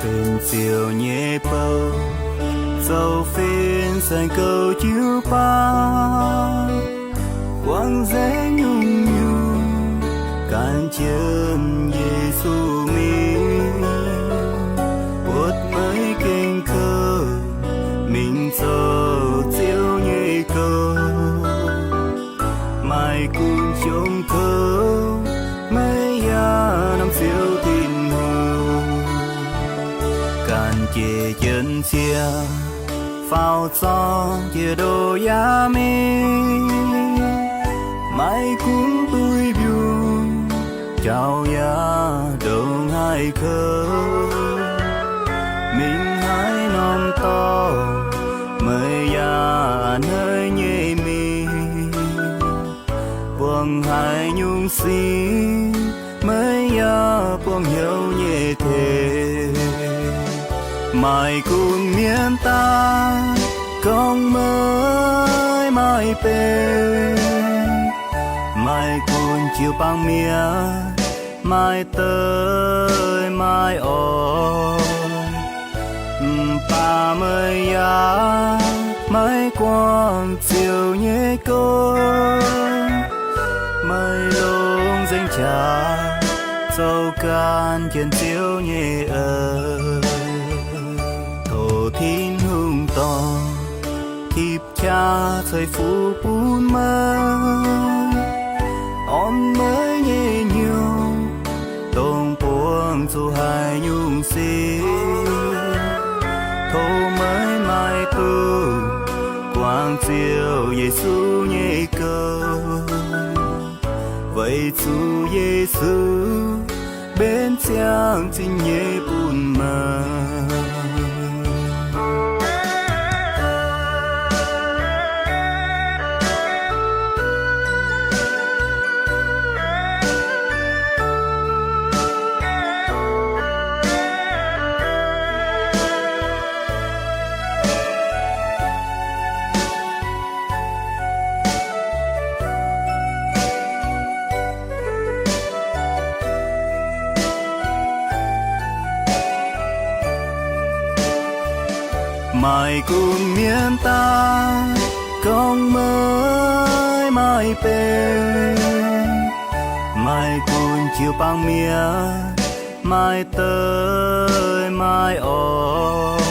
Benx Ziouv nyei bou, zoux fin-saeng gouv jiu-baang, buangv nzengc nyungc-nyungc, gan jienv Yesu mingh, buatc maiv gengh kouv, mingh zoux Ziouv nyei gouv. Maaih gunv jomc kouv, maiv yaac norm Ziouv Tin-Hungh. Ganh jiex jienv nziaauc, faaux zorng jiex ndoh yaac mingh. Maiv gunv duih mbiungc, jauv yaac ndongc haaix kouv. Mingh haaix norm dorngx, maiv yaac a'hneiv nyei mingh. Buangh haaix nyungc sic, maiv yaac buangh hnyouv nyei tengx. Maaih gunv mienv daaih gorngv meih maaih benx, maaih gunv jiu-baang mi'aqv, maaih deix maaih orn. Mv baac meih yaac maiv guangc Ziouv nyei gouv. Meih longc nzengc qaqv zoux gan jienv Ziouv nyei eix. Tov Tin-Hungh dorh tipv qaqv ceix fuqv bun meih, orn meih nyei hnyouv, dongh buangh zuqc haaix nyungc sic. Tov meih maiv dungx guangc Ziouv Yesu nyei gouv, weic zuqc Yesu mbenc ziangh zinh nyei bun meih. Maaih gunv mienv daaih gorngv meih maaih benx, maaih gunv jiu-baang mi'aqv, maaih deix maaih orqc,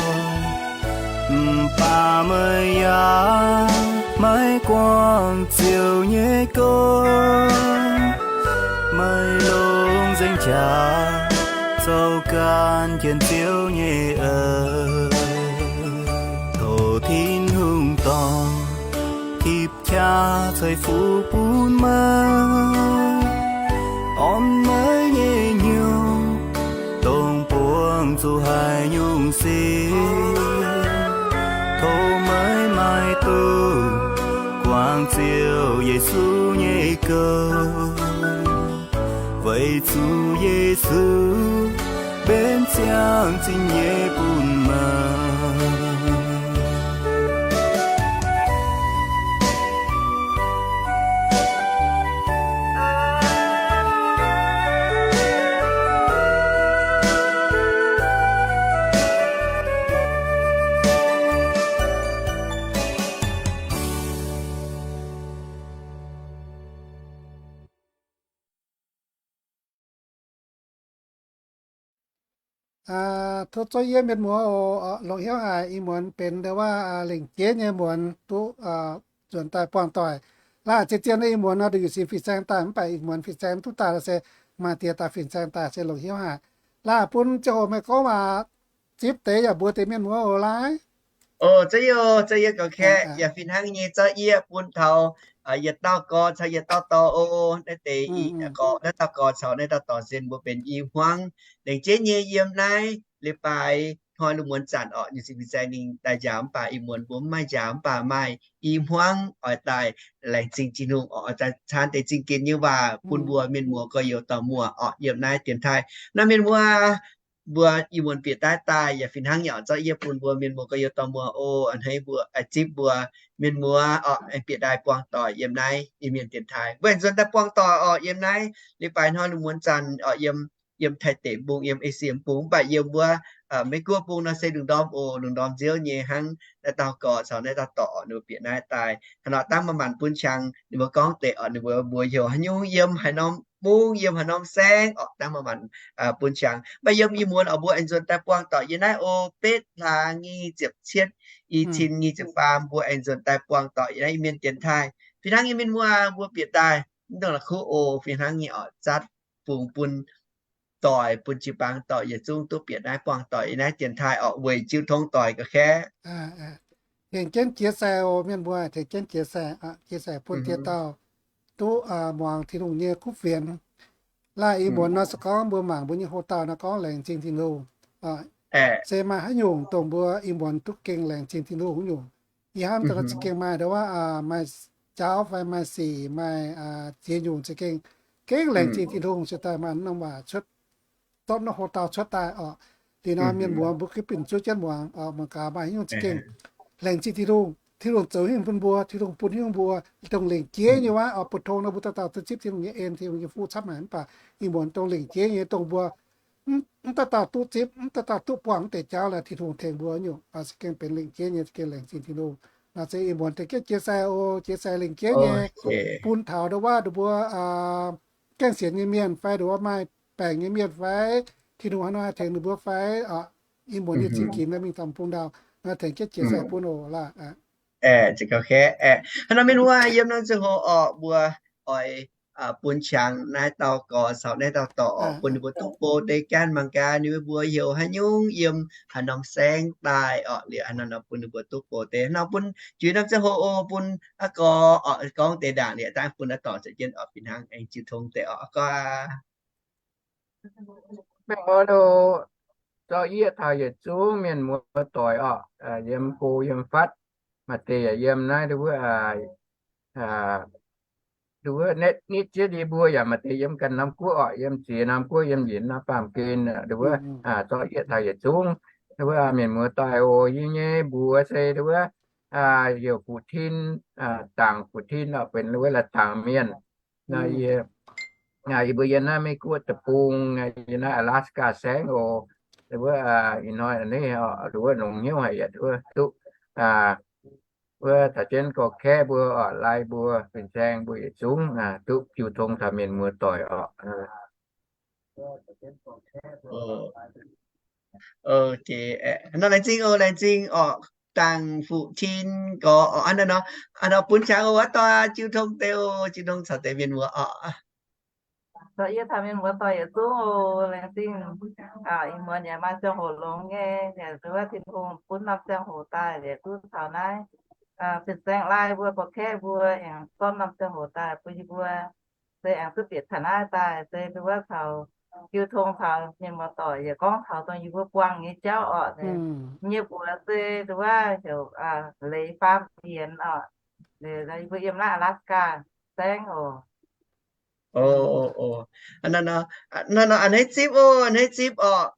mv baac meih yaac maiv guangc Ziouv nyei gong. Meih longc nzengc qaqv zoux ganh jienh Ziouv nyei eix, tov Tin-Hungh dorh tipv qaqv ceix fuqv bun meih, orn meih nyei hnyouv, dongh buangh zuqc haaix nyungc sic. Tov meih maiv dungx guangc Ziouv Yesu nyei gong, weic zuqc Yesu benx ziangh zinh nyei bun meih. Tov zorqv yie mienh muoz oc, longc hnyouv haic ih muonz benx ndau wuov lengc jeiv nyei muonz duqv nzuonx daaih buangh doic. Laaix zien-zien ih muonz nor, nduqc yuc sin fin-saeng daaih, mv baac ih muonz fin-saeng duqv daaih se maaih diex daaih fin-saeng daaih se longc hnyouv haic. Laaix bun ziangh hoc meih gorngv waac zipv deix yaac mbuox deix mienh muoz oc laaix. O, za'yietv, za'yietv gauh kaeqv, yaac fih hnangv nyei zorqv yie bun taux yietc dauh gorx caux yietc dauh dorc o. Naaiv deix i gorx, naaiv dauh gorx caux naaiv dauh dorc se mbuo benx i hmuangv. Lengc jeiv nyei yiem naaiv leiz-baaix hnoi lungh muonz zanc orqc, nyei sin fin-saeng ninh daaih njaaux mv baac ih muonz mbuo mv maaih njaaux mv baac maaih i hmuangv oix daaih laengz zingh Tin-Hungh orqc, oix daaih caan deix zingh gen nyei waac bun mbuo mienh muoz gorx-youz dorh muoz orqc yiem naaiv dienx taaih. Naaiv mienh muoz mbuo ih muonz bieqc daaih daaih yaac fih hnangv nyei orqc, zorqv yie bun mbuo mienh muoz gorx-youz dorh muoz o, a'hneiv mbuo, zipv mbuo mienh muoz orqc, aengx bieqc daaih buangh doic yiem naaiv Iu-Mienh dienx taaih. Mbuo aengx nzuonx daaih buangh doic orqc yiem naaiv leiz-baaix hnoi lungh muonz zanc orqc, yiem, yiem Taiv deic bung, yiem Esie bung, mv baac yiem wuov Meiv Guoqv bung nor se lungh ndorm oc, lungh ndorm nziouv nyei hnangv. Naaiv dauh gorx caux naaiv dauh dorc ninh mbuo bieqc naaiv daaih hnangv nor, dangv maaih maanc bun qangx ninh mbuo gorngv deix orqc, ninh mbuo mbuox heuc haaix nyungc yiem haaix norm mungv, yiem haaix norm saengv orqc, dangv maaih maanc bun qangx. Mv baac yiem ih muonz orqc mbuo aengx nzuonx daaih buangh doic yiem naaiv o, betv hlaax nyic ziepc cietv, i cin nyic ziepc faam mbuo aengx nzuonx daaih buangh doic yiem naaiv Iu-Mienh dienx taaih. Fih hnangv nyei mienh muoz mbuo bieqc daaih mv dongh la'kuqv o, fih hnangv nyei orqc, zatv fungx bun doic, bun jiu-baang doic yietc zungv duqv bieqc naaiv buangh doic yiem naaiv dienx taaih orqc, weic jiu tong doic ga'kaeqv. Tengx jienv jiex sai oc mienh mbuo, tengx jienv jiex sai, jiex sai bun diex dauh duqv muangx Tin-Hungh nyei kuv fienx. Laaih ih muonz nor se gorngv mbuo mangc mbuo nyei hoc dauh nor gorngv laengz zingh Tin-Hungh, se maaih haaix nyungc dongh mbuo ih muonz duqv gengh laengz zingh Tin-Hungh nyungc. Ih hnamv daaih nor za'gengh maaih ndau wuov maaih jaauv fai maaih sic, maaih ziex nyungc za'gengh, gengh laengz zingh Tin-Hungh se daaih maaih norm waac cuotv, zorqv norm hoc dauh cuotv daaih orqc. Liuz nor mienh muoz mbuo gengh bienh zuov jienv muangx orqc, muangx gaax maaih haaix nyungc za'gengh laengz zingh Tin-Hungh, Tin-Hungh zoux haaix nyungc bun mbuo, Tin-Hungh bun haaix nyungc mbuo, dongh lengc jeiv nyei wuov orqc, bu tong nor mbuo dauh dauh duqv zipv Tin-Hungh nyei en, Tin-Hungh nyei fuqv camv haic, mv baac ih muonz dongh lengc jeiv nyei dongh mbuo mv dauh dauh duqv zipv, mv dauh dauh duqv buangh deix jauv laaix Tin-Hungh tengx mbuo nyungc, se gengh benx lengc jeiv nyei, gengh laengz zingh Tin-Hungh. Naaiv se ih muonz deix jienv jiex sai oc, jiex sai lengc jeiv nyei, bun taux ndau wuov ninh mbuo gaengh sienx nyei mienh fai ndau wuov maaih baengc nyei mienh fai, Tin-Hungh haaix nor haih tengx ninh mbuo fai, ih muonz nyei zingh ginx naaiv mingh dangh bung ndau, naaiv tengx jienv jiex sai bun oc laaix. Hnangv nor mienh muoz, yiem naaiv ziangh hoc orqc mbuo oix bun qangx naaiv dauh gorx caux naaiv dauh dorc bun ninh mbuo duqv bou deix gaanv mangc gaax ninh mbuo heuc haaix nyungc, yiem haaix norm saengv daaih orqc, liuz haaix nor bun ninh mbuo duqv bou deix. Hnangv nor bun juix norm ziangh hoc oc, bun aa gorx orqc gorngv deix ndaangc liuz dangh bun aa dorc caux jienv orqc fih hnangv aengx jiu tong deix orqc, aa gorx aa. Mienh muoz, zorqv yie taux yietc zungv mienh muoz doic orqc, yiem go yiem fatv, maaih deix yaac yiem naaiv wuov, wuov nitv nitv jienv yie mbuo yaac maaih deix yiem ganh norm guoqv orqc, yiem ziex norm guoqv, yiem njiec norm baamh gen wuov, zorqv yie taux yietc zungv wuov mienh muoz doic oc. Yie nyei mbuox se wuov heuc Fu Tin, Dangc Fu Tin orqc, benx wuov Latangx mienh. Yie mbuo yiem naaiv Meiv Guoqv deic-bung, yiem naaiv Alaska saengv oc. Wuov ih hnoi a'hneiv wuov longx hnyouv haic yaac wuov duqv wuov taux jienv gorx-kaeqv mbuo orqc, lai mbuo, fin-saeng mbuo yietc zungv duqv jiu tong taux mienh muoz doic orqc. Ok, nor laengz zingh oc, laengz zingh oc, dangc fuqv tin gorx oc. Hnangv nor, hnangv nor bun qangx oc, wuov doic jiu tong deix oc, jiu tong caux deix mienh muoz oc. Yie caux mienh muoz doic yietc zungv oc, laengz zingh. Ih muonz yaac maaih ziangh hoc longx nyei, yaac duqv Tin-Hungh bun norm ziangh hoc daaih, yaac duqv taux naaiv fin-saeng laai mbuo gorqv-kaeqv mbuo aengx zorqv norm ziangh hoc daaih bun yie mbuo. Se aengx duqv bieqc taux naaiv daaih, se duqv wuov taux jiu tong taux mienh muoz doic yaac gorngv taux dongh yie mbuo buangh nyei jauv orqc. Yie mbuo se duqv wuov heuc Leiz Faam Yienx orqc. Yie mbuo yiem naaiv Alaska saengv oc. Hnangv nor, a'hneiv zipv oc, a'hneiv zipv orqc.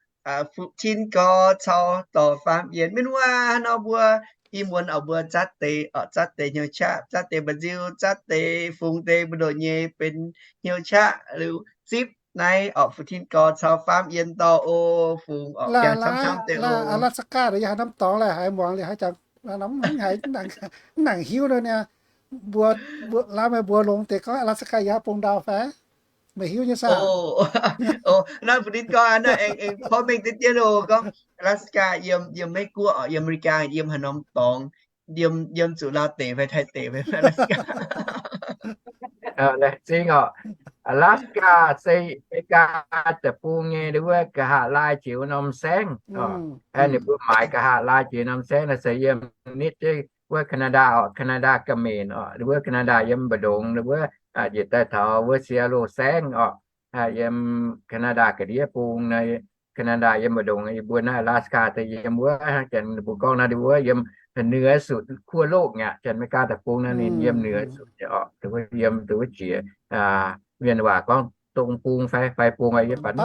Fuqv tin gorx caux dorc Faam Yienx, mienh muoz, hnangv nor mbuo ih muonz oc, mbuo zatv deix oc, zatv deix hnyouv qaqv, zatv deix mba'nziu, zatv deix fungx deix mbu'ndongx nyei benx hnyouv qaqv liuz zipv naaiv orqc, fuqv tin gorx caux Faam Yienx dorh oc, fungx orqc, biangh camv-camv deix oc. Alaska yie haiz norm dorngx laih, haiz muangx liuz haiz jangx, mv nangc hiuv nor niaa. Mbuo, mbuo, laaix meih mbuo longx deix gorngv Alaska yaac bung ndau fai? Meih hiuv nyei saah? Naaiv fuqv tin gorx naaiv aengx porv mengh deix dien oc, gorngv Alaska yiem, yiem Meiv Guoqv, yiem America, yiem haaix norm dorngx, yiem, yiem zuqc Laauv deic fai Taiv deic fai Alaska? Laengz zingh oc. Alaska se America deic-bung nyei wuov nqa'haav laai jiex wuov norm saengv. Ninh mbuo maaiz nqa'haav laai jiex norm saengv naaiv se yiem nitv wuov Canada oc, Canada ga'menc oc, wuov Canada yiem mbu'ndongx wuov, njiec daaih taux wuov Seattle saengv oc, yiem Canada ga'ndiev bung naaiv. Canada yiem mbu'ndongx, yie mbuo naaiv Alaska daaih yiem wuov, janx ninh mbuo gorngv naaiv wuov yiem เหนือสุดขั้วโลก nyei aqv. Janx America deic-bung naaiv ninh yiem เหนือสุด nyei oc, wuov yiem wuov jiex, mienh waac gorngv dong bung fai fai bung, yie baac mv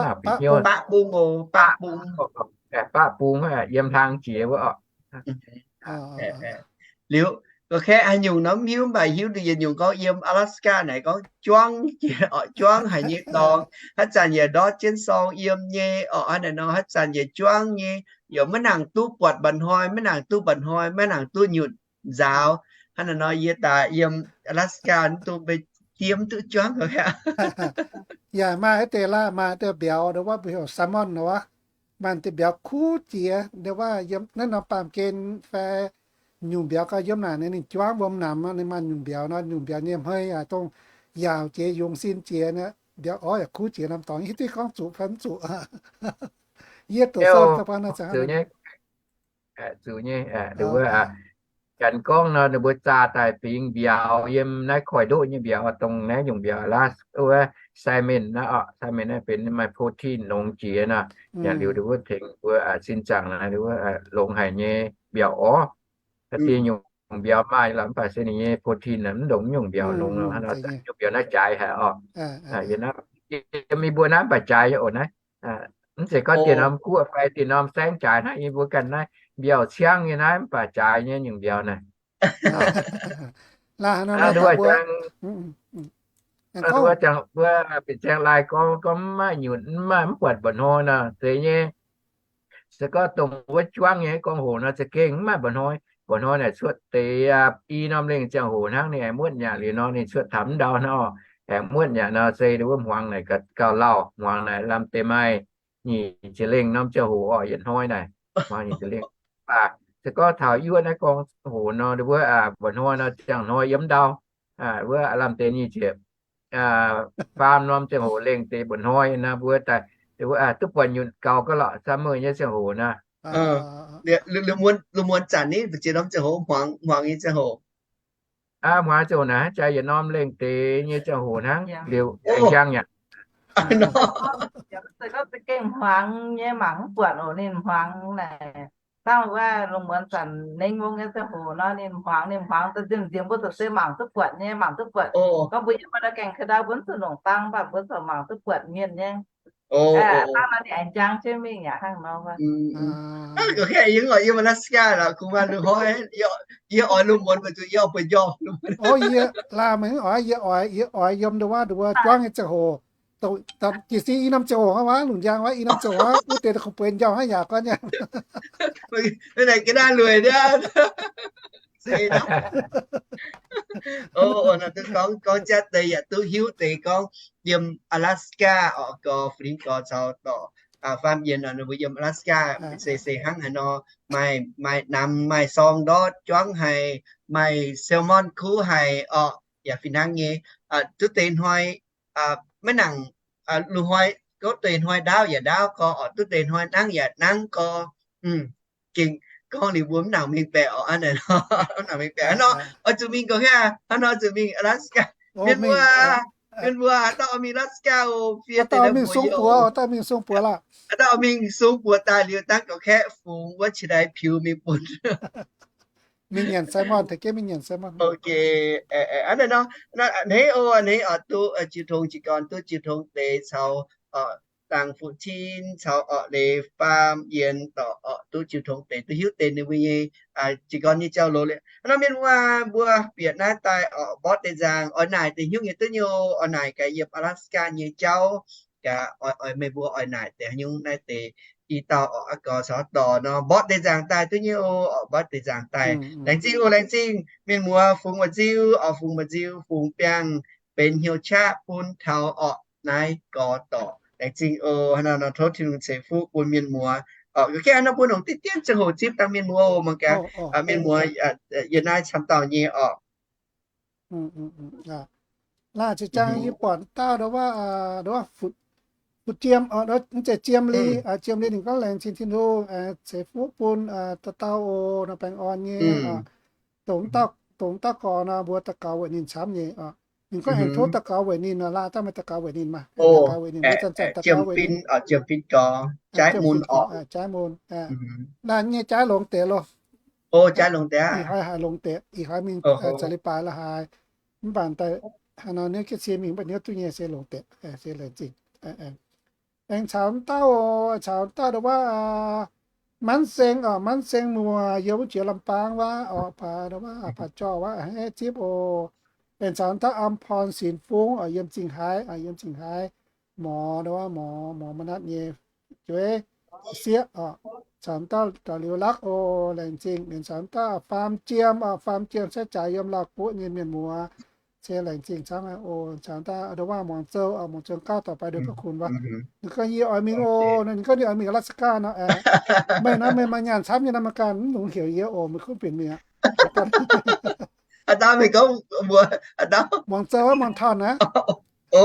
baac bung, baqv bung, yiem hlang jiex wuov oc. Liuz, gorqv-kaeqv haaix nyungc nor mv hiuv, mv baac hiuv duqv yietc nyungc gorngv yiem Alaska naaic gorngv juangv jiex oc, juangv haic nyei dorngx. Haaix zanc yaac ndortv jienv sorng yiem nyei oc, hnangv naaic nor haaix zanc yaac juangv nyei, yaac maiv nangc duqv buatc mba'hnoi, maiv nangc duqv mba'hnoi, maiv nangc duqv nyutc nzaaux. Hnangv naaic nor yie daaih yiem Alaska mv dungx mbe jiem duqv juangv. Yaac maaih deix laaih, maaih deix mbiauz wuov mbuo heuc salmon wuov. Maaih deix mbiauz kuv jiex, naaiv norm baamh gen fai nyungc mbiauz gauh yiem naaic ninh juangv wuom namx, ninh maaih nyungc mbiauz nor, nyungc mbiauz nyei hmei haic dongh yaauc jiex, yungz sin jiex, mbiauz orv yaac kuv jiex norm dorngx. Hiuv duqv gorngv zuqc fai mv zuqc? Yie doqc sou, zuqc nyei, wuov, janx gorngv nor ninh mbuo zaah daaih fingx mbiauz yiem naaiv koiv-ndoqv nyei mbiauz, dongh naaiv nyungc mbiauz laav wuov salmon naaiv oc. Salmon naaiv benx maaih protein longx jiex nor, yaac liuz wuov tengx mbuo sin zaangc naaiv wuov longx haic nyei mbiauz orv. Da'dien nyungc mbiauz maaih lorqc, mv baac se ninh nyei protein mv longx nyungc mbiauz longx nor, nyungc mbiauz naaiv jaaix haic oc. Yie mbuo naaiv mv baac jaaix nyei oc naaiv. Mv zeiz gorngv diex norm guoqv fai diex norm saengv jaaix hnangv, yie mbuo ganh naaiv mbiauz ciangv nyei naaiv mv baac jaaix nyei nyungc mbiauz naaiv. Wuov, wuov fin-saeng laai gorngv, gorngv mv maaih nyutc, mv maaih, mv buatc mba'hnoi nor, zeiz nyei. Se gorngv dongh wuov juangv nyei gorngv hoc nor za'gengh mv maaih mba'hnoi. Mba'hnoi naaic cuotv deix i norm lengh ziangh hoc hnangv, ninh aengx muotv nyanc liuz nor ninh cuotv taux mv ndau nor, aengx muotv nyanc nor se wuov hmuangx naaic gauh lauh. Hmuangx naaic lamh deix maaih nyic ziepc lengh norm ziangh hoc orqc, yietc hnoi naaic hmuangx nyic ziepc lengh. Mv baac se gorngv taux yuoqv naaiv gorngv hoc nor, wuov mba'hnoi nor ziangh hnoi yiem mv ndau. Wuov lamh deix nyic ziepc faam norm ziangh hoc lengh deix mba'hnoi nor mbuo daaih duqv buatc nyutc gaux gauh lorqc, summer nyei ziangh hoc nor. Lungh muonz zanc ni, ziex norm ziangh hoc, hmuangx, hmuangx nyei ziangh hoc. Hmuangx ziangh hoc naaic hnangv jaaix yietc norm lengh deix nyei ziangh hoc hnangv liuz, aengx jangv yaac. Za'gengh hmuangx nyei mangc mv buatc oc, ninh hmuangx naaic. Dangh wuov lungh muonz zanc nengh mong nyei ziangh hoc nor, ninh hmuangx, ninh hmuangx daaih nziex mbuo zoux se mangc duqv buatc nyei, mangc duqv buatc. Gorngv mbuo yiem wuov gaengh ka'ndau mbuo zuqc longc dangh, mv baac mbuo corc mangc duqv buatc mienh nyei. Dangh nor ninh aengx jangv jienv mingh yaac hnangv nor. Yie oix yiem Alaska lorqc, kuh maanh lungh hnoi, yie oix lungh muonz weic zuqc yie oix bueix njormh. Yie laanh mengh oix, yie oix, yie oix yiem ndau wuov, ndau wuov juangv nyei ziangh hoc. Jiez sin i norm ziangh hoc hnangv wuov, lungh njang wuov i norm ziangh hoc wuov, wuov deix kungx bueix njormh hnangv yaac gorngv nyei. Naaic ga'naaiv lueic ndiev. O, o, nor duqv gorngv, gorngv jaav deix yaac duqv hiuv deix gorngv yiem Alaska oc, gorx Fu^lin gorx caux dorc Faam Yien nor ninh mbuo yiem Alaska se, se hnangv haaix nor, maaih, maaih namx maaih sorng ndortv juangv haic, maaih salmon kuv haic oc, yaac fih hnangv nyei. Duqv deix hnoi maiv nangc, lu hnoi, gorngv deix hnoi ndaauv yaac ndaauv gorx oc, duqv deix hnoi nangv yaac nangv gorx. Gengh gorngv liuz mbuo mv nangc mengh baeqc oc, hnangv naaic nor, mv nangc mengh baeqc hnangv nor, oix zuqc mingh gorngv hnangv, hnangv nor zuqc mingh Alaska. Mienh mbuo, mienh mbuo, haaix dauh oix mingh Alaska oc, fiev deix mbuox yie oc. Haaix dauh oix mingh sung buoz daaih liuz dangv gauh kaeqv fungx wuov qiex ndai piux mingh bun. Mingh nyanc salmon, taux jienv mingh nyanc salmon. Ok, hnangv naaic nor, a'hneiv oc, a'hneiv oc, duqv jiu tong jiez gorn, duqv jiu tong deix caux dangh Fu^tin caux orqc leiz Faam Yien dorc oc, duqv jiu tong deix, duqv hiuv deix ninh mbuo nyei jiez gorn nyei jauv-louc liuz. Hnangv nor mienh mbuo, mbuo bieqc naaiv daaih oc, mborqv deix nzaangc oix naaic deix haaix nyungc nyei duqv nyei oc, oix naaic gaax yiem Alaska nyei jauv gaax, oix, oix meih mbuo oix naaic deix haaix nyungc naaiv deix i dauh oc, a'gorx caux dorc nor mborqv deix nzaangc daaih duqv nyei oc, mborqv deix nzaangc daaih. Laengz zingh oc, laengz zingh mienh muoz fungx mba'nziu oc, fungx mba'nziu, fungx biangh benx hnyouv qaqv bun taux orqc naaiv gorx dorc. Laengz zingh oc, hnangv naaic nor tov Tin-Hungh ceix fuqv bun mienh muoz oc. Ga'kengx hnangv nor mbuo nongc diqv diemv ziangh hoc zipv dangh mienh muoz oc, mangc gaax mienh muoz yiem naaiv camv dauh nyei oc. Laah ziex jaang yie buatc dauh ndo wuov, fu-jiem, mv zeiz jiem li, jiem li ninh gorngv laengz zingh Tin-Hungh ceix fuqv bun dauh dauh oc, nor baengh orn nyei. Dongh, dongh dauh gorx nor mbuo daux gaux weic ninh camv nyei oc. Ninh gorngv aengx tov daux gaux weic ninh nor, laah daaih meih daux gaux weic ninh maah, daux gaux weic ninh, mbuo zanc-zanc daux gaux weic ninh. Jaaiv mun, naaiv nyei jaaiv longx deix loh. Ih hnoi haiz longx deix, ih hnoi mingh za'gengh leiz-baaix la'haaix, mv baac daaih hnangv nor niouv jienv sie mingh mv baac niouv duqv nyei se longx deix, se laengz zingh. Aengx caux dauh, caux dauh ndo wuov, Manv Seng oc, Manv Seng muoz yiem wuov jiex Lambaang wuov oc, paaix ndo wuov, paaix jorh wuov, zipv oc. Aengx caux dauh Am Porn Sinx Fungx oc, yiem Zingh Haaix, yiem Zingh Haaix, morz ndo wuov, morz, morz ma'natv nyei jueiv sieqv oc. Caux dauh Daux Liuz Lakv oc, laengz zingh. Aengx caux dauh Faam Jiem oc, Faam Jiem sai jaax yiem Lauv Guoqv nyei mienh muoz, se laengz zingh camv oc. Caux dauh ndo wuov Muangx Zou oc, Muangx Zou gauh dorh baaix nduov ba'kunx wuov. Ninh gorngv yie oix mingh oc, ninh gorngv ninh oix mingh Alaska nor. Meih nor meih maaih nyaanh camv nyei nor, meih ganh mv longc heuc yie oc, meih gunv binc mingh aqv. A'dauh meih gorngv mbuox a'dauh. Muangx Zou aqv, Muangx Tanh aqv. O,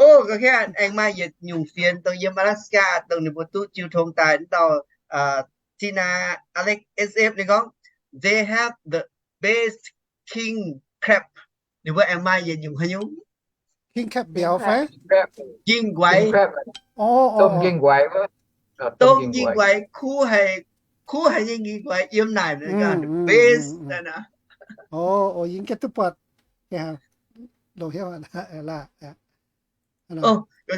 aengx maaih yietc nyungc fienx dongh yiem Alaska dongh ninh mbuo duqv jiu tong daaih wuov dauh, Tina Alex S F ninh gorngv, they have the best king crab. Ninh mbuo aengx maaih yietc nyungc haaix nyungc? King crab biaux fai? Ging nquaix. Dongh ging nquaix, kuv haic, kuv haic nyei ging nquaix yiem naaic the best naaic. O, yie gengh duqv buatc. Longx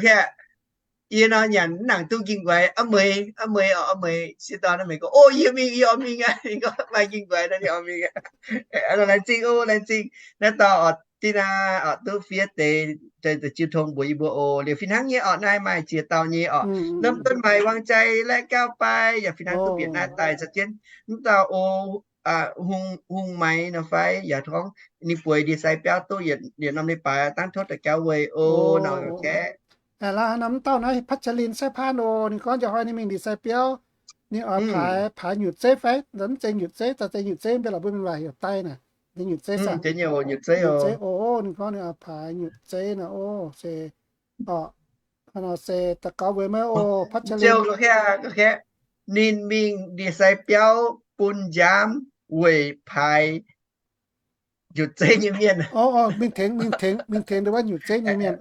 haic. Yie nor nyanc mv nangc duqv ging nquaix, a'mueiz, a'mueiz oc, a'mueiz. Sieqv dorn a'mueiz gorngv, o, yie mingh, yie oix mingh aqv. Ninh gorngv maaih ging nquaix nor ninh oix mingh aqv. Laengz zingh o, laengz zingh. Naaiv dauh oc, Tina oc, duqv fiev deix jiu tong mbuox yie mbuo oc. Liuz fih hnangv nyei oc, naaiv maaih ziex dauh nyei oc. Norm Don Maic, Wang Jai, Laeqv Gauv Bai yaac fih hnangv duqv bieqc naaiv daaih caux jienv. Mv dauh o, Hungh Maic nor fai yaac gorngv ninh bueix ndie-sai biauv duqv yietc norm leiz-baaix, dangv tov daux gaux weic o. Nor kaeqv, aa, mv dauh naaiv Patc Caa Lin Sai Paan oc, ninh gorngv njang hnoi ninh mingh ndie-sai biauv, ninh oix paaix, paaix nyutc zeiv fai? Mv zeiz nyutc zeiv, daaih zeiz nyutc zeiv mv baac lorqc, mbuo mienh waac heuc daiv naaic, nyutc zeiv, nyutc zeiv oc. Ninh gorngv ninh oix paaix nyutc zeiv nor o, se, oc, nor se daux gaux weic meih oc, Patc Caa Lin. Ninh mingh ndie-sai biauv bun nziaamv weic paaix nyutc zeiv nyei mienh. Mingh tengx, mingh tengx, mingh tengx ndo wuov nyutc zeiv nyei mienh.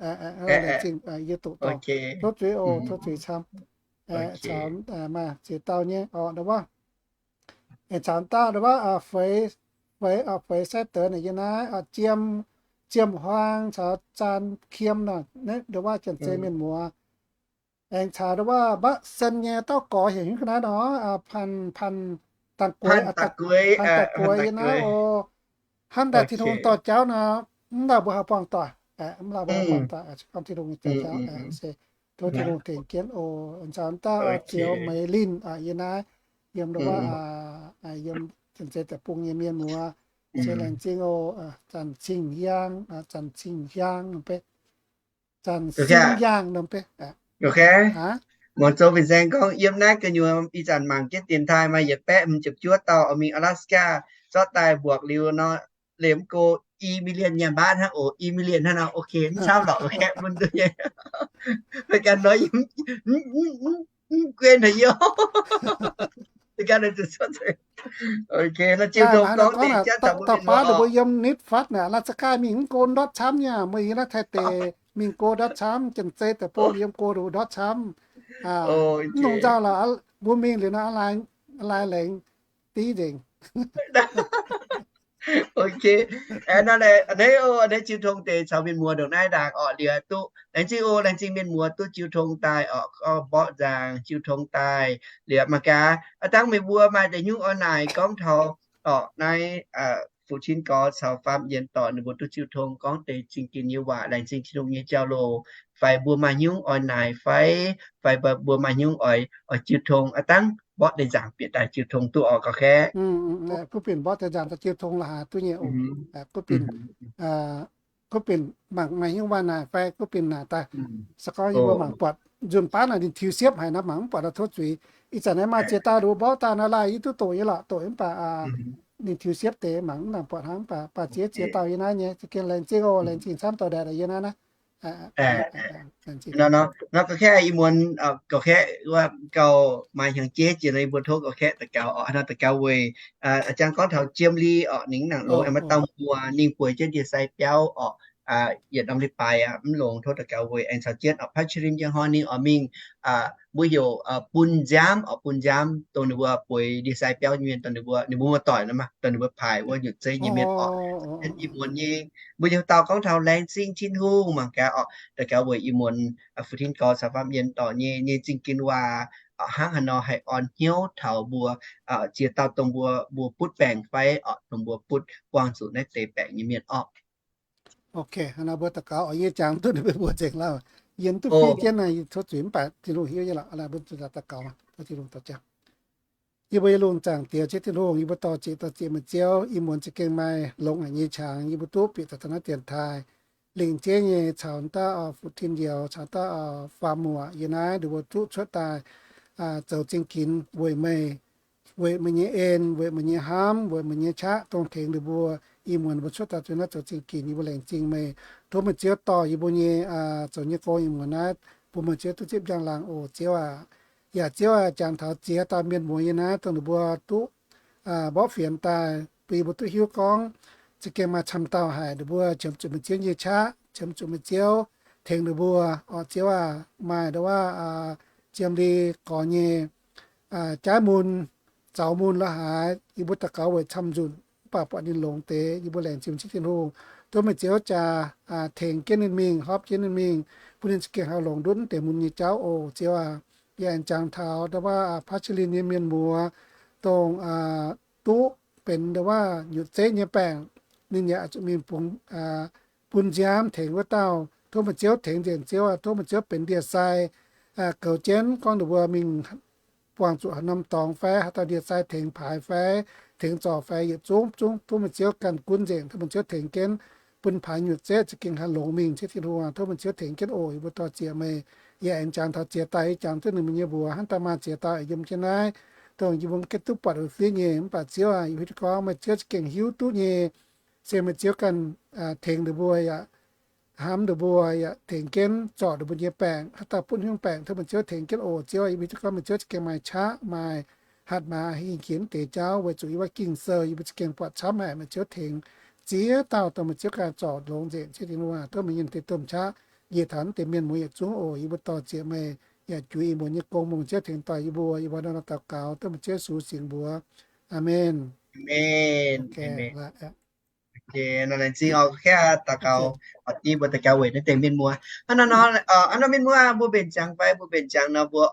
Laengz zingh, yie doqc dorngc. Tov zuiz oc, tov zuiz camv. Caux maaih ziex dauh nyei oc, ndo wuov. Aengx caux dauh ndo wuov, feix, feix, feix sai deix naaic yie naaiv, Jiem, Jiem Huaang caux Zaan Kiem nor, ndo wuov Janx-Zei mienh muoz. Aengx caux ndo wuov Mba'sen nyei dauh gorx heuc haaix nyungc ga'naaiv nor, Panh, Panh Dangh Gueix, Panh Dangh Gueix yie naaiv oc. Hnamv daaih Tin-Hungh dorh jauv nor, mv lauh mbuo haih buangh doic, mv lauh mbuo haih buangh doic, se gorngv Tin-Hungh nyei jauv, se tov Tin-Hungh tengx jienv oc. Aengx caux dauh Zioux Meix Linh yie naaiv, yiem ndo wuov, yiem Janx-Zei deic-bung nyei mienh muoz. Se laengz zingh oc. Zanc Cing Hiang, Zanc Cing Hiang norm beiv. Zanc Cing Hiang norm beiv. Muangx zoux fin-saeng gorngv yiem naaiv gu'nyuoz ih zanc mangc jienv dienx taaih maaih yietc baeqv hmz ziepc juov dauh oix mingh Alaska, zorqv daaih mbuoqc liuz nor, liemh go i million nyanc mbaatv hnangv oc, i million hnangv nor, ok, mv camv lorqc, ok, bun duqv nyei. Meih ganh nor, mv guen haic yie. Ok, nor Jiu Tong gorngv deix jatv taux mbuo mienh muoz oc. Mbuo yiem nitv fatv naaic, Alaska mingh mv go ndortv camv nyei, mbuo yiem naaiv Taiv deic mingh go ndortv camv, Janx-Zei deic-bung yiem go ndortv camv. Mv nongc nzauh lorqc, mbuo mingh liuz nor, lai laengz div nzengc. Ok, nor, a'hneiv, a'hneiv Jiu Tong deix caux mienh muoz ndongc naaiv ndaangc orqc, liuz duqv laengz zingh oc, laengz zingh mienh muoz duqv Jiu Tong daaih orqc, gorngv mborqv nzaangc Jiu Tong daaih liuz mangc gaax, aav dangh meih mbuo maaih deix nyungc oix naaic gorngv taux orqc naaiv Fu Tin Gorx caux Faam Yien dorc ninh mbuo duqv Jiu Tong gorngv deix zingh ginx nyei waac, laengz zingh Tin-Hungh nyei jauv-louc, fai mbuo maaih nyungc oix naaic fai, fai mbuo maaih nyungc oix, oix Jiu Tong, aav dangh mborqv deix nzaangc bieqc daaih Jiu Tong duqv orqc, gauh kaeqv. Kuv binc mborqv deix nzaangc daaih Jiu Tong la'haaix duqv nyei oc. Kuv binc, kuv binc mangc maaih nyungc waac naaic fai kuv binc naaic daaih. Se gorngv yie mbuo mangc buatc nzunc baav naaic ninh tiux siepv haic nor, mangc mv buatc nor tov zuiz. Ih zanc naaiv maaih ziex dauh nduqc mborqv daaih nor, laih yie duqv doqc nyei lorqc, doqc mv baac ninh tiux siepv deix mangc mv nangc buatc hnangv, mv baac ziex, ziex dauh yie naaiv nyei, za'gengh laengz zingh oc, laengz zingh camv dorh ndaatc yie naaiv naaiv. Nor, nor gauh kaeqv ih muonz, gauh kaeqv wuov gauh maaih hnyangx-jeiv jiex nor, yie mbuo tov gauh kaeqv daux gaux orqc. Nor daux gaux weic a'jang gorngv taux Jiem Li orqc, ninh mv nangc longx, aengx maaih dauh mbuo ninh bueix jienv ndie-sai biauv orqc, yietc norm leiz-baaix aqv, mv longx, tov daux gaux weic aengx caux jienv orqc, Paqv Qiex Lin njang hnoi ninh oix mingh, mbuo heuc bun nziaamv orqc, bun nziaamv dongh ninh mbuo bueix ndie-sai biauv nyei mienh, dongh ninh mbuo, ninh mbuo muoz-doic nor maah, dongh ninh mbuo paaix wuov nyutc zeiv nyei mienh orqc. Ih muonz nyei mbuo yietc dauh gorngv taux laengz zingh Tin-Hungh mangc gaax orqc, daux gaux weic ih muonz Fu Tin Gorx caux Faam Yien dorc nyei, nyei zingh ginx waac hnangv haaix nor haih orn hnyouv taux mbuo ziex dauh dongh mbuo, mbuo butv baengc fai orqc, dongh mbuo butv buangh zuqc naaiv deix baengc nyei mienh orqc. Ok, hnangv naaiv mbuo daux gaux oc, yie jangx duqv ninh mbuo mbuox nzengc lauh. Yie duqv fiev jienv naaiv, yie tov zuiz mv baac Tin-Hungh hiuv nyei lorqc. Hnangv naaiv mbuo zuqc daux gaux, tov Tin-Hungh dorh ziangh. Yie mbuo nyei lungh zaangc Diex, Ziouv Tin-Hungh, yie mbuo dorh zieqc, dorh zieqc meih Ziouv. Ih muonz za'gengh maaih longx haic nyei qangx yie mbuo duqv bieqc taux taux naaiv dienx taaih. Lingc jeiv nyei caux dauh Fu Tin Youz caux dauh Faam Muoc yiem naaiv, ninh mbuo duqv cuotv daaih zoux zingh ginx weic meih, weic meih nyei en, weic meih nyei hnamv, weic meih nyei qaqv dongh tengx ninh mbuo. Ih muonz mbuo cuotv daaih zuqc naaiv zoux zingh ginx, yie mbuo laengz zingh meih. Tov meih Ziouv dorh yie mbuo nyei zoux nyei gong ih muonz naaiv bun meih Ziouv duqv zipv njang-laangc oc, Ziouv aac. Yaac Ziouv aac, jangx taux ziex dauh mienh muoz yiem naaiv dongh ninh mbuo duqv mborqv fienx daaih, bun yie mbuo duqv hiuv gorngv za'gengh maaih camv dauh haic, ninh mbuo qiemx zuqc meih Ziouv nyei qaqv, qiemx zuqc meih Ziouv tengx ninh mbuo. Orqc Ziouv aac, maaih ndongc wuov Jiem Li gorx nyei jaaiv mun, zaux mun la'haaix, yie mbuo daux gaux weic camv nzunc, mv baac buatc ninh longx deix, yie mbuo laengz zingh Ziouv Tin-Hungh. Tov meih Ziouv jaa tengx jienv ninh mingh, hopv jienv ninh mingh, bun ninh za'gengh haih longc ndutv deix mun nyei jauv oc, Ziouv aac. Yie aengx jangx taux ndongc wuov Paqv Qiex Lin nyei mienh muoz, dongh duqv benx ndongc wuov nyutc zeiv nyei baengc, ninh yaac zuqc mingh bungx bun nziaamv tengx wuov dauh. Tov meih Ziouv tengx nzengc, Ziouv aac. Tov meih Ziouv benx ndie-sai goux jienv gorngv ninh mbuo mingh buangh zuqc haaix norm dorngx fai haaix dauh ndie-sai tengx paaix fai tengx zorc fai yietc zungv zungv, tov meih Ziouv ganh gunv nzengc. Tov meih Ziouv tengx jienv bun paaix nyutc zeiv za'gengh haih longx mingh, Ziouv Tin-Hungh aac. Tov meih Ziouv tengx jienv oc. Yie mbuo dorh zieqc meih. Yie aengx jangx taux ziex dauh, yie jangx duqv ninh mbuo nyei mbuox hnangv daaih maaih ziex dauh yiem jienv naaiv, dongh yie mbuo mv gaengh duqv buatc wuov fiev nyei, mv baac Ziouv aac, yie hiuv duqv gorngv meih Ziouv za'gengh hiuv duqv nyei. Se meih Ziouv ganh tengx ninh mbuo yaac hnamv ninh mbuo yaac tengx jienv zorc ninh mbuo nyei baengc, haaix dauh butv hnyouv baengc, tov meih Ziouv tengx jienv oc, Ziouv aac. Yie hiuv duqv gorngv meih Ziouv za'gengh maaih qaqv, maaih hatc maaz hingh jiex deix jauv, weic zuqc yiem wuov Ging-Sou yie mbuo za'gengh buatc camv haic meih Ziouv tengx ziex dauh dongh meih Ziouv ganh zorc longx nzengc, Ziouv Tin-Hungh aac. Tov meih nyei deix domh qaqv njiec taux naaiv deix mienh muoz yietc zungv oc. Yie mbuo dorh zieqc meih yaac juix ih muonz nyei gong bun meih Ziouv tengx dorh yie mbuo. Yie mbuo nor daux gaux dongh meih Ziouv Yesu singx mbuox. Aamen. Nor laengz zingh oc, kaeqv daux gaux, oc, yie mbuo daux gaux weic naaiv deix mienh muoz. Hnangv nor, hnangv nor mienh muoz, mbuo mbenc ziangx fai mbuo mbenc ziangx nor mbuo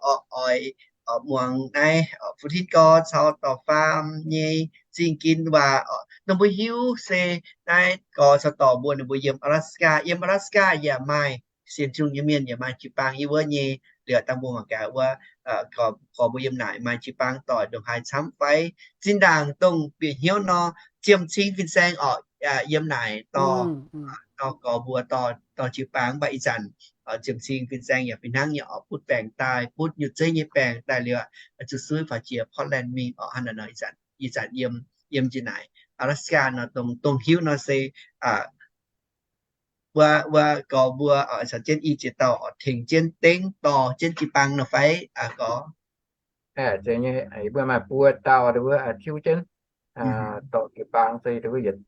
oix, oix muangx naaiv Fu Tin Gorx caux dorc Faam nyei zingh ginx waac. Nor mbuo hiuv se naaiv gorx caux dorc mbuo ninh mbuo yiem Alaska, yiem Alaska yaac maaih sienx Tin-Hungh nyei mienh, yaac maaih jiu-baang yiem wuov nyei. Liuz dangh mbuo mangc gaax wuov, gorx mbuo yiem naaic maaih jiu-baang doic ndongc haaix camv fai. Zinh ndaangc dongh bieqc hnyouv nor, ziemx cing fin-saeng orqc, yiem naaic dorh, dorh gorx mbuo dorh jiu-baang, mv baac ih zanc ziemx cing fin-saeng yaac fih hnangv nyei orqc, butv baengc daaih, butv nyutc zeiv nyei baengc daaih liuz, zuqc suiv faaux jiex Portland mingh orqc. Hnangv naaic nor ih zanc, ih zanc yiem, yiem njiec naaic Alaska nor, dongh, dongh hiuv nor se wuov, wuov gorx mbuo caux jienv i ziex dauh oix tengx jienv dengv dorh jienv jiu-baang nor fai gorx? Mbuo maaih buo dauh wuov tiuv jienv dorh jiu-baang se wuov yietc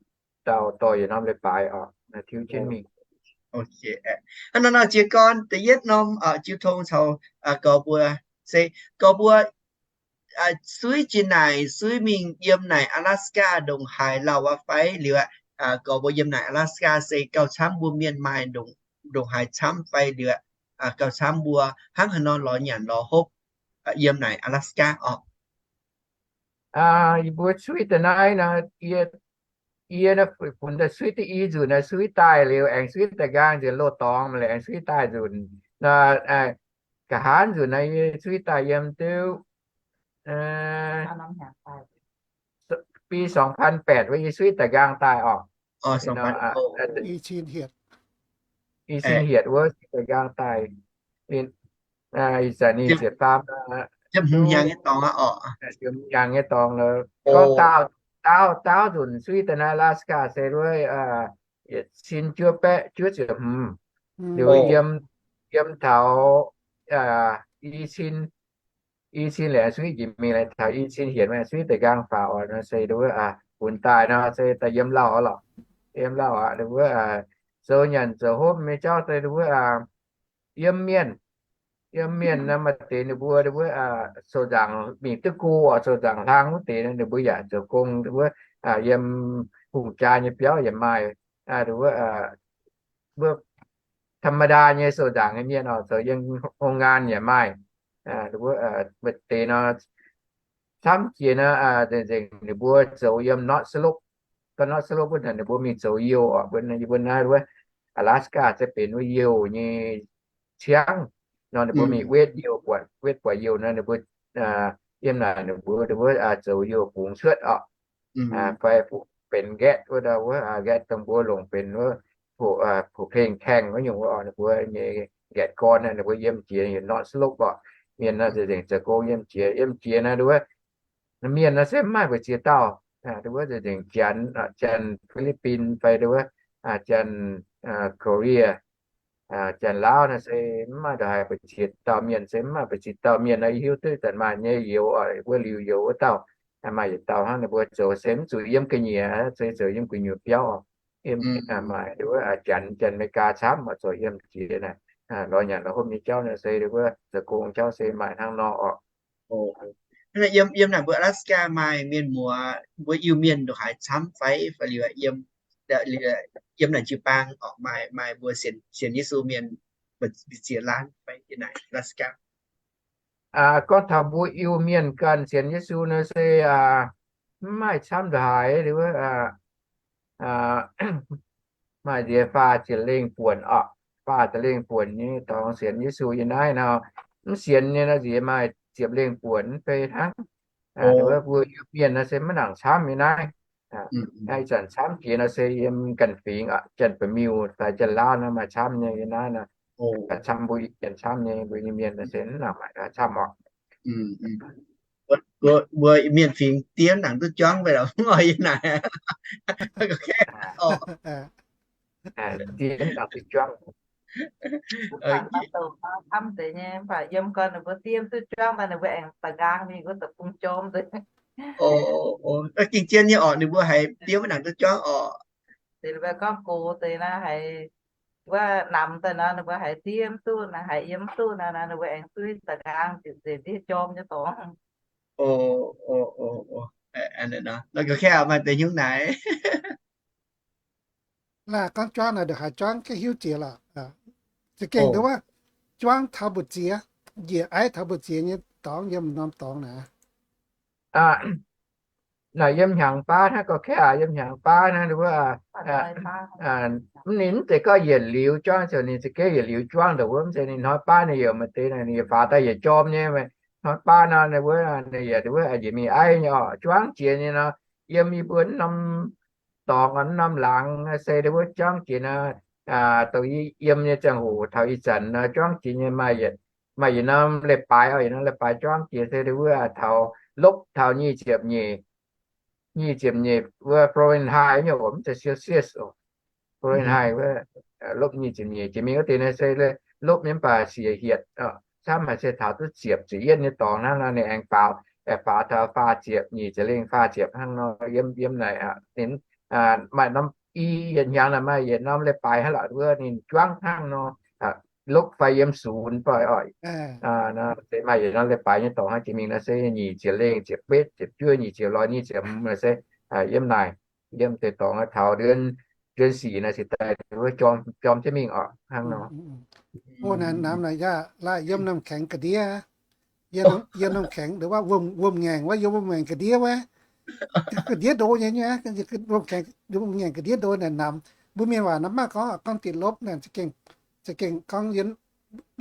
dauh dorh yietc norm leiz-baaix oc, tiuv jienv mingh. Hnangv nor nor jiez gorn da'yietv norm jiu tong caux gorx mbuo se gorx mbuo suiv jiex naaic, suiv mingh yiem naaic Alaska ndongc haaix lauh aqv fai liuz aqv, gorx mbuo yiem naaic Alaska se gauh camv mbuo mienh maaih ndongc, ndongc haaix camv fai liuz aqv, gauh camv mbuo hnangv haaix nor lorz nyanc lorz hopv yiem naaic Alaska orqc? Yie mbuo suiv da'naaiv nor, yie, yie funx daaih suiv da'yi nzunc naaiv suiv daaih liuz aengx suiv da'nqaang nzunc loz-dorngx maaih liuz aengx suiv daaih nzunc nor, nqa'haav nzunc naaiv yie suiv daaih yiem diuv bi song pan baeqc wuov yie suiv da'nqaang daaih orqc. I cin hietc wuov suiv da'nqaang daaih. Ih zanc ninh ziepc faam, ziepc hmz hnyangx nyei dorngx, gorngv daauh, daauh, daauh nzunc suiv da'naaiv Alaska se wuov yietc cin juov baeqv juov ziepc hmz. Liuz yiem, yiem taux i cin, i cin laengz suiv jiex mingh taux i cin hietc suiv da'nqaang faaux nor se wuov funx daaih nor se daaih yiem lauh lorqc. Yiem lauh aqv, wuov zoux nyanc zoux hopv nyei jauv se wuov yiem mienh, yiem mienh nor maaih deix ninh mbuo wuov sou-nzaangc mingh duqv go oc, sou-nzaangc hlang wuov deix ninh mbuo yaac zoux gong wuov yiem hungh jaa nyei biauv yaac maaih, wuov ธรรมดา nyei sou-nzaangc nyei mienh oc, zoux yiem โรงงาน yaac maaih. Wuov maaih deix nor camv jiex nor, nzengc ninh mbuo zoux yiem North Slope. Gau North Slope wuov ninh mbuo mingh zoux youh oc. Mbuo naaiv wuov Alaska se benx wuov youh nyei ciangv nor, ninh mbuo mingh wetv youh, wetv buatc youh nor ninh mbuo yiem naaic ninh mbuo wuov zoux youh bungx cuotv oc. Fai benx nqaeqv wuov, nqaeqv dongh mbuo longc benx wuov ผู้เพ่งแข่ง wuov nyungc wuov oc, ninh mbuo nyei nqaeqv gorn ninh mbuo yiem jiex North Slope oc. Mienh nor nzengc zoux gong yiem jiex, yiem jiex nor wuov mienh nor se mv maaih mbu'ziex dauh. Wuov nzengc Janx, Janx Philippines fai wuov Janx Korea, Janx-Laauv nor se mv maaih ndongc haaix mbu'ziex dauh mienh, se mv maaih mbu'ziex dauh mienh nor. Yie hiuv duqv zanc maaih nyei youz, wuov liuz youz wuov dauh, maaih yietc dauh hnangv. Ninh mbuo zoux se mv zuqc yiem ga'nyiec, se zoux yiem gu'nyuoz biauv. Maaih wuov Janx, Janx America camv oc, zoux yiem jiex naaic lorz nyanc lorz hopv nyei jauv nor se wuov zoux gong jauv se maaih hnangv nor oc. Yiem, yiem naaic mbuo Alaska maaih mienh muoz, mbuo Iu-Mienh ndongc haaix camv fai, fai liuz yiem, yiem naaic jiu-baang oc, maaih, maaih mbuo sienx Yesu mienh mbu'ziex laanh fai yiem naaic Alaska? Gorngv taux mbuo Iu-Mienh ganh sienx Yesu nor se mv maaih camv ndongc haaix. Wuov maaih nziex faah ziepc lengh buonc oc. Faah ziepc lengh buonc nyei dorngx sienx Yesu yiem naaiv nor, mv sienx nyei nor nziex maaih ziepc lengh buonc mv bei hnangv. Wuov mbuo Iu-Mienh nor se maiv nangc camv yiem naaiv. Ih zanc camv jiex nor se yiem ganh fingx, Janx-Ba'miuh fai Janx-Laauv nor maaih camv nyei yiem naaiv nor. Camv mbuo Iu-Mienh camv nyei, mbuo Iu-Mienh nor se mv nangc maaih camv oc. Mbuo Mienh fingx diev nangc duqv juangv mv bei lorqc, mv oix yiem naaic. Diev nangc duqv juangv. Camv deix nyei, mv baac yiem gau ninh mbuo diev duqv juangv daaih ninh mbuo aengx da'nqaang mingh wuov deic-bung jorm deix. Ging-jien nyei orqc, ninh mbuo haiz diev maiv nangc duqv juangv orqc. Deix ninh mbuo gorngv gox deix naaiv haiz wuov namx daaih nor, ninh mbuo haiz diev mv duqv naaic, haiz yiem mv duqv naaic, ninh mbuo aengx duqv da'nqaang nzengc ndiev jorm nyei dorngx. Maaih deix hnyouv naaic. Naaiv gorngv juangv naaic ndongc haaix juangv gengh hiuv jiex lorqc. Za'gengh nduov wuov juangv taux mbu'ziex, njiec aiv taux mbu'ziex nyei dorngx yiem norm dorngx naaic. Naaic yiem hnyangx baav hnangv gauh kaeqv aqv, yiem hnyangx baav hnangv wuov, mv ninh mv zeiz gorngv yietc liuz juangv, ziouc ninh za'gengh yietc liuz juangv ndongc wuov, mv zeiz. Ninh hnoi baav ninh yaac maaih deix ninh yaac faaux daaih yietc jorm nyei. Hnoi baav nor ninh wuov ninh yaac wuov njiec mingh aiv nyei oc, juangv jiex nyei nor. yiem yie mbuo norm dorngx, norm laangz se wuov juangv jiex nor, dongh yie yiem nyei ziangh hoc taux ih zanc nor juangv jiex nyei maaih yietc, maaih yietc norm leiz-baaix oc, yietc norm leiz-baaix juangv jiex se wuov taux lopv taux nyic ziepc nyeic, nyic ziepc nyeic wuov Fahrenheit nyei oc, mv zeiz Celsius oc. Fahrenheit wuov, lopv nyic ziepc nyeic jiex mingh wuov deix naaiv se lopv nyei mv baac siec hietc, camv haic se taux duqv ziepc ziepc yietv nyei dorngx hnangv nor ninh aengx faaux, aengx faaux taux faah ziepc nyic ziepc lengh, faah ziepc hnangv nor yiem, yiem naaic ninh maaih norm i yietc hnyangx naaic maaih yietc norm leiz-baaix hnangv lorqc wuov ninh juangv hnangv nor, lopv fai yiem sunx fai oc. Se maaih yietc norm leiz-baaix nyei dorngx hnangv jiex mingh nor se nyic ziepc lengh, ziepc betv, ziepc juov, nyic ziepc lorz, nyic ziepc hmz se yiem naaic, yiem deix dorngx taux เดือนสี่ naaic se daaih wuov jorm, jorm jienv mingh oc hnangv nor. Namx naaic yaac laaih yiem น้ำแข็ง ga'ndiev, yiem น้ำแข็ง หรือว่า wuom-ngaengc wuov, yiem wuom-ngaengc ga'ndiev wuov. Ga'ndiev ndo nyei, wuom-ngaengc ga'ndiev ndo naaic namx. Mbuo mienh waac naaiv maiv gorngv, gorngv ติดลบ naaic, za'gengh gorngv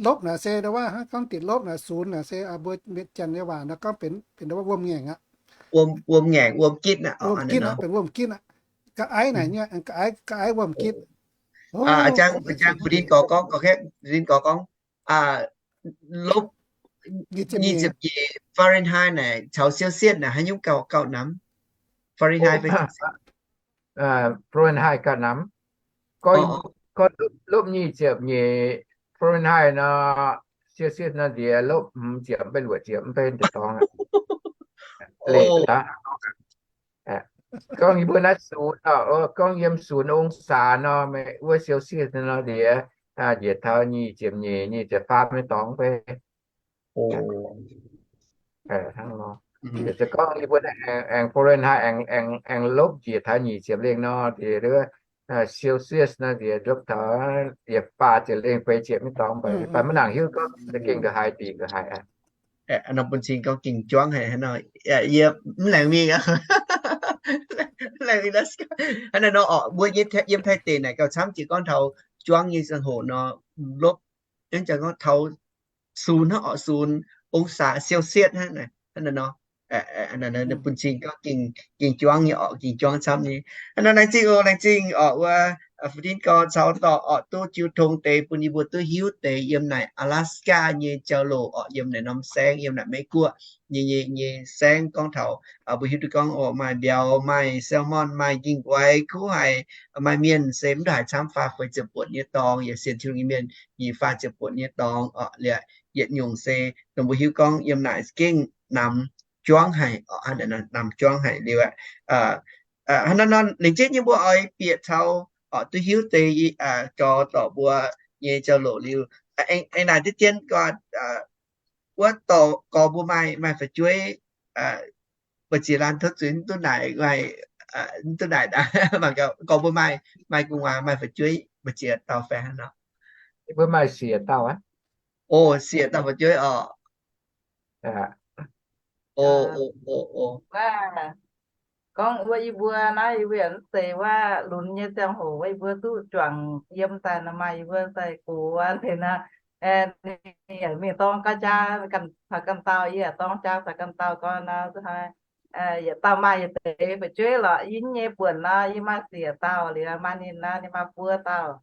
ลบ naaic se ndo wuov, gorngv ติดลบ naaic, sunx naaic se mbuo mienh janx nyei waac naaiv gorngv benx, benx ndo wuov wuom-ngaengc aqv. Wuom-ngaengc, wuom-gitv aqv, benx wuom-gitv aqv. Ga'aiv naaic nyei, ga'aiv, ga'aiv wuom-gitv. A'jang, a'jang Fu Din gorx gorngv, gorx, Fu Din gorx gorngv, lopv nyic ziepc nyeic Fahrenheit naaic caux Celsius naaic haaix nyungc gauh, gauh namx? Fahrenheit, Fahrenheit gauh namx. Gorngv, gorngv lopv nyic ziepc nyeic Fahrenheit nor, Celsius nor nziex lopv hmz ziepc, mv bei luoqc ziepc, mv bei deix dorngx. Gorngv yie mbuo naaiv sunx, gorngv yiem sunx องศา nor, wuov Celsius nor nziex, nziex taux nyic ziepc nyeic, nyic ziepc faam nyei dorngx mv bei. Hnangv nor. Se gorngv yie mbuo aengx, aengx Fahrenheit aengx, aengx lopv njiec taux nyic ziepc lengh nor, nziex Celsius nor nziex lopv taux nziex faah ziepc lengh, feix ziepc nyei dorngx mv bei. Fai maiv nangc hiuv gorngv za'gengh ndongc haaix dingc ndongc haaix aqv. Nor bun cing gorngv ging juangv haic hnangv nor. Yie mv laengz mingh, mv laengz mingh. Hnangv naaiv nor orqc, mbuo yiem Taiv-, yiem Taiv deic naaic gauh camv jiex gorngv taux juangv nyei ziangh hoc nor, lopv, hnangv jangx gorngv taux sunx hnangv orqc, sunx องศา Celsius hnangv naaic, hnangv naaiv nor. Bun cing gorngv ging, ging juangv nyei orqc, ging juangv camv nyei. Hnangv naaiv laengz zingh oc, laengz zingh orqc, wuov Fu Din gorx caux dorc orqc duqv jiu tong deix bun yie mbuo duqv hiuv deix yiem naaic Alaska nyei jauv-louc orqc, yiem naaic norm saengv, yiem naaic Meiv Guoqv nyei, nyei, nyei saengv gorngv taux mbuo hiuv duqv gorngv oc, maaih mbiauz, maaih salmon, maaih ging-nquaix, kuv haic, maaih mienh se mv ndongc haaix camv, faah feix ziepc buonc nyei dorngx, yaac sienx Tin-Hungh nyei mienh nyic faah ziepc buonc nyei dorngx orqc, liuz yietc nyungc se dongh mbuo hiuv gorngv yiem naaic za'gengh namx juangv haic, namx juangv haic liuz aqv. Hnangv naaiv nor, lengc jeiv nyei mbuo oix bieqc caux orqc duqv hiuv deix gorx dorc mbuo nyei jauv-louc liuz, aengx naaic diqv dien gorx, wuov dorc gorx mbuo maaih, maaih fu'jueiv mbu'ziex laanh tov zuiz mv duqv naaic, mv duqv naaic, mangc gaax gorx mbuo maaih, maaih gu'nguaaz maaih fu'jueiv mbu'ziex dauh fai hnangv nor? Mbuo maaih siec dauh aqv. O, siec dauh fu'jueiv orqc. Gorngv wuov yie mbuo naaiv, yie mbuo yaac mv zeiz wuov lunx nyei ziangh hoc wuov, yie mbuo duqv juangc yiem daaih nor maaih yie mbuo daaih gox wuov deix nor, ninh yaac mingh dorng gauh jaa, caux ganh dauh, yie yaac dorng jaa caux ganh dauh gorn nor, yietc dauh maaih yietc deix fu'jueiv lorqc. Yie nyei buonc nor, yie maaih siec dauh, liuz maaih ninh nor, ninh maaih buo dauh.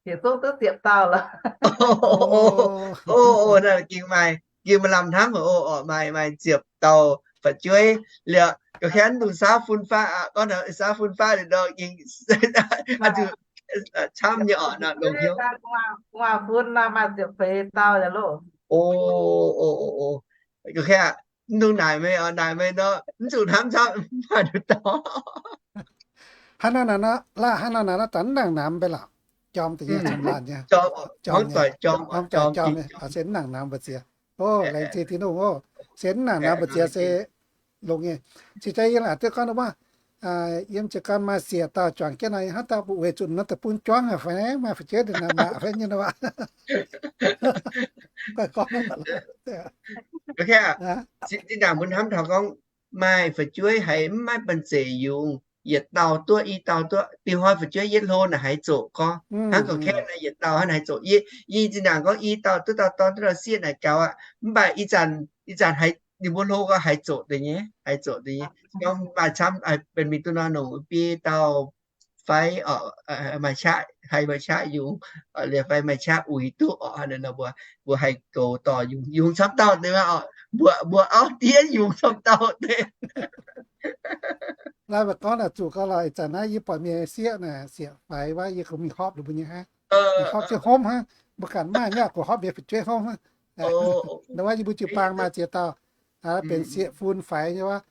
Yietc zungv duqv ziepc dauh lorqc. O, naaiv ging maaih, ging maaih lamh hnamv oc, maaih, maaih ziepc dauh fu'jueiv liuz, ga'kengx dongh saauv fun faqv aqv, gorngv taux saauv fun faqv liuz nor, ging camv nyei orqc nor, longx hnyouv. Gu'nguaaz fun nor maaih ziepc feix dauh yaac loh. O, o, o, o, ga'kengx aqv, mv dungx naaic meih oc, naaic meih nor mv zuqc hnamv camv, mv maaih nduqc dauh. Hnangv naaiv nor, laaih hnangv naaiv nor, naaiv zanc mv nangc namx mv bei lorqc. Jorm deix nyei, camv laanh nyei. Jorm, jorm, jorm, se mv nangc namx mbu'ziex. O, laengz zingh Tin-Hungh oc. Se mv nangc namx mbu'ziex se longx nyei. Cingx daaih yie aqc duqv gorngv wuov, yiem jiez gorn maaih siec dauh juangc jienv nor, hnangv dauh weic zuqc nor deic-bung juangv haic fai maaih fu'jueiv naaic maac fai nyei nor. Zinh ndaangc mbuo hnamv taux gorngv maaih fu'jueiv haiz mv maaih banh zeic yungz, yietc dauh duqv, i dauh duqv. Dingh hnoi fu'jueiv yietv hlo naaic haiz zoqc gorngv, hnangv gorngv kaeqv naaic yietc dauh hnangv haiz zoqc. Yie, yie zinh ndaangc gorngv i dauh duqv dauh dorn duqv dauh sieqv naaic gaux aqv. Mv baac ih zanc, ih zanc haiz ninh mbuo hlo gau haiz zoqc deix nyei, haiz zoqc deix nyei. Gorngv maaih camv benx mingh duqv nor nongc biei dauh fai, maaih qaqv, haiz maaih qaqv yungz, liuz fai maaih qaqv uix duqv orqc. Hnangv naaiv nor mbuo, mbuo haih goux dorh yungz, yungz camv dauh deix oc. Mbuo, mbuo auv diev yungz camv dauh deix. Naaiv mbuo gorngv naaic zuqc gau lorqc. Ih zanc naaiv yie buatc mienh sieqv naaic, sieqv faix wuov, yie kungx mingh horpc ninh mbuo nyei hnangv. Mingh horpc jienv hopv hnangv, mbuo ganh maaih nyei, kungx horpc mienh fu'jueiv hopv hnangv. Ndau wuov yie mbuo jiu-baang maaih ziex dauh benx sieqv fun faix nyei wuov.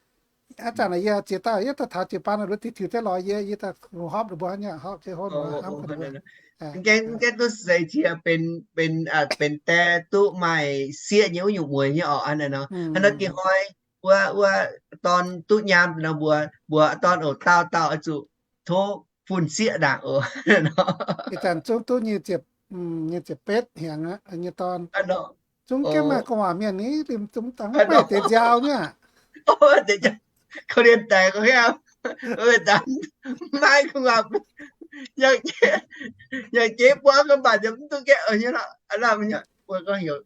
Ih zanc naaic yie ziex dauh yie daaih taux jiu-baang naaic, luov diuh tiux deix lorz yie, yie daaih kungx horpc ninh mbuo nyei, horpc jienv hopv ninh mbuo, hnamv ga'naaiv mbuo. Mv gaengh duqv seix qiex benx, benx die duqv maaih sieqv nyei wuov nyungc mueiz nyei orqc. Hnangv naaiv nor, hnangv nor gengh hnoi wuov, wuov dorn duqv nyaam nor mbuo, mbuo dorn oc, dauh dauh oix zuqc tov fun sieqv ndaangc oc. Ih zanc zungv duqv nyic ziepc, nyic ziepc betv hnyangx nyei dorn. Zungv jienv maaih gu'nguaaic mienh ni, zungv dangh maiv deix nziaaux nyei aqv. Korv-lienh daic gorngv, maiv gu'nguaaic, yangh jeiv buangv mv baac mv duqv gaeqv nyei lorqc. Mbuo gorngv heuc,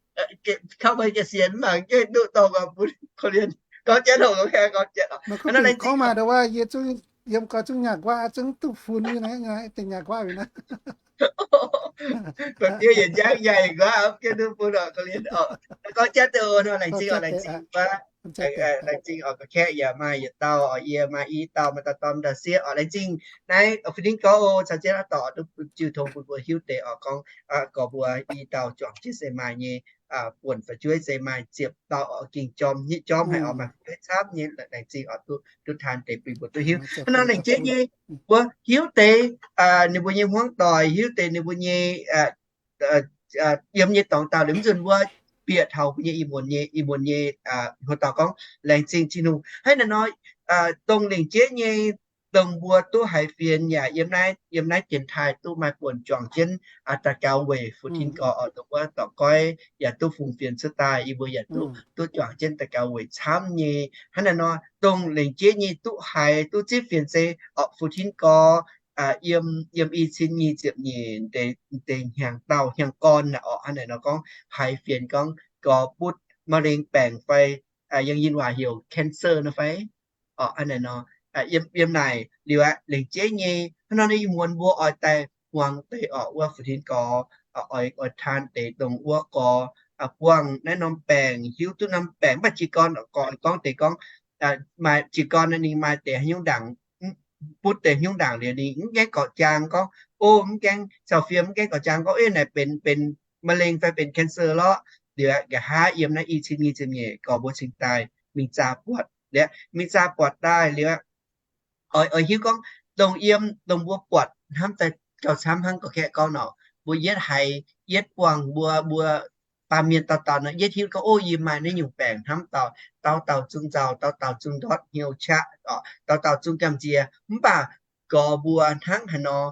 kauv maiv gaeqv sienx mv baac gaeqv duqv dorh gu'nguaaic bun korv-lienh. Gorngv jienv oc, gorngv jienv oc. Gorngv maaih ndau wuov yie zungv yiem gorx zungv nyaah nquaqv, zungv duqv fun nyei naaiv, deix nyaah nquaqv naaiv. Gorx-youz yietc njaangv nyaah nquaqv, gaeqv duqv fun oc, korv-lienh oc. Gorngv jienv oc, laengz zingh oc, laengz zingh wuov, laengz zingh oc, gorx-kaeqv yaac maaih yietc dauh oc, yie maaih i dauh, maaih dauh dorn dauh sieqv oc. Laengz zingh naaiv fu-tinv gorx oc, caux jienv aqv dorc duqv jiu tong bun mbuo hiuv deix oc, gorngv gorx mbuo i dauh juangc jienv se maaih nyei, buonc fu'jueiv se maaih ziepc dauh oc, gengh jorm nyei, jorm haic oc, maaih fu'jueiv camv nyei. Laengz zingh oc, duqv taan deix bun mbuo duqv hiuv. Hnangv nor laengz jeiv nyei, mbuo hiuv deix ninh mbuo nyei hmuangv doic, hiuv deix ninh mbuo nyei yiem nyei dorngx dauh liuz, mv nzunc mbuo bieqc taux mbuo nyei ih muonz nyei, ih muonz nyei hmuangv doic gorngv laengz zingh Tin-Hungh. Hnangv naaiv nor, dongh lengc jeiv nyei, dongh mbuo duqv haiz fienx yaac yiem naaiv, yiem naaiv dienx taaih duqv maaih buonc juangc jienv daux gaux weic fu-tinv gorx oc, dongh wuov dorc goiv yaac duqv fungx fienx cuotv daaih, yie mbuo yaac duqv, duqv juangc jienv daux gaux weic camv nyei. Hnangv naaiv nor, dongh lengc jeiv nyei duqv haiz duqv zipv fienx se oc, fu-tinv gorx yiem, yiem i cin nyic ziepc nyeic deix hnyangx dauh hnyangx gorn naaic oc, hnangv naaic nor gorngv haiz fienx gorngv gorx butv มะเร็ง baengc fai yangh yinh waac heuc cancer nor fai oc, hnangv naaic nor. Yiem, yiem naaic liuz aqv, lengc jeiv nyei hnangv nor, ih muonz mbuo oix daaih muangx deix oc, wuov fu-tinv gorx oix, oix taan deix dongh wuov gorx buangh naaiv norm baengc, hiuv duqv norm baengc, mv baac jiez gorn gorx gorngv deix gorngv maaih jiez gorn ninh maaih deix haaix nyungc ndaangc, butv deix haaix nyungc ndaangc liuz ninh mv gaengh gorqv-jaang gorngv, o, mv gaengh caux fiem, mv gaengh gorqv-jaang gorngv, ov, naaic benx, benx มะเร็ง fai benx cancer lorqc. Liuz aqv, nqa'haav yiem naaiv i cin nyic ziepc nyeic gorx mbuo cingx daaih mingh zaah buatc liuz, mingh zaah buatc daaih liuz aqv, oix, oix hiuv gorngv dongh yiem, dongh mbuo buatc hnamv daaih gauh camv hnangv gorx-kaeqv gorngv nor, mbuo yietv haiz, yietv buangh mbuo, mbuo baamh mienh dauh dauh nor, yietv hiuv gorngv, o, yie maaih naaiv nyungc baengc hnamv dauh, dauh dauh zungv nzauh, dauh dauh zungv ndortv hnyouv qaqv oc, dauh dauh zungv gamh nziex. Mv baac gorx mbuo hnangv haaix nor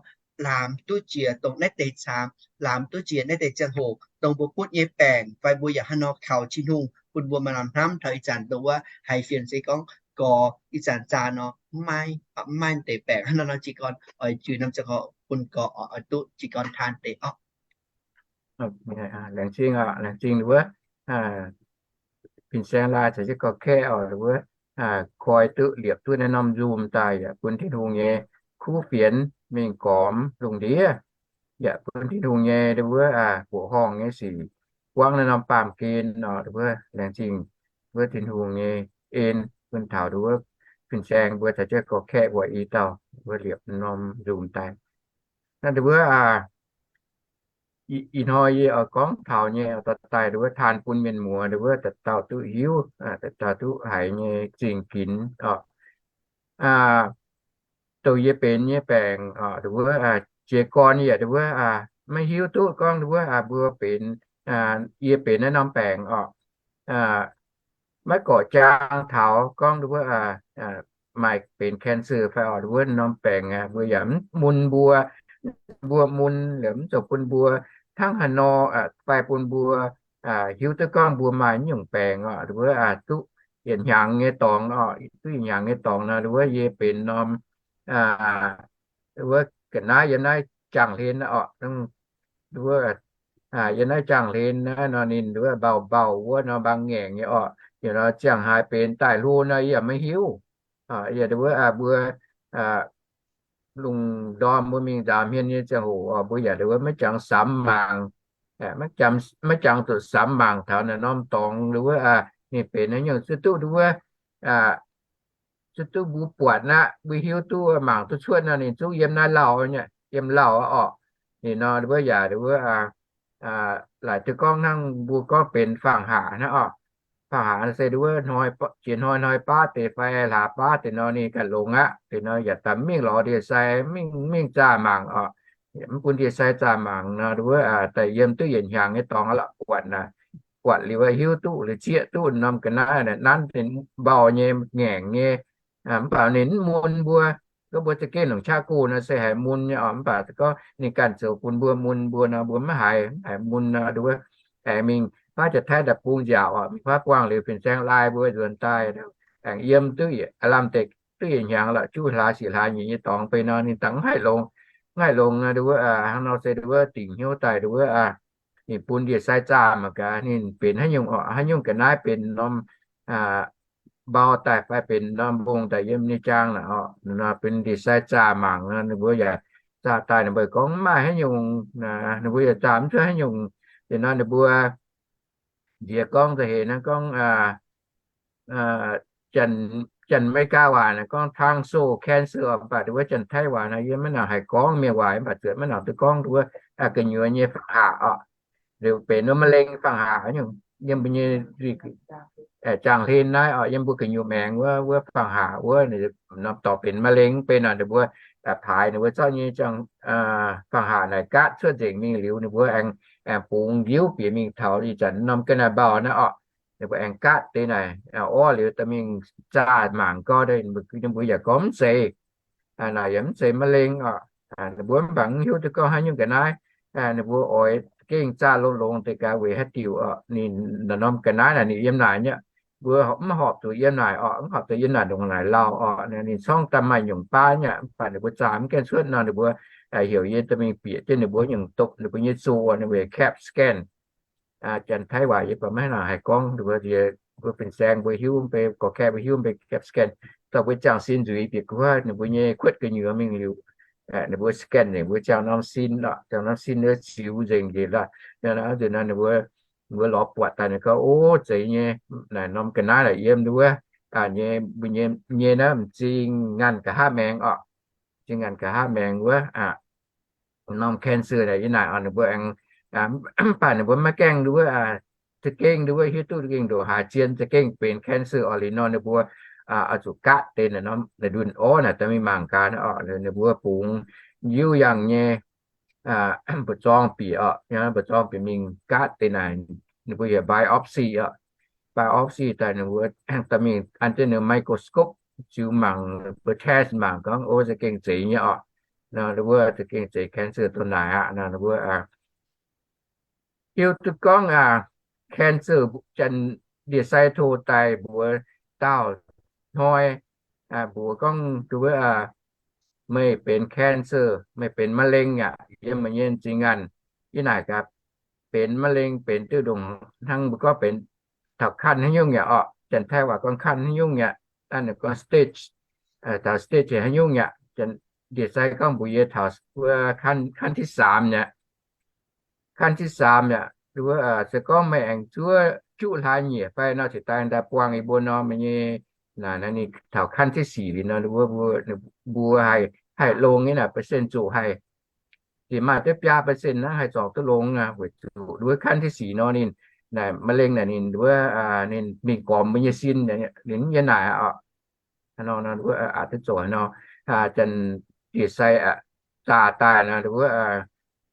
laamz duqv jiex dongh naaiv deix caamx, laamz duqv jiex naaiv deix ziangh hoc dongh mbuo butv nyei baengc fai mbuo yaac haaix nor kaux Tin-Hungh bun mbuo maaih lamh hnamv taux ih zanc dongh wuov haiz fienx se gorngv gorx ih zanc zaah nor mv maaih, mv maaih deix baengc hnangv nor nor, jiez gorn oix juix norm ziangh hoc bun gorx oix duqv jiez gorn taan deix oc. Laengz zingh oc, laengz zingh wuov fin-saeng laai caux jienv gorx-kaeqv oc, wuov koi duqv liepc duqv naaiv norm Zoom daaih yaac bun Tin-Hungh nyei kuv fienx mingh gormx lungh ndiev, yaac bun Tin-Hungh nyei wuov mbuoqc horngh nyei sic buangv naaiv norm baamh gen oc, wuov laengz zingh wuov Tin-Hungh nyei en bun taux wuov fin-saeng mbuo caux jienv gorx-kaeqv mbuo i dauh wuov liepc norm Zoom daaih. Naaiv wuov ih hnoi yie oix gorngv taux nyei oc, dorh daaih wuov taan bun mienh muoz wuov dauh dauh duqv hiuv, dauh dauh duqv haiz nyei zingh ginx oc. Dongh yie benx nyei baengc oc, wuov jiez gorn yie yaac wuov maiv hiuv duqv gorngv wuov mbuo benx, yie benx naaiv norm baengc oc. Maiv gorqv-jaang taux gorngv wuov maaih benx cancer fai oc, wuov norm baengc mbuo yaac mv mun mbuo, mbuo mun liuz mv zoux bun mbuo hnangv haaix nor fai bun mbuo hiuv duqv gorngv mbuo maaih nyungc baengc oc, wuov duqv yietc hnyangx nyei dorngx oc, duqv yietc hnyangx nyei dorngx nor, wuov yie benx norm, wuov ga'naaiv yiem naaiv jaang-hlen oc, wuov yiem naaiv jaang-hlen naaiv nor ninh wuov mbauh mbauh wuov nor mbaang ngaengc nyei oc. Ziangh haaix benx daaih hlo nor yie yaac maiv hiuv. Yie wuov mbuo lungh ndorm mbuo mingh nzaaux hmien nyei ziangh hoc mbuo yaac wuov maiv jangx samx mangc, maiv jangx zuqc samx mangc taux naaiv norm dorngx wuov ninh benx haaix nyungc, zuqc duqv wuov zuqc duqv mbuo buatc aqv, mbuo hiuv duqv mangc duqv cuotv nor ninh zungv yiem naaiv lauh, yiem lauh orqc. Ninh nor wuov yaac wuov laaic duqv gorngv hnangv mbuo gorngv benx fangx haac hnangv orqc. Fangx haac se wuov jiex hnoi hnoi baav deix fai hlaax baav deix nor ninh ganh longx aqv. Deix nor yaac daaih mingh lorz ndie-sai, mingh mingh zaah mangc orqc. Mv bun ndie-sai zaah mangc nor wuov daaih yiem duqv yietc hnyangx nyei dorngx la'buatc naaic, buatc liuz hiuv duqv liuz zieqv duqv norm ga'naaiv naaic nanv ninh mbau nyei, ngaengc nyei. Mv baac ninh mv mun mbuo, gorngv mbuo za'gengh longc qaqv go nor se haiz mun nyei orqc. Mv baac gorngv ninh ganh zoux bun mbuo mun mbuo nor mbuo maiv haiz, haiz mun nor wuov aengx mingh faatv Janx-Taiv daaih bung nziaauc orqc, mingh faatv buangh liuz fin-saeng lai mbuo nzuonx daaih aengx yiem duqv lamh deix duqv yietc hnyangx la'juqv hlaax siec hlaax nyeic nyei dorngx benx nor ninh dangh mv haih longx, mv haih longx wuov hnangv nor se wuov dingc hnyouv daaih wuov ninh bun ndie-sai zaah mangc gaax ninh benx haaix nyungc orqc, haaix nyungc ga'naaiv benx norm mbau daaih fai benx norm mbong daaih yiem nyei jaang naaic orqc. Nor benx ndie-sai zaah mangc nor ninh mbuo yaac zaah daaih ninh mbuo gorngv mv maaih haaix nyungc, ninh mbuo yaac zaah mv cuotv haaix nyungc. Liuz nor ninh mbuo nziex gorngv da'heix naaiv gorngv Janx-Meigaa waac naaic gorngv tonsil cancer orqc, mv baac wuov Janx-Taiv waac naaic yie maiv nangc haih gorngv, mienh waac mv baac zuotc maiv nangc duqv gorngv wuov gu'nyuoz nyei fangx haac orqc. Liuz benx wuov มะเร็ง fangx haac nyungc yiem mbuo nyei jaang hlen naaiv orqc, yiem mbuo gu'nyuoz maengx wuov, wuov fangx haac wuov norm dorngx benx มะเร็ง benx nor ninh mbuo paaix ninh mbuo zorqv nyei jaang fangx haac naaic gaatv cuotv nzengc mingh liuz ninh mbuo aengx, aengx bungx ndiuv bieqc mingh taux ih zanc norm ga'naaiv mbau naaiv orqc. Ninh mbuo aengx gaatv deix naaic orv liuz daaih mingh zaah mangc gau, ninh mbuo yaac gorngv mv zeiz, naaic yaac mv zeiz มะเร็ง orqc. Ninh mbuo mv baac mv hiuv duqv gorngv haaix nyungc ga'naaiv. Ninh mbuo oix gengh zaah longx-longx deix gaax weic haaix diuc orqc, ninh norm ga'naaiv naaic ninh yiem naaic nyei, mbuo mv horpc zuqc yiem naaic orqc, mv horpc zuqc yiem naaic ndongc naaic lauh orqc. Ninh corngv daaih maaih nyungc baav nyei, mv baac ninh mbuo zaah mv gaengh cuotv nor ninh mbuo heuc yie daaih mingh bieqc jienv ninh mbuo nyungc dopc ninh mbuo nyei zoh, ninh mbuo CAT scan. Janx-Taiv waac yie baac maiv nangc haih gorngv, ninh mbuo, mbuo fin-saeng mbuo hiuv mv bei, gorqv-kaeqv mbuo hiuv mv bei CAT scan. Dorh mbuo ziangh sin nzuiz bieqc guov ninh mbuo nyei kuotv gu'nyuoz mingh liuz, ninh mbuo scan nzengc mbuo ziangh norm sin orqc, ziangh norm sin wuov ziux nzengc njiec lorqc. Nzunc nor ninh mbuo, mbuo lorz buatc daaih ninh gorngv, ov, zeiz nyei, naaic norm ga'naaiv naaic yiem wuov nyei, mbuo nyei, nyei naaiv m'zing nganh nqa'haav maengx orqc. M'zing nganh nqa'haav maengx wuov norm cancer naaic yiem naaic orqc. Ninh mbuo aengx, mv baac ninh mbuo maiv gaengh wuov, za'gengh wuov hiuv duqv za'gengh ndongc haaix zien za'gengh benx cancer orqc. Liuz nor ninh mbuo oix zuqc gaatv deix naaic norm naaic ndunh orv naaic daaih mingh mangc gaax orqc. Ninh mbuo bungx ndiuv yangh nyei mba'zorng bieqc orqc, mba'zorng bieqc mingh gaatv deix naaic, ninh mbuo heuc biopsy orqc. Biopsy daaih ninh mbuo daaih mingh an jienv ninh microscope ziux mangc, mbuo test mangc gorngv, ov, za'gengh zeiz nyei orqc. Nor ninh mbuo za'gengh zeiz cancer dongh naaic aqv. Nor ninh mbuo hiuv duqv gorngv cancer, janx ndie-sai tov daaih mbuox dauh hnoi, mbuox gorngv, wuov, meih benx cancer, meih benx มะเร็ง aqv, yiem meih nyei m'zing nganh. Yie naaic gaax, benx มะเร็ง benx duqv ndongc hnangv mbuo gorngv benx taux ขั้น haaix nyungc mi'aqv orqc. Janx-Taiv waac gorngv ขั้น haaix nyungc mi'aqv, dangh ninh gorngv stage, taux stage haaix nyungc mi'aqv. Ndie-sai gorngv mbuox yie taux wuov ขั้น ขั้นที่สาม mi'aqv. ขั้นที่สาม mi'aqv, wuov se gorngv meih aengx zuov juqv hlaax nyieqc fai nor ziouc daaih daaih buangh yie mbuo nor meih nyei, naaic ninh taux ขั้นที่สี่ liuz nor, wuov mbuo, mbuo haih, haih longx nyei naaic เปอร์เซ็นต์ zuqc haih, zinh maaih duqv biaa เปอร์เซ็นต์ hnangv haih zorc duqv longx aqv. Weic zuqc wuov ขั้นที่สี่ nor ninh naaic มะเร็ง naaic ninh wuov, ninh mingh gormx mbuo nyei sin, ninh yie naaic orqc. Hnangv nor nor wuov aqc duqv zoux nor, janx ndie-sai zaah daaih nor wuov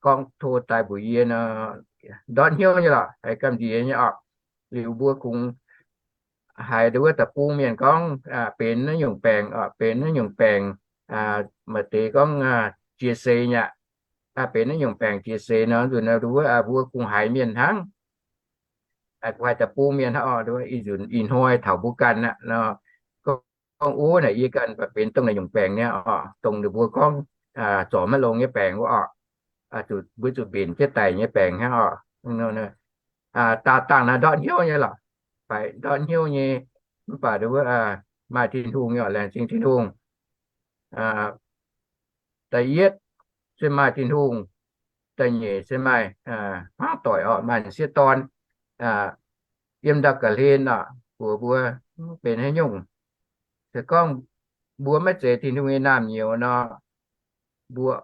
gorngv tov daaih mbuox yie nor, ndortv hnyouv nyei lorqc, haiz gamh nziex nyei orqc. Liuz mbuo kungx haiz wuov da'bung mienh gorngv benx naaiv nyungc baengc orqc, benx naaiv nyungc baengc, maaih deix gorngv jiex seix nyei aqv. Benx naaiv nyungc baengc jiex seix nor, nzunc wuov mbuo kungx haiz mienh hnangv, haiz da'bung mienh hnangv orqc, ih nzunc ih hnoi taux mbuo ganh aqv nor, gorngv wuov naaic yie ganh baac benx dongh naaiv nyungc baengc nyei orqc, dongh ninh mbuo gorngv zorc maiv longx nyei baengc wuov orqc, zuqc mbuo zuqc mbenc jienv daic nyei baengc hnangv orqc. Daauh dangh naaiv ndortv hnyouv nyei lorqc. faix ndortv hnyouv nyei. Mv baac nduov maaih Tin-Hungh nyei, laengz zingh Tin-Hungh. Da'yietv se maaih Tin-Hungh, da'nyeic se maaih hmuangv doic orqc, maaih sieqv dorn yiem ndau ga'hlen orqc, mbuox mbuo mv benx haaix nyungc. Se gorngv mbuo maiv zeiz Tin-Hungh nyei naamh nyouz nor, mbuo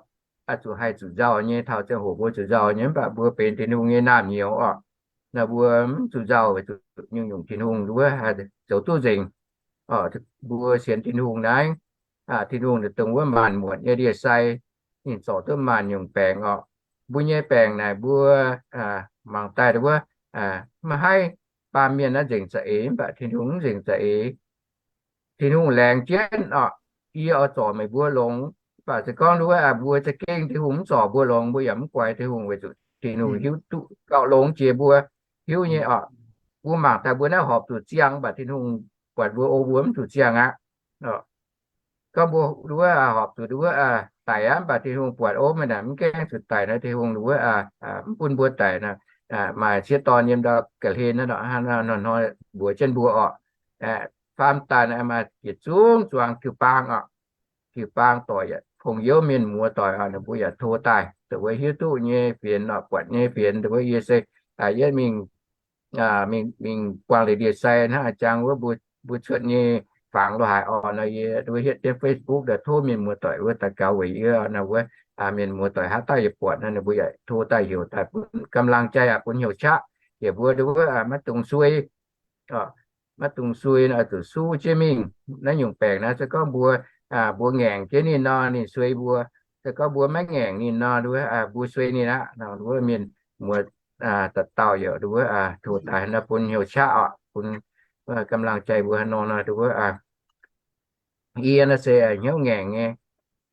oix zuqc haih zuqc nzauh nyei. Taux ziangh hoc mbuo zuqc nzauh nyei, mv baac mbuo benx Tin-Hungh nyei naamh nyouz orqc, naaiv mbuo mv zuqc nzauh weic zuqc nyungc-nyungc Tin-Hungh nduov zoux duqv nzengc. Mbuo sienx Tin-Hungh naaiv, Tin-Hungh dongh wuov maanc muotc nyei ndie-sai, ninh zorc duqv maanc nyungc baengc orqc. Mbuo nyei baengc naaic mbuo mangc daaih nduov, maiv haih, baamh mienh naaiv nzengc za'eix, mv baac Tin-Hungh mv nzengc za'eix. Tin-Hungh laengz jienv orqc, yie oix zorc meih mbuo longx. Mv baac se gorngv nduov mbuo za'gengh Tin-Hungh mv zorc mbuo longx, mbuo yaac mv guaix Tin-Hungh weic zuqc Tin-Hungh hiuv duqv gauh longx jiex mbuo hiuv nyei orqc. Mbuo mangc daaih mbuo naaiv horpc zuqc ziangh, mv baac Tin-Hungh buatc mbuo o mbuo mv zuqc ziangh aqv. Gorngv mbuo nduov horpc zuqc nduov daic aqv, mv baac Tin-Hungh buatc o meih naaic mv gaengh zuqc daic nor, Tin-Hungh nduov mv bun mbuo daic nor. Maaih sieqv dorn yiem ndau ga'hlen naaiv nor, hnangv nor hnoi-hnoi mbuox jienv mbuo orqc. Faam daaih maaih yietc zungv zuangx jiu-baang orqc, jiu-baang doic, fongc youz mienh muoz doic orqc, ninh mbuo yaac tov daaih, dongh wuov hiuv duqv nyei fienx orqc, buatc nyei fienx, dongh wuov yie se yietv mingh, mingh, mingh buangh liuz ndie-sai hnangv a'jang wuov mbuo, mbuo cuotv nyei fangx lo haaix orqc nor, yie wuov hietv jienv Facebook daaih tov mienh muoz doic wuov daux gaux weic yie nor, wuov mienh muoz doic haaix dauh yaac buatc nor, ninh mbuo yaac tov daaih heuc daaih bun กำลังใจ aqv, bun hnyouv qaqv, heuc mbuo wuov maiv dungx suei, maiv dungx suei nor, zuqc suv jienv mingh. Naaiv nyungc baengc naaiv se gorngv mbuo, mbuo ngaengc jienv ninh nor, ninh suei mbuo. Se gorngv mbuo maiv ngaengc ninh nor, nduov mbuo suei ninh aqv. Nduov mienh muoz dauh dauh yaac nduov tov daaih nor bun hnyouv qaqv orqc, bun กำลังใจ mbuo haaix nor nor, nduov yie naaiv se hnyouv ngaengc nyei,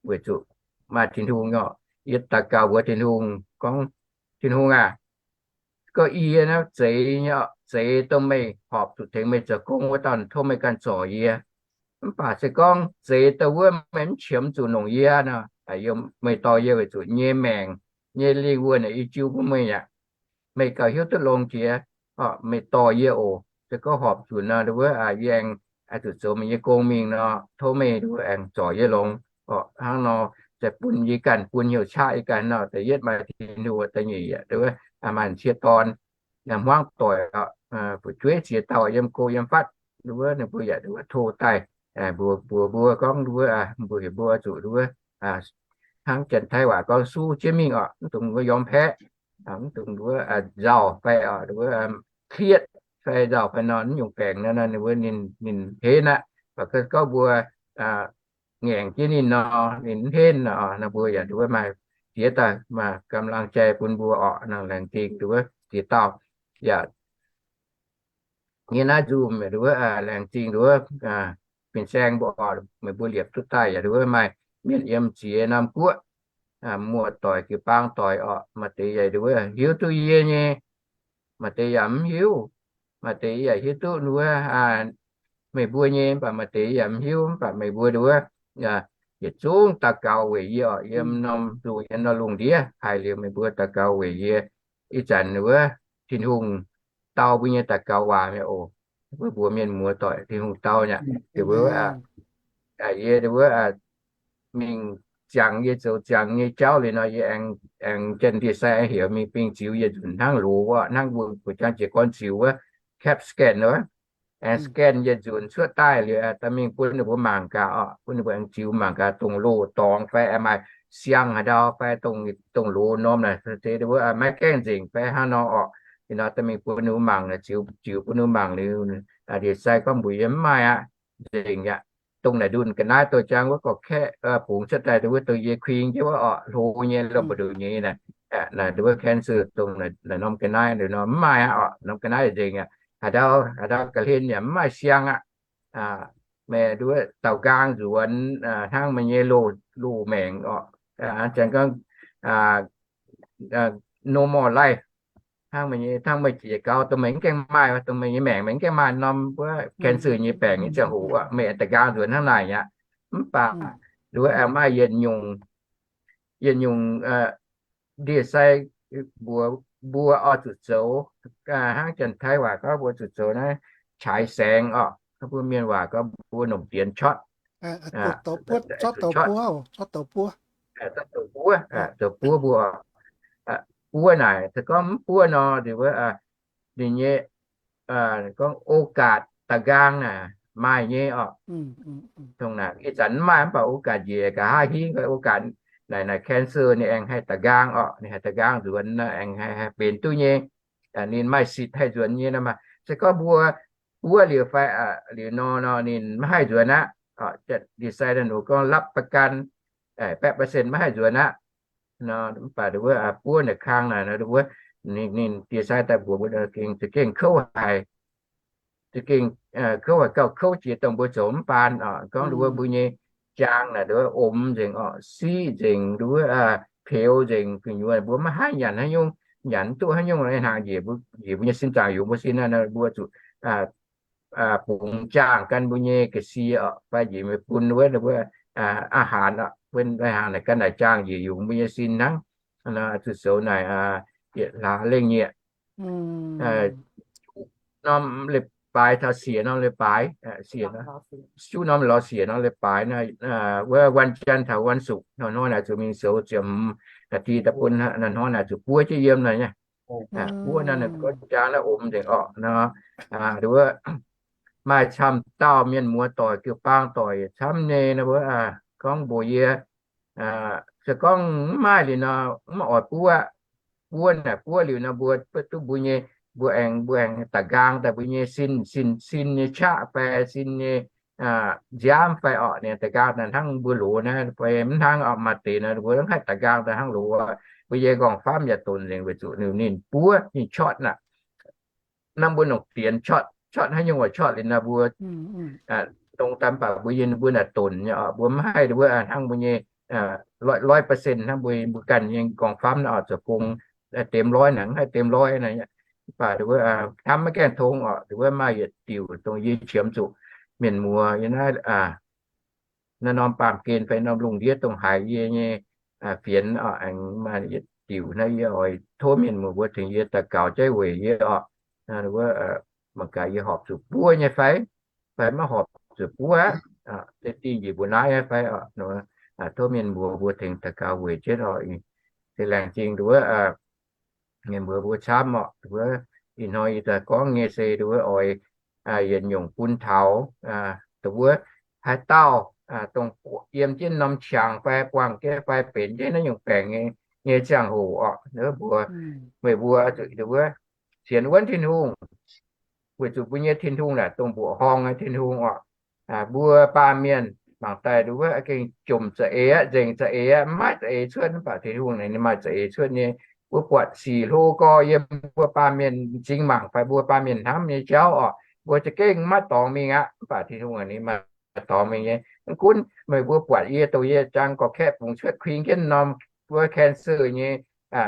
weic zuqc maaih Tin-Hungh orqc. Yie daux gaux mbuox Tin-Hungh gorngv, Tin-Hungh aac, gorngv yie naaiv zeiz nyei, zeiz dongh meih horpc zuqc tengx meih zoux gong wuov dauh, tov meih ganh zorc yie. Mv baac se gorngv zeiz dongh wuov meih mv qiemx zuqc longc yie nor, meih dorh yie weic zuqc nyei maengc, nyei lingh wuonh yie jiu bun meih aqv. Meih gauh hiuv duqv longx jiex, meih dorh yie oc. Se gorngv horpc zuqc nor, wuov yie aengx zuqc zoux meih nyei gong mingh nor, tov meih nduov aengx zorc yie longx. Hnangv nor, se bun yie ganh, bun hnyouv qaqv yie ganh nor, da'yietv maaih Tin-Hungh, da'nyeic yaac nduov maaih sieqv dorn, hmuangv doic, fu'jueiv ziex dauh yiem go yiem fatv, nduov ninh mbuo yaac nduov tov daaih mbuox mbuo gorngv nduov, mbuo heuc mbuo zuqc nduov, hnangv Janx-Taiv waac gorngv suv jienv mingh orqc, mv dungx nduov yiem paeqv, mv dungx nduov nzauh fai nduov klieqv fai nzauh fai nor, naaiv nyungc baengc nor, ninh mbuo ninh, ninh henv aqv. Mv baac gorngv mbuo ngaengc jienv ninh nor, ninh mv henv nor, mbuo yaac nduov maaih jiex daaih maaih กำลังใจ bun mbuo orqc. Nor laengz zingh nduov ziex dauh yaac nyei naaiv nzumh nduov, laengz zingh nduov, fin-saeng mbuo orqc, meih mbuo liepc duqv daaih yaac nduov maaih mienh yiem ziex norm guoqv, muoz-doic, jiu-baang doic orqc, maaih deix yaac nduov hiuv duqv yie nyei, maaih deix yaac mv hiuv, maaih deix yaac hiuv duqv nduov meih mbuo nyei, mv baac maaih deix yaac mv hiuv. Mv baac meih mbuo nduov yietc zungv daux gaux weic yie orqc, yiem norm lungh, yiem norm lungh ndiev haiz liuz meih mbuo daux gaux weic yie. Ih zanc wuov Tin-Hungh dau mbuo nyei daux gaux waac mi'aqv oc. Mbuo mbuox mienh muoz-doic Tin-Hungh dau nyei aqv. Yie wuov mingh ziangx yie zoux ziangx nyei jauv liuz nor, yie aengx, aengx jienv ndie-sai aengx heuc mingh bingx ziux yietc nzunc hnangv loz wuov, hnangv mbuo, mbuo jangx jiez gorn ziux wuov, CAT scan wuov, aengx scan yietc nzunc cuotv daaih liuz, daaih mingh bun ninh mbuo mangc gaax orqc, bun ninh mbuo aengx ziux mangc gaax dongh loz-dorngx fai maaih siang haaix ndau fai dongh, dongh loz norm naaic, se wuov maiv gaengh nzengc fai hnangv nor orqc. Ih nor daaih mingh bun ninh mbuo mangc, ziux, ziux bun ninh mbuo mangc liuz, ndie-sai gorngv mbuox yie mv maaih aqv, nzengc aqv. Dongh naaic ndunh ga'naaiv douh jangv wuov gorqv-kaeqv bungx cuotv daaih, wuov dongh yie kuing jienv wuov orqc, hlo nyei, lomh mbu'ndongx nyei naaic, naaic wuov cancer dongh naaic norm ga'naaiv nor mv maaih aqv orqc, norm ga'naaiv nzengc aqv. Haaix ndau, haaix ndau ga'hlen yaac mv maaih siang aqv. Meih nduov daaux nqaang nzuonx hnangv meih nyei loz, loz maengc orqc. Janx gorngv no more life, hnangv meih nyei, hnangv meih jiex gau, dongh meih mv gaengh maaih, dongh meih nyei maengc meih mv gaengh maaih norm wuov cancer nyei baengc nyei ziangh hoc aqv, meih daaux nqaang nzuonx hnangv naaic aqv. Mv baac nduov aengx maaih yietc nyungc, yietc nyungc ndie-sai mbuox mbuo oix zuqc zoux, hnangv Janx-Taiv waac gorngv mbuo zuqc zoux naaiv ฉายแสง orqc. Mbuo mienh waac gorngv mbuo nongc dienx ช็อต ช็อต douc buov, douc buov mbuo, buov naaic se gorngv mv buov nor, ninh nyei gorngv โอกาส da'nqaang naaic maaih nyei orqc. Dongh naaic ih zanc mv maaih mv baac โอกาส njiec nqa'haav hingv, โอกาส naaic naaic cancer ninh aengx haih da'nqaang orqc, ninh haih da'nqaang nzuonx, aengx haih benx duqv nyei. Ninh maaih สิทธิ์ haih nzuonx nyei nor maah. Se gorngv mbuo buov liuz fai liuz nor nor ninh maiv haih nzuonx aqv. Ndie-sai naaiv ninh gorngv รับประกัน baeqv percent maiv haih nzuonx aqv. Mv baac wuov buov naaic kang naaic wuov, ninh ndie-sai daaih mbuox mbuo za'gengh kouv haic, za'gengh kouv haic, gauh kouv jiex dongh mbuo zoux mv baan orqc. Gorngv wuov mbuo nyei jaang naaic wuov omx nzengc orqc, siqv nzengc, wuov peux nzengc, gu'nyuoz mbuo maiv haih nyanc haaix nyungc, nyanc mv duqv haaix nyungc hnangv, njiec mbuo nyei sin zaangc yungz mbuo sin, mbuo zuqc bungx jaang gan mbuo nyei ga'sie orqc, fai njiec mingh bun wuov อาหาร orqc, bun อาหาร naaic gan naaic jaang njiec yungz mbuo nyei sin hnangv. Zuqc zoux naaic yietc hlaax lengh nyieqc norm leiz-baaix taux siec norm leiz-baaix, siec, juqv norm lorz siec norm leiz-baaix naaiv, wuov วันจันทร์ taux วันศุกร์ hnoi-hnoi naaic zuqc mingh soux ziepc hmz naaic, da'bun hnoi-hnoi naaic zuqc buov jienv yiem naaic nyei. Buov naaiv gorngv jaa naaiv omx nzengc orqc nor, wuov maaih camv dauh mienh muoz doic, jiu-baang doic camv nyei nor, wuov gorngv mbuox yie, se gorngv mv maaih liuz nor, mv oix buov. Buov naaic buov liuz nor, mbuo duqv mbuo nyei, mbuo aengx, mbuo aengx da'nqaang daaih mbuo nyei sin, sin, sin nyei qaqv fai sin nyei nziaamv fai orqc, ninh da'nqaang daaih hnangv mbuo loz naaiv fai mv hnangv orqc. Maaih deix nor mbuo mv haih da'nqaang daaih hnangv loz. Mbuo nyei กล่องฟ้า yaac donx nzengc weic zuqc ninh, ninh buov, ninh ช็อต naaic. Naaiv mbuo nongc dienx ช็อต, ช็อต haaix nyungc oix ช็อต liuz nor mbuo dongh daaih mv baac mbuo yie mbuo naaic donx nyei orqc. Mbuo mv haih wuov hnangv mbuo nyei ร้อยเปอร์เซ็นต์ hnangv mbuo, mbuo ganh nyei กล่องฟ้า naaiv orqc, zoux gong เต็มร้อย naaic, mv haih เต็มร้อย naaic. Mv baac wuov hnamv maiv gaengh tong orqc, wuov maaih yietc diuc dongh yie qiemx zuqc mienh muoz yie naaiv naaiv norm baamh gen fai norm lungh ndiev dongh haiz yie nyei fienx orqc, aengx maaih yietc diuc naaiv yie oix tov mienh muoz mbuo tengx yie daux gaux jaiv weic yie orqc. Wuov mangc gaax yie horpc zuqc buov nyei fai, fai maiv horpc zuqc buov aqv. Se dingh njiec mbuo naaiv nyei fai orqc. Tov mienh muoz mbuo tengx daux gaux weic jienv orqc. Se laengz zingh wuov mienh muoz mbuo camv orqc. Wuov ih hnoi yie daaih gorngv nyei se wuov oix yietc nyungc bun taux wuov haaix dauh dongh yiem jienv norm qangx fai buangh jienv fai benx jienv naaiv nyungc baengc nyei ziangh hoc orqc, mbuo, meih mbuo zuqc wuov sienx wuonv Tin-Hungh, weic zuqc mbuo nyei Tin-Hungh naaic dongh mbuoqc horngh nyei Tin-Hungh orqc. Mbuo baamh mienh mangc daaih wuov gengh jomc za'eix aqv, nzengc za'eix aqv, mv maaih za'eix cuotv. Mv baac Tin-Hungh naaic ninh maaih za'eix cuotv nyei. Mbuo buatc sic hlo gorx yiem mbuo baamh mienh m'zing mangc fai mbuo baamh mienh hnamv nyei jauv orqc, mbuo za'gengh maiv dorngx mingh aqv. Mv baac Tin-Hungh ninh maaih dorngx mingh nyei. Mv gunv meih mbuo buatc yie dongh yie jang gorx-kaeqv bungx cuotv kuing jienv norm wuov cancer nyei,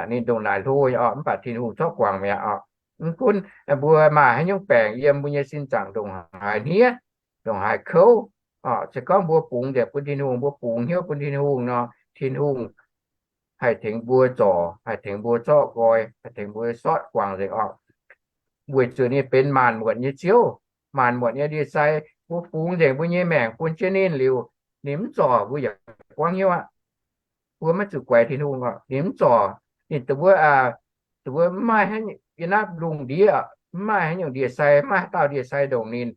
ninh ndongc naaic hlo nyei orqc, mv baac Tin-Hungh corc guangc mi'aqv orqc. Mv gunv mbuo maaih haaix nyungc baengc yiem mbuo nyei sin zaangc ndongc haaix hniev, ndongc haaix kouv orqc, se gorngv mbuo bungx nzengc bun Tin-Hungh, mbuo bungx hnyouv bun Tin-Hungh nor, Tin-Hungh haih tengx mbuo zorc, haih tengx mbuo zorqv nqoi, haih tengx mbuo sortv guangc nzengc orqc. Weic zuqc ninh benx maanc muotc nyei Ziouv, maanc muotc nyei ndie-sai. Mbuo bungx nzengc mbuo nyei maengc bun jienv ninh liuz, ninh mv zorc mbuo yaac buangv hnyouv aqv. Mbuo maiv zuqc guaix Tin-Hungh orqc, ninh mv zorc. Ninh dongh wuov, dongh wuov mv maaih haaix, yiem naaiv lungh ndiev mv maaih haaix nyungc ndie-sai, mv maaih haaix dauh ndie-sai ndongc ninh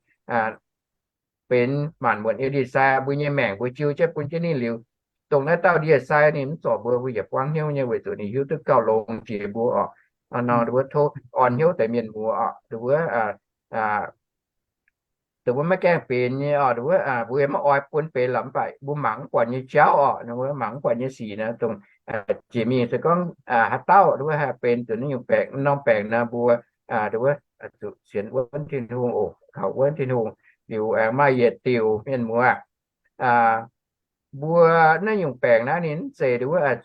benx maanc muotc nyei ndie-sai. Mbuo nyei maengc mbuo jiu jienv bun jienv ninh liuz, dongh naaiv dauh ndie-sai ninh mv zorc mbuo, mbuo yaac buangv hnyouv nyei, weic zuqc ninh hiuv duqv gauh longx jiex mbuo orqc. Nor wuov tov orn hnyouv deix mienh muoz orqc, wuov dongh wuov maiv gaengh benx nyei orqc, wuov mbuo yaac maiv oix bun benx lorqc, mv baac mbuo mangc mv buatc nyei jauv orqc, mangc mv buatc nyei sic nor, dongh jiex mingh se gorngv haaix dauh wuov haih benx zuqc naaiv nyungc baengc, norm baengc nor, mbuo wuov zuqc sienx wuonv Tin-Hungh oc, kaux wuonv Tin-Hungh. Liuz aengx maaih yietc diuc mienh muoz, mbuo naaiv nyungc baengc naaiv ninh mv zeiz wuov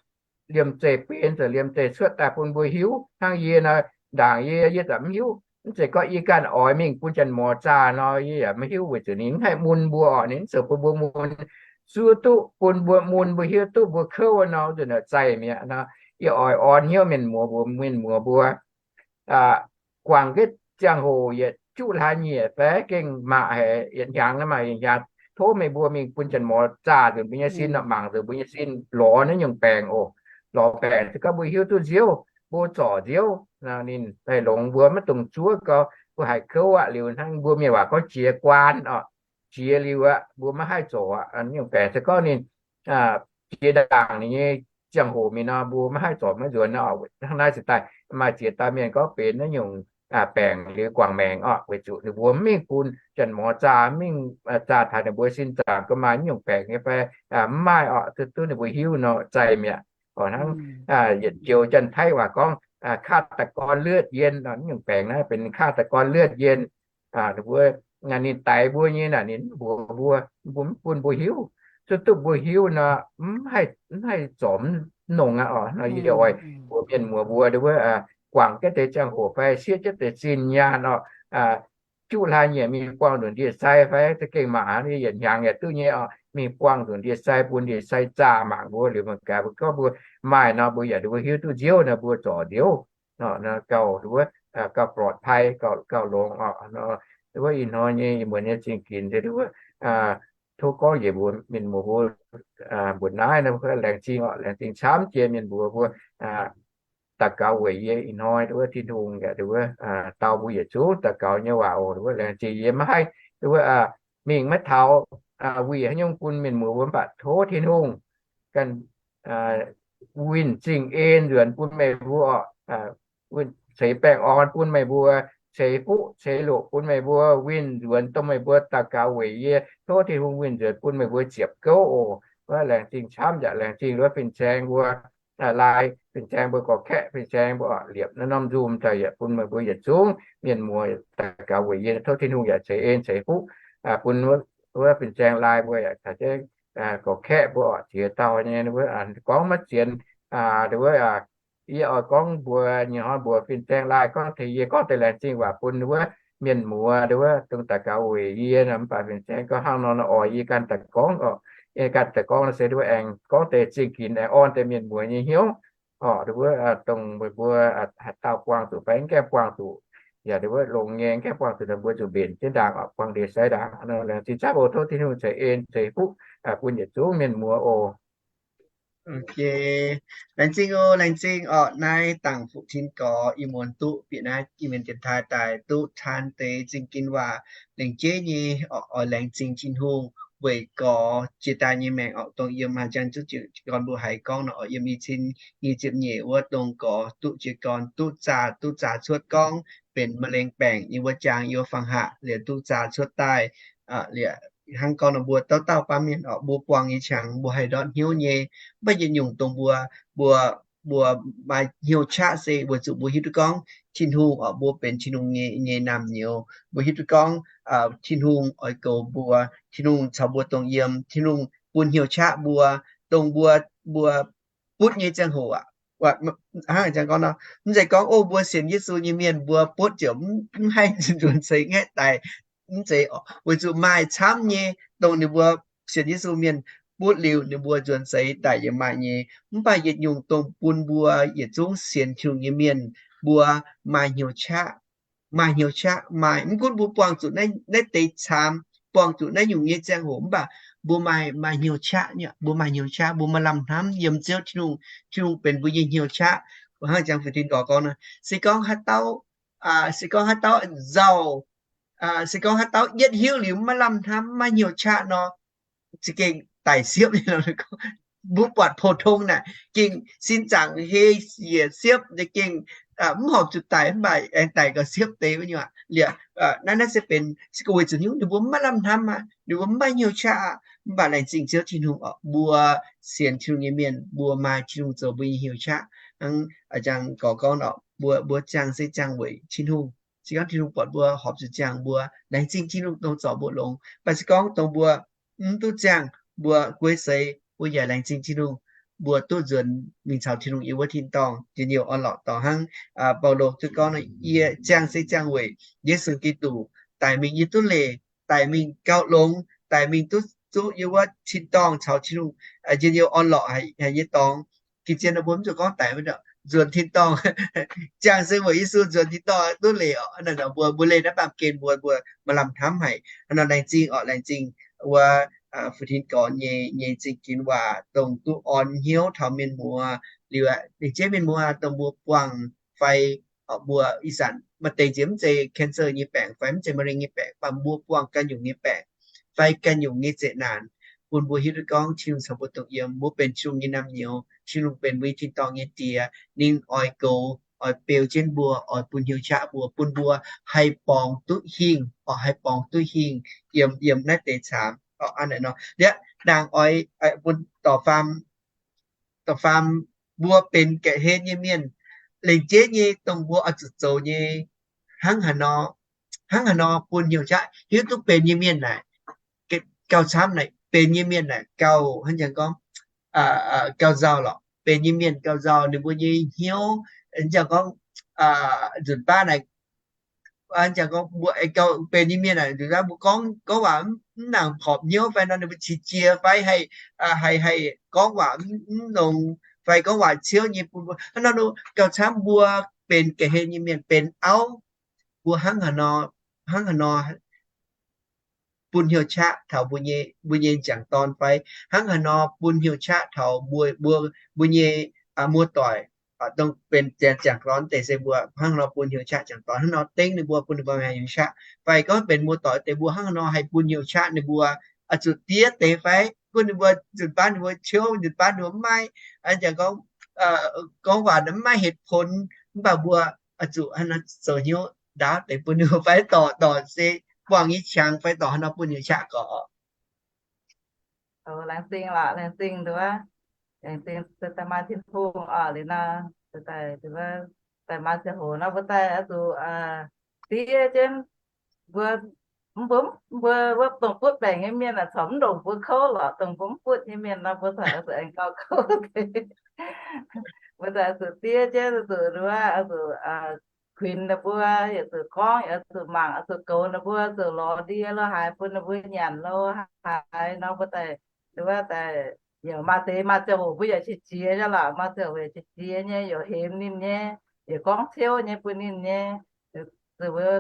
liemh zeih benx, liemh zeih cuotv daaih bun mbuo hiuv. Hnangv yie nor, ndaangc yie, yie zaqc mv hiuv. Mv zeiz gorngv yie ganh oix mingh bun janx-muoz zaah nor, yie yaac maiv hiuv, weic zuqc ninh mv haih mun mbuo orqc, ninh mv zoux bun mbuo mun. Zuov duqv bun mbuo mun, mbuo hiuv duqv mbuo kouv nor, nzuqc naaic zaih mi'aqv nor. Yie oix orn hnyouv mienh muoz mbuo, mienh muoz mbuo guangc jienv ziangh hoc yietc juqv hlaax nyieqc fai gengh maaih haic, yietc hnyangx naaiv maaih yietc hnyangx. Tov meih mbuo mingh bun janx-mor zaah nzunc mbuo nyei sin, mangc nzunc mbuo nyei sin lorz naaiv nyungc baengc oc. Lorz baengc se gorngv mbuo hiuv duqv nziouv, mbuo zorc nziouv, ninh daaih longx, mbuo maiv dungx zuov gau, mbuo haiz kouv aqv. Liuz hnangv mbuo mienh waac gorngv jiex guaan oc, jiex liuz aqv, mbuo maiv haih zorc aqv. Nyungc baengc se gorngv ninh jiex ndaangc ninh nyei ziangh hoc mingh nor, mbuo maiv haih zorc maiv nzuonx. Hnangv naaiv se daaih maaih ziex dauh mienh gorngv benx naaiv nyungc baengc liuz guangc maengc oc, weic zuqc ninh mbuo mv mingh bun janx-mor zaah, mingh zaah taux ninh mbuo sin zaangc gorngv maaih nyungc baengc nyei fai mv maaih oc, duqv ninh mbuo hiuv nor zaih mi'aqv. Hnangv yietc joux Janx-Taiv waac gorngv ฆາตกรเลือดเย็น, nyungc baengc naaiv benx ฆาตกรเลือดเย็น. Ninh mbuo, ninh daix mbuo nyei naaic ninh mv mbuox mbuo, mbuo mv bun mbuo hiuv. Zuqc duqv mbuo hiuv nor, mv haih zorc mv nongx aqv oc. Nor yie oix mbuox mienh muoz mbuo wuov, guangc jienv deix ziangh hoc fai siev jienv deix zinh nyaanh oc, juqv hlaax nyieqc mingh buangh nzunc ndie-sai fai za'gengh mangc hnangv, yietc hnyangx yaac duqv nyei oc, mingh buangh nzunc ndie-sai bun ndie-sai zaah mangc mbuo. Liuz mangc gaax mbuo gorngv mbuo maaih nor, mbuo yaac mbuo hiuv duqv nziouv nor, mbuo zorc nziouv gauh, gauh ปลอดภัย, gauh longx oc. Wuov ih hnoi nyei muonz nyei zingh ginx se wuov, tov gorngv njiec mbuox mienh muoz mbuo mbuoqc naaiv nor, laengz zingh oc, laengz zingh camv jiex mienh muoz mbuo daux gaux weic yie ih hnoi. Wuov Tin-Hungh yaac wuov dau mbuo yietc zungv daux gaux nyei waac oc. Wuov laengz zingh, yie maiv haih wuov mingh maiv taux wuic haaix nyungc bun mienh muoz mbuo, mv baac tov Tin-Hungh ganh winh zingh en nzuonx bun meih mbuo oc, ceix baengh orn bun meih mbuo, ceix fuqv ceix loqc bun meih mbuo, winh nzuonx dongh meih mbuo daux gaux weic yie. Tov Tin-Hungh winh nzuonx bun meih mbuo ziepc gouv oc. Wuov laengz zingh camv yaac laengz zingh wuov fin-saeng mbuo, lai fin-saeng mbuo, gorx-kaeqv fin-saeng mbuo, liepc naaiv norm nzung daaih yaac bun meih mbuo yietc zungv mienh muoz daux gaux weic yie. Tov Tin-Hungh yaac ceix en ceix fuqv bun wuov fin-saeng lai mbuo yaac caux jienv gorx-kaeqv mbuo oc, ziex dauh nyei wuov gorngv maiv zien. Wuov yie oix gorngv mbuox nyei hnoi, mbuox fin-saeng lai gorngv tengx yie gorngv deix laengz zingh waac bun wuov mienh muoz wuov dongh daux gaux weic yie nor. Mv baac fin-saeng gorngv hnangv nor nor, oix yie ganh daaih gorngv oc. Yie ganh daaih gorngv nor se wuov aengx gorngv deix zingh ginx, aengx orn deix mienh muoz nyei hnyouv oc. Wuov dongh meih mbuo haaix dauh buangh zuqc fai mv gaengh buangh zuqc, yaac wuov longx nyei, mv gaengh buangh zuqc nor, mbuo zuqc mbenc jienv ndaangc oc, buangh ndie-sai ndaangc. Laengz zingh camv oc. Tov Tin-Hungh ceix en ceix fuqv bun yietc zungv mienh muoz oc. Laengz zingh oc, laengz zingh oc. Naaiv dangc fuqv tin gorx ih muonz duqv bieqc naaiv Iu-Mienh dienx taaih daaih duqv taan deix zingh ginx waac lengc jeiv nyei oc. Oix laengz zingh Tin-Hungh weic gorx jiex daaih nyei maengc oc. Dongh yiem haaix jangx duqv jiez gorn mbuo haiz gorngv nor oc, yiem i cin nyic ziepc nyeic wuov dongh gorx duqv jiez gorn duqv zaah, duqv zaah cuotv gorngv benx มะเร็ง baengc nyei wuov jangx yiem wuov fangx haac liuz duqv zaah cuotv daaih. Liuz hnangv gorngv nor mbuo dauh dauh baamh mienh oc, mbuo buangh nyei qangx mbuo haih ndortv hnyouv nyei. Mv baac yietc nyungc dongh mbuo, mbuo, mbuo maaih hnyouv qaqv se weic zuqc mbuo hiuv duqv gorngv Tin-Hungh oc, mbuo benx Tin-Hungh nyei, nyei naamh nyouz. Mbuo hiuv duqv gorngv Tin-Hungh oix goux mbuo, Tin-Hungh caux mbuo dongh yiem, Tin-Hungh bun hnyouv qaqv mbuo, dongh mbuo, mbuo butv nyei ziangh hoc aqv. Hnangv ih zanc gorngv nor, mv zeiz gorngv, o, mbuo sienx Yesu nyei mienh mbuo butv ziouc mv haih nzuonx seix ngaeqv daic. Mv zeiz, weic zuqc maaih camv nyei dongh ninh mbuo sienx Yesu mienh butv liuz ninh mbuo nzuonx seix daic yaac maaih nyei. Mv baac yietc nyungc dongh bun mbuo yietc zungv sienx Tin-Hungh nyei mienh, mbuo maaih hnyouv qaqv, maaih hnyouv qaqv, maaih, mv gunv mbuo buangh zuqc naaiv deix caamx, buangh zuqc naaiv nyungc nyei ziangh hoc, mv baac mbuo maaih, maaih hnyouv qaqv nyei, mbuo maaih hnyouv qaqv, mbuo maaih lamh hnamv yiem Ziouv Tin-Hungh. Tin-Hungh benx mbuo nyei hnyouv qaqv. Hnangv jangx fu'jueiv gorx gorngv nor, se gorngv haaix dauh, se gorngv haaix dauh nzauh, se gorngv haaix dauh yietv hiuv liuz maiv lamh hnamv, maiv hnyouv qaqv nor, za'gengh daic siepv nyei. Mbuo buatc pou-tong naaic gengh sin zaangc hei siec siepv nyei, gengh mv horpc zuqc daic, mv baac aengx daic gauh siepv deix wuov nyungc aqv. Liuz naaiv, naaiv se benx se weic zuqc hnyouv ninh mbuo maiv lamh hnamv aqv, ninh mbuo maiv hnyouv qaqv aqv. Mv baac laengz zingh Ziouv Tin-Hungh oc, mbuo sienx Tin-Hungh nyei mienh mbuo maaih Tin-Hungh zoux mbuo nyei hnyouv qaqv. Hnangv a'jang gorx gorngv oc, mbuo, mbuo ziangh se ziangh weic Tin-Hungh. Se gorngv Tin-Hungh buatc mbuo horpc zuqc ziangh, mbuo laengz zingh Tin-Hungh dongh zorc mbuo longx. Mv baac se gorngv dongh mbuo mv duqv ziangh, mbuo guei seix, mbuo yaac laengz zingh Tin-Hungh, mbuo duqv nzuonx mingh caux Tin-Hungh yiem wuov tin-dorngh. Njien-youh orn-lorqc dorh hnangv Baulo duqv gorngv, yie ziangh se ziangh weic Yesu Giduc daic mingh yie duqv leih, daic mingh gauh longx, daic mingh duqv zuqv yie wuov tin-dorngh caux Tin-Hungh. Njien-youh orn-lorqc haic nyei dorngx. Gin zien nor mbuo mv zuqc gorngv daic wuov nzuonx tin-dorngh, ziangh se weic Yesu nzuonx tin-dorngh duqv leiz oc. Naaiv nor mbuo, mbuo leih naaiv baamh gen mbuo, mbuo maaih lamh hnamv haic. Hnangv nor laengz zingh oc, laengz zingh wuov Fu-Tin Gorn nyei, nyei zingh ginx waac dongh duqv orn hnyouv taux mienh muoz liuz, ninh jeiv mienh muoz dongh mbuo buangh fai mbuo ih zanc maaih deix nziex mv zeiz cancer nyei baengc fai mv zeiz มะเร็ง nyei baengc, mv baac mbuo buangh ganh nyungc nyei baengc fai ganh nyungc nyei zeqc naanc, bun mbuo hiuv duqv gorngv Tin-Hungh caux mbuo dongh yiem, mbuo benx Tin-Hungh nyei naamh nyouz, Tin-Hungh benx mbuo nyei tin-dorngh nyei Diex. Ninh oix goux, oix beu jienv mbuo, oix bun hnyouv qaqv mbuo, bun mbuo haih borngz duqv hingh, oix haih borngz duqv hingh yiem, yiem naaiv deix caamx. Hnangv naaiv nor, liuz naang oix bun dorc faam, dorc faam, mbuo benx ga'hlen nyei mienh, lengc jeiv nyei dongh mbuo oix zuqc zoux nyei, hnangv haaix nor, hnangv haaix nor bun hnyouv qaqv hiuv duqv benx nyei mienh naaic, gauh camv naaic, benx nyei mienh naaic gauh hnangv jangx gorngv gauh nzauh lorqc. Benx nyei mienh gauh nzauh, ninh mbuo nyei hnyouv, hnangv jangx gorngv nzunc baav naaic, hnangv jangx gorngv mbuo benx nyei mienh naaic, nzunc baav mbuo gorngv, gorngv waac mv nangc horpc hnyouv fai nor, ninh mbuo qiex jiez fai haih, haih, haih gorngv waac mv longx fai gorngv waac ciouv nyei bun mbuo. Hnangv nor gauh camv mbuo benx ga'hlen nyei mienh, benx auv, mbuo hnangv haaix nor, hnangv haaix nor bun hnyouv qaqv taux mbuo nyei, mbuo nyei m'jangc dorn fai hnangv haaix nor bun hnyouv qaqv taux mbuo, mbuo, mbuo nyei muoz-doic, dongh benx m'jangc dorn deix se mbuo hnangv haaix nor bun hnyouv qaqv m'jangc dorn, hnangv nor dengv ninh mbuo, bun ninh mbuo maaih hnyouv qaqv. Fai gorngv benx muoz-doic deix mbuo hnangv haaix nor haih bun hnyouv qaqv ninh mbuo, oix zuqc diev deix fai gunv ninh mbuo nzunc baav ninh mbuo ciouv, nzunc baav ninh mbuo mv maaih, hnangv jangx gorngv, gorngv waac mv maaih เหตุผล, mv baac mbuo oix zuqc hnangv nor zoux hnyouv ndaauv deix bun ninh mbuo fai dorc, dorc se buangh nyei qangx fai dorc hnangv nor bun hnyouv qaqv gorx. Laengz zingh lorqc, laengz zingh nduov, laengz zingh se daaih maaih Tin-Hungh oc. Liuz nor daaih, daaih maaih ziangh hoc nor mbuo daaih oix zuqc diev jienv mbuo, mbuo, mbuo wuov dongh butv baengc nyei mienh aah, corc mv ndongc mbuo kouv lorqc. Dongh mbuo mv butv nyei mienh nor mbuo corc oix zuqc aengx gauh kouv deix. Mbuo daaih oix zuqc diev jienv, oix zuqc nduov, oix zuqc kuinx ninh mbuo, yietc zuqc gorngv, yietc zuqc mangc, oix zuqc goux ninh mbuo, zuqc lorz ndie lo haaix bun ninh mbuo nyanc lo haaix nor mbuo daaih, wuov daaih, yaac maaih deix maaih ziangh hoc mbuo yaac qiex jiez nyei lorqc. Maaih ziangh hoc yaac qiex jiez nyei, yaac hemx ninh nyei, yaac gorngv ciouv nyei bun ninh nyei. Zuqc mbuo,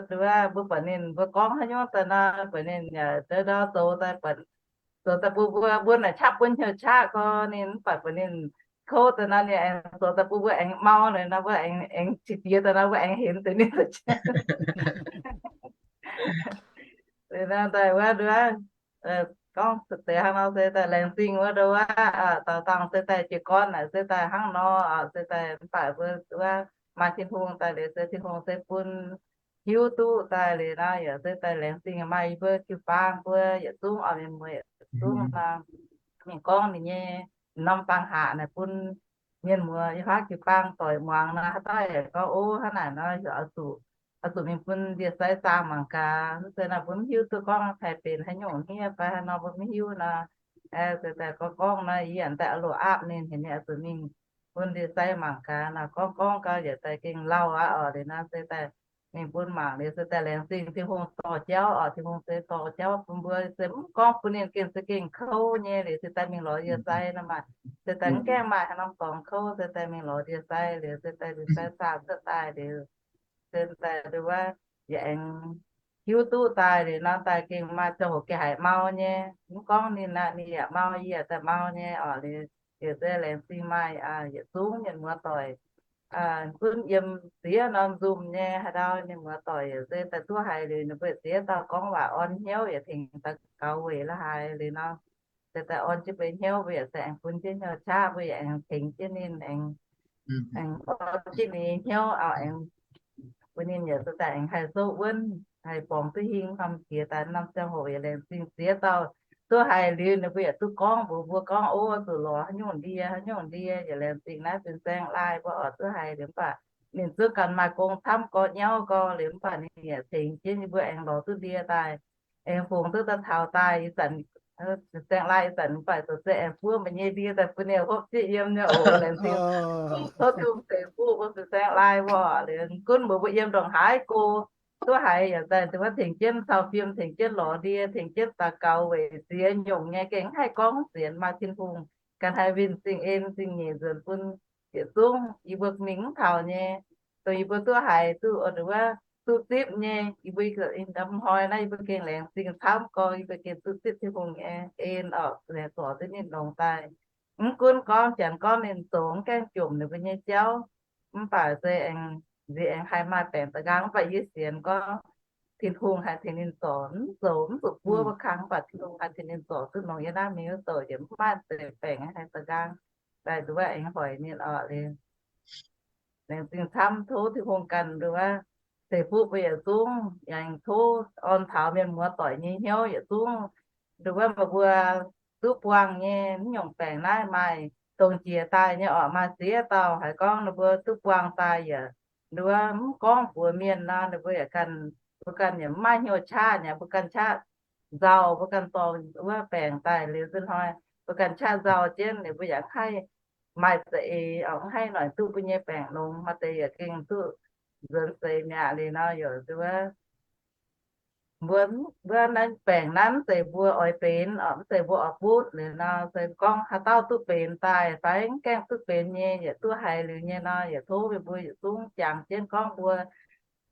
mbuo buatc ninh mbuo gorngv haaix nyungc daaih nor, buatc ninh yaac ndau zoux daaih, zoux daaih bun mbuo, mbuo naaic qaqv bun hnyouv qaqv gorx ninh, mv baac buatc ninh kouv daaih nor, ninh aengx zoux daaih bun mbuo aengx mau nor, mbuo aengx, aengx qiex jiez daaih nor, mbuo aengx hemx deix ninh. Liuz nor daaih wuov nduov, gorngv deix hnangv nor se daaih laengz zingh wuov nduov, daaux dangh se daaih jiez gorn naaic se daaih hnangv nor, se daaih mv baac mbuo wuov maaih Tin-Hungh daaih liuz se Tin-Hungh se bun hiuv duqv daaih liuz nor, yaac se daaih laengz zingh maaih yie mbuo jiu-baang mbuo yietc zungv oc, mienh muoz yietc zungv nor, mingh gorngv ninh nyei norm bang haqc naaic bun mienh muoz yiem haav jiu-baang doic muangx nor, haaix dauh yaac gorngv, ov, hnangv naaic nor, oix zuqc, oix zuqc mingh bun ndie-sai zaah mangc gaax. Mv zeiz nor mbuo mv hiuv duqv gorngv haih benx haaix nyungc hniev fai haaix nor mbuo mv hiuv nor, se daaih gorngv, gorngv nor yie yaac daaih oix loc aapv ninh heuc ninh oix zuqc mingh bun ndie-sai mangc gaax nor. Gorngv gorngv gau yaac daaih gengh lauh aqv oc. Liuz nor se daaih mingh bun mangc liuz se daaih laengz zingh Tin-Hungh dorh jauv oc. Tin-Hungh se dorh jauv bun mbuo, se mv gorngv bun ninh gengh se gengh kouv nyei liuz se daaih mingh lorz ndie-sai nor maah, se daaih mv gaengh maaih haaix norm dorngx kouv, se daaih mingh lorz ndie-sai liuz se daaih ndie-sai zaah cuotv daaih liuz, se daaih nduov yaac aengx hiuv duqv daaih liuz nor daaih gengh maaih ziangh hoc gengh haiz mau nyei. Mv gorngv ninh aqv, ninh yaac mau, yie yaac daaih mau nyei oc. Liuz se laengz zingh maaih yietc zungv mienh muoz-doic, gunv yiem ziex norm nzunc nyei haaix ndau mienh muoz-doic yaac se daaih duqv haiz liuz ninh mbuo ziex dauh gorngv waac orn hnyouv yaac tengx daux gaux weic la'haaix liuz nor, se daaih orn jienv mbuo hnyouv, mbuo yaac se aengx bun jienv hnyouv qaqv, mbuo yaac aengx tengx jienv ninh, aengx, aengx orn jienv ninh nyei hnyouv oc, aengx bun ninh yaac se daaih aengx haih souv wuonv, haih borngz duqv hingh norm jiex daaih norm ziangh hoc yaac laengz zingh ziex dauh duqv haiz liuz ninh mbuo yaac duqv gorngv mbuox mbuo gorngv, ov, zuqc lorz haaix nyungc ndie, haaix nyungc ndie, yaac laengz zingh naaiv fin-saeng laai mbuo oc duqv haiz liuz mv baac ninh zungv ganh maaih gong camv gorx nyauv gorx liuz mv baac ninh yaac tengx jienv yie mbuo aengx lorz duqv ndie daaih, aengx fungx duqv daaih taux daaih ih zanc, fin-saeng laai ih zanc mv baac zoux se aengx buov mbuo nyei ndie daaih bun ninh hopv zieqv yiem nyei oc. Laengz zingh tov Tin-Hungh tengx buov mbuo fin-saeng laai mbuo liuz gunv mbuox mbuo yiem ndongc haaix go duqv haiz yaac daaih nduov tengx jienv cau fiem, tengx jienv lorz ndie, tengx jienv daux gaux weic ziex nyungc nyei gengh mv haih gorngv mv sienx, maaih Tin-Hungh ganh haih winh zingh en zingh nyeic nzuonx bun yietc zungv yie mbuo mingh mv taux nyei, dongh yie mbuo duqv haiz duqv, duqv zipv nyei, yie mbuo ih hnoi naaiv yie mbuo gengh laengz zingh camv gorngv yie mbuo gengh duqv zipv Tin-Hungh nyei en oc, laengz zorc duqv ninh longx daaih. Mv gunv gorngv janx gorngv ninh zoux mv gaengh jomc ninh mbuo nyei jauv, mv baac se aengx nziex aengx haih maaih baengc da'nqaang. Mv baac yie sienx gorngv Tin-Hungh haih tengx ninh zorc, mv zoux mv zuqc buov wuov kang, mv baac Tin-Hungh haih tengx ninh zorc duqv longx. Yie naaiv mingh wuov douc yaac mv maaih deix baengc haih da'nqaang daaih nduov aengx hoic ninh oc. Liuz laengz zingh camv, tov Tin-Hungh ganh nduov ceix fuqv mbuo yietc zungv, yaac tov orn taux mienh muoz doic nyei hnyouv yietc zungv. Nduov meih mbuo duqv buangh nyei mv nyungc baengc naaiv maaih dongh jiex daaih nyei oc. Maaih ziex dauh haiz gorngv ninh mbuo duqv buangh daaih yaac nduov mv gorngv mbuox mienh nor, ninh mbuo yaac ganh, mbuo ganh yaac mv maaih hnyouv qaqv, yaac mbuo ganh qaqv nzauh, mbuo ganh dorh wuov baengc daaih liuz zinh hnoi mbuo ganh qaqv nzauh jienv, ninh mbuo yaac mv haih maaih za'eix oc, mv haih noic duqv mbuo nyei baengc longx. Maaih deix yaac gengh duqv nzuonx seix mi'aqv. Liuz nor yaac nduov mbuo, mbuo naaiv baengc naaiv mv zeiz mbuo oix benx oc, mv zeiz mbuo oix butv. Liuz nor se gorngv haaix dauh duqv benx daaih fai mv gaengh duqv benx nyei, yietc duqv haiz liuz nyei nor, yietc tov meih mbuo yietc zungv jangx jienv gorngv mbuo